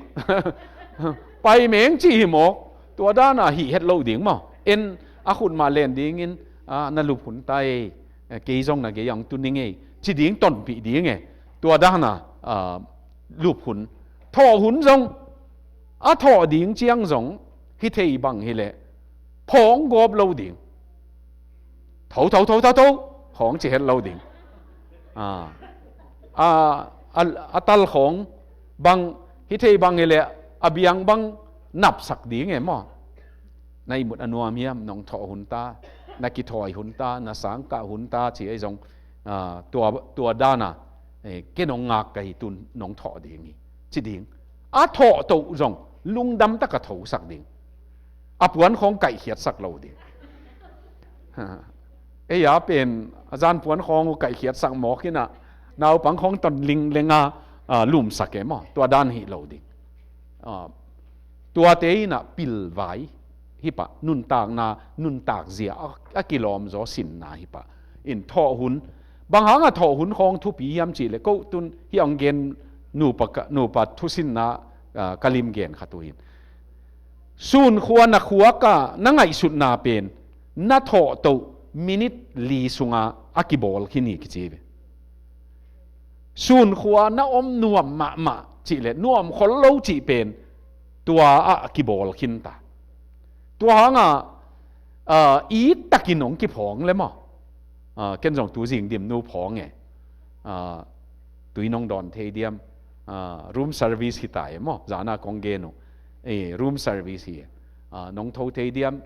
paimeng ci hi mawk. Tua dana hih het lo ding maw? En a khutmah len dingin, ah, na lup hun ta ei, eh, kei zong na gei ang tu ning ei ci ding tonpih ding e. Tua dana, ah, lup hun thawh hun zong a thawh ding ciang zong hi thei bang hileh phawng gawp lo ding. Tho tho tho tho tho khawng ci het lo ding. A, a, a, a tal khawng bang hi thei bang hileh a biang bang napsak ding e maw? Na ihmut a nuam hiam? Nong thawh hun ta, na kithawi hun ta, na sangkah hun ta ci ei zong, a, tua, tua dana Eh, ken hong ngak ka hi, tun nong thawh ding hi, ci ding. A thawh toh zong lungdam taka thosak ding. A puan khawng kaihkhiatsak lo ding. Ha. Ei a pen a zan puan khawng uh kaihkhiatsak mawk in ah, naupang khawng ton linglenga, ah, lumsak e maw, tua dan hi lo ding. Ah, tuate in ah pilvai hi pah, nuntakna, nuntak zia a, a kilawm zaw sinna hi pah. In thawh hun, bang hanga thawh hun khawng thupi hiam cih leh, ko tun hi hong gen nupa ka, nupa thusinna, ah, ka lim gen khat uh hin. Sunkhua na khuaka na ngaihsutna pen na thawh toh minit li sunga a kibawl khin hi kici ve. Sunkhua na om nuam mahmah cih leh nuam khol lo cih pen tua ah a kibawl khin ta. Tua hanga, ah, it takin hong kiphawng le maw. Ah, ken zong tu zing dim nu phawng e. Ah, tui nong dawn thei diam? Ah, room service hi ta e maw, zana kong gen uh. Eh, room service hi. Ah, nong tho thei diam?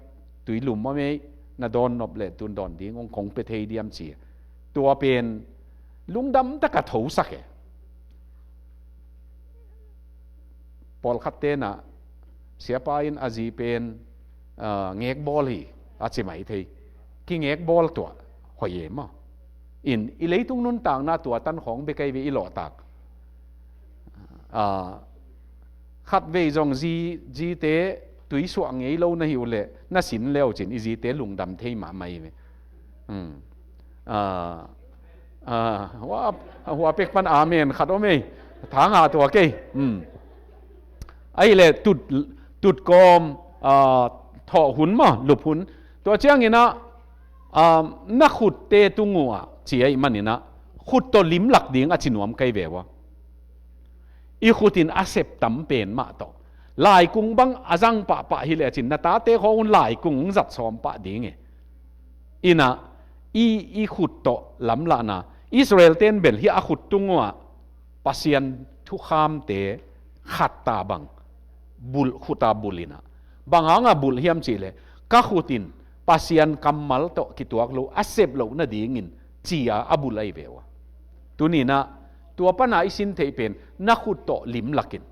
Tui lum maw mei, na dawn nop leh tun dawn ding ong kong pe thei diam ci. Tua pen lungdam taka thosak e. Pawlkhat tenah siapa in a zi pen, ah, ngekbawl hi a ci mai thei. Kingekbawl tua hoih e maw. In i leitung nuntakna tua tan khawng bek ahi ve i lawhtak. Ah, khatvei zong zi, zite tui suah ngei lo na hi uh leh na sin leu cin i zite lungdam thei mahmah hi ve. Hmm. Ah, ah, hua, hua pek pan amen khat om ei. Thang a tua kei. Hmm. Ahi leh tut, tut kawm, ah, thawh hun maw, lup hun. Tua ciangin ah, ah, na khutte tung uh ah ci ahih manin ah khut tawh limlak ding a ci nuam kei ve ua. I khut in a sep tam pen mah tawh. Laikung bang a zang pahpah hi leh cin na tate khawng un laikung zat sawm pah ding e. In ah i, i khut tawh lamlahna. Israel ten bel hi a khut tung uh ah Pasian thukhamte khat ta bang bulh, khut a bulh in ah. Bang hanga bulh hiam cih leh ka khut in Pasian kammal tawh kituak lo a sep loh nadingin ci a a bulh ahi ve ua. Tunin ah tua pana i sin theih pen na khut tawh limlak in,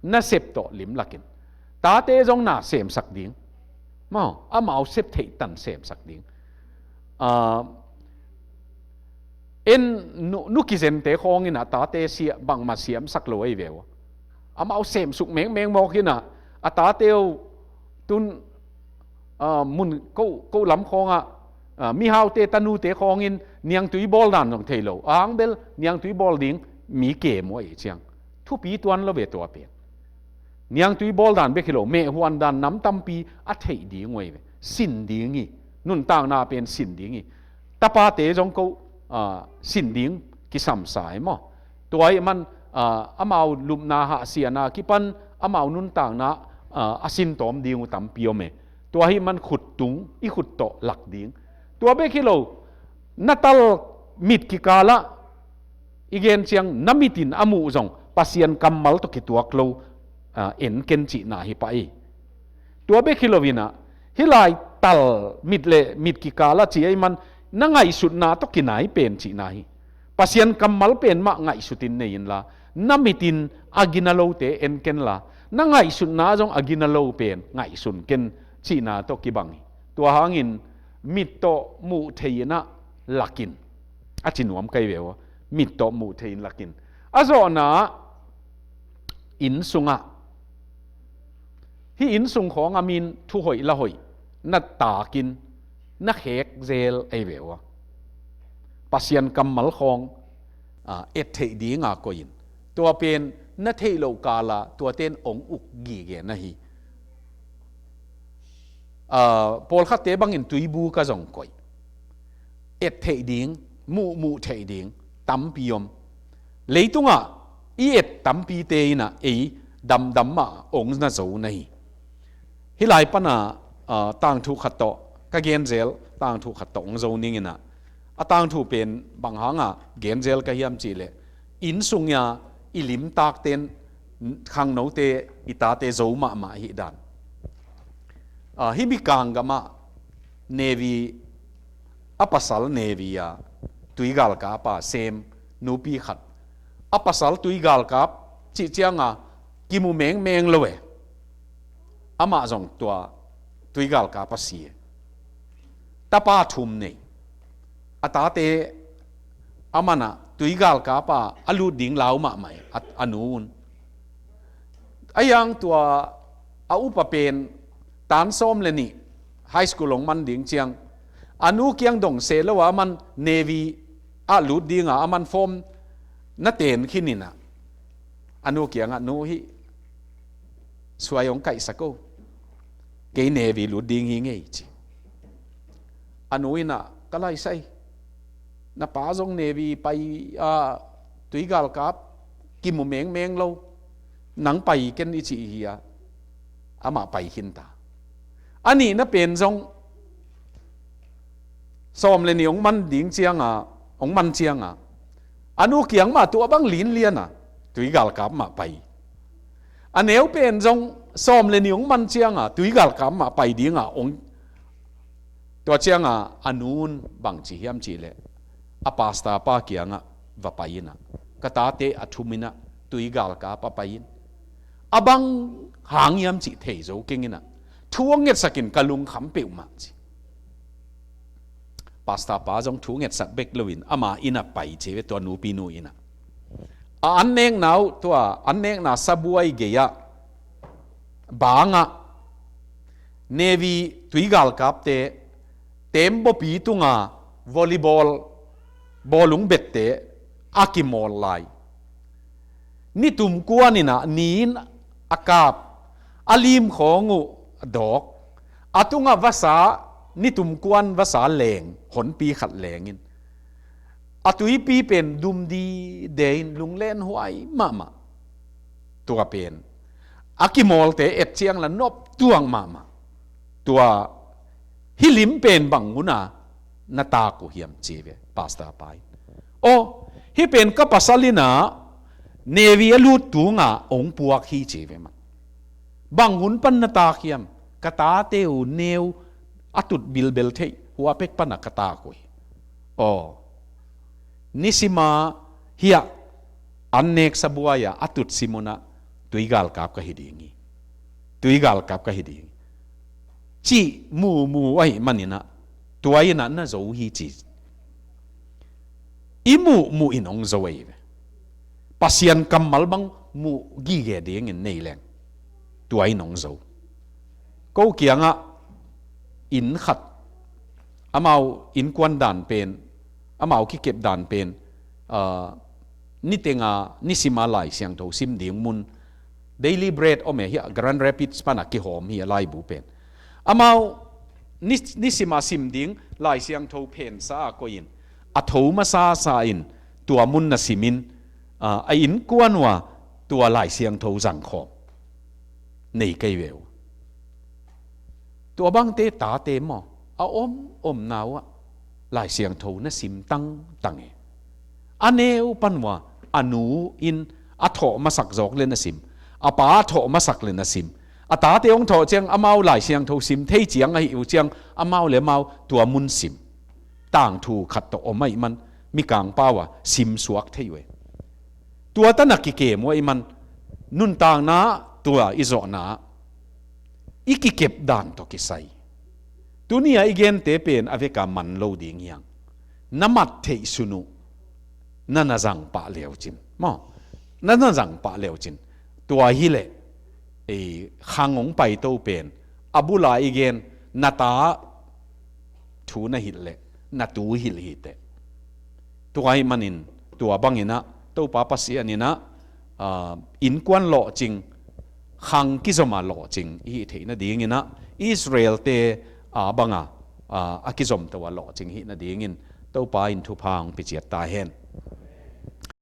na sep tawh limlak in. Tate zong na semsak ding. Maw, amau sep theih tan semsak ding. Ah, en nu, nu kizente khawng in ah tate sia, bangmah siamsak lo ahi ve ua. Amau semsuk mengmeng mawk in ah a tate uh tun, ah, mun ko, ko lam khawngah, ah, mihaute tanute khawngin niangtui bawl dan zong thei lo. A hang bel niangtui bawl ding mi kem uh ahi ciang. Thupi tuan lo ve tua pen. Niangtui bawl dan bek hi lo, mehhuan dan nam tampi a theih ding uh ahi ve. Sin ding hi. Nuntakna pen sin ding hi. Tapate zong ko, ah, sin ding kisamsa hi maw. Tua ahih man, ah, amau lupna hahsiana kipan amau nuntakna, ah, a sintawm ding uh tampi om e. Tua ahih man khut tung, i khut tawh lak ding. Tua bek hi lo, na tal mit kikalah i gen ciang na mit in a muh zong Pasian kammal tawh kituak lo, ah, en ken cihna hi pah hi. Tua bek hi lo in ah, hih lai tal mit le mit kikalah ci ahih man na ngaihsutna tawh kinai pen cihna hi. Pasian kammal pen mah ngaihsut in nei inla, na mit in a gina lote en kenla, na ngaihsutna zong a gina lo pen ngaihsun ken cihna tawh kibang hi. Tua hangin mit tawh muh thei in ah lak in, a ci nuam kei ve ua. Mit tawh muh thei in lak in. A zawhna ah, inn sungah, hih inn sung khawng a min thu hoih la hoih na takin na khek zel ahi ve ua. Pasian kammal khawng, ah, et theih dinga koih in. Tua pen na theih loh kala tuaten ong uk gige na hi. Ah, pawlkhatte bangin tuibu ka zong koih. Et theih ding, muh, muh theih ding tampi om. Leitungah i et tampite in ah ei damdam mah ong na zo na hi. Hih lai pana, ah, tangthu khat tawh, ka genzel tangthu khat tawh ong zo ning in ah, a tangthu pen bang hanga genzel ka hiam cih leh, inn sung a i limtakten khangnote, i tate zo mahmah hi dan. Ah, hih Mikang gamah Navy, a pasal Navy a tuigalkap a sem nupi khat a pasal tui galkap cih cianga kimu mengmeng lo e. Amah zong tua tui galkap a si e. Tapa thum nei. A tate a manah tui galkapa a lut ding lau mahmah e, a, a nu un. A yang tua a upa pen tan sawm le nih high school hong man ding ciang a nu kiang dong seh lo a, a man Navy ah lut dinga a man form na ten khin inah a nu kiangah, "Nu, hih suai hong kaihsak o, kei Navy lut ding hi ngei," ci. A nu inah, "Ka laisai, na pa zong Navy pai a, tui galkap kimu mengmeng lo, nang pai ken," i cih hi a, amah pai khinta. A nihna pen zong sawm le nih hong man ding cianga, hong man cianga a nu kiang mah tua bang linliana tui galkap mah pai. A neu pen zong sawm le nih hong man cianga tui galkap mah pai dinga hong, tua cianga a nu un bang ci hiam cihleh, a pastor pa kiangah va pai inah, "Ka tate a thum inah tui galkap a pai in, a bang hang hiam cih thei zo keng inah thu hong ngetsak in, ka lungkham peuhmah," ci. Pastor pa zong thu ngetsak bek loin ama innah pai ci ve, tua nupi nu innah. A an nekna uh, tua an nekna sabuai gei-ah bangah Navy tui galkapte tembaw-pi tunga volleyball bawlung bette a kimawl lai. Nitum kuan inah ni-in a kap, a lim khawng uh a dawk, a tungah vasa, nitum kuan vasa leng, honpi khat lengin a tuipi pen dum dide in lunglen huai mahmah. Tua pen a kimawlte et ciang la nop tuang mahmah. Tua hih lim pen bang huna na tak uh hiam ci ve, pastor pa in. Aw, hih pen ka pasal innah Navy a lut tunga hong puak hi ci ve mah. Bang hun pan na tak hiam? Ka tate uh neu a tut bilbel theih hua pek pana ka tak uh hi. Aw, nisima hiah an nek sabuai-a a tut simunah tui galkap ka hi ding hi. Tui galkap ka hi ding hi, cih mumu ahih maninah tua innah na zo hi ci. I muhmuh in hong zo ahi ve. Pasian kammal bang muh gige dingin nei leng tua in hong zo. Ko kiangah inn khat, amau innkuan dan pen, amau kikep dan pen, ah, nitenga nisima Lai Siangtho sim ding mun, Daily Bread om e, hiah Grand Rapids pana kihawm hi a laibu pen. Amau ni, nisima sim ding Lai Siangtho phensa a koihin a tho masasa in tua mun na simin, ah, a innkuan uh a tua Lai Siangtho zangkhawm nei kei ve uh. Tua bangte tate maw, a om omna uh ah Lai Siangtho na sim tangtang e. A neu pan uh a, a nu in a thawh masak zawk le na sim, a pa a thawh masak le na sim, a tate hong thawh ciang amau Lai Siangtho sim thei ciang ahi uh ciang amau le amau tua mun sim. Tangthu khat tawh om ahih man mikang pau a sim suak thei uh e. Tua tana kikem uh ahih man nuntakna tua i zawhna i kikep dan tawh kisai. Tuni-a i gente pen a veka man lo ding hiang. Na mat theih sun uh, na na zang pah leucin maw? Na na zang pah leucin. Tua hileh, ei, khang hong paito pen a bula i gen, na ta thu na hilh leh na tu hilh hiteh. Tua ahih manin tua banginah Topa Pasian inah, ah, innkuan lawhcing, khang kizoma lawhcing i hih theih nadinginah Israel-te a banga, ah, a kizomto a lawhcing hih nadingin Topa in thupha hong piciat ta hen.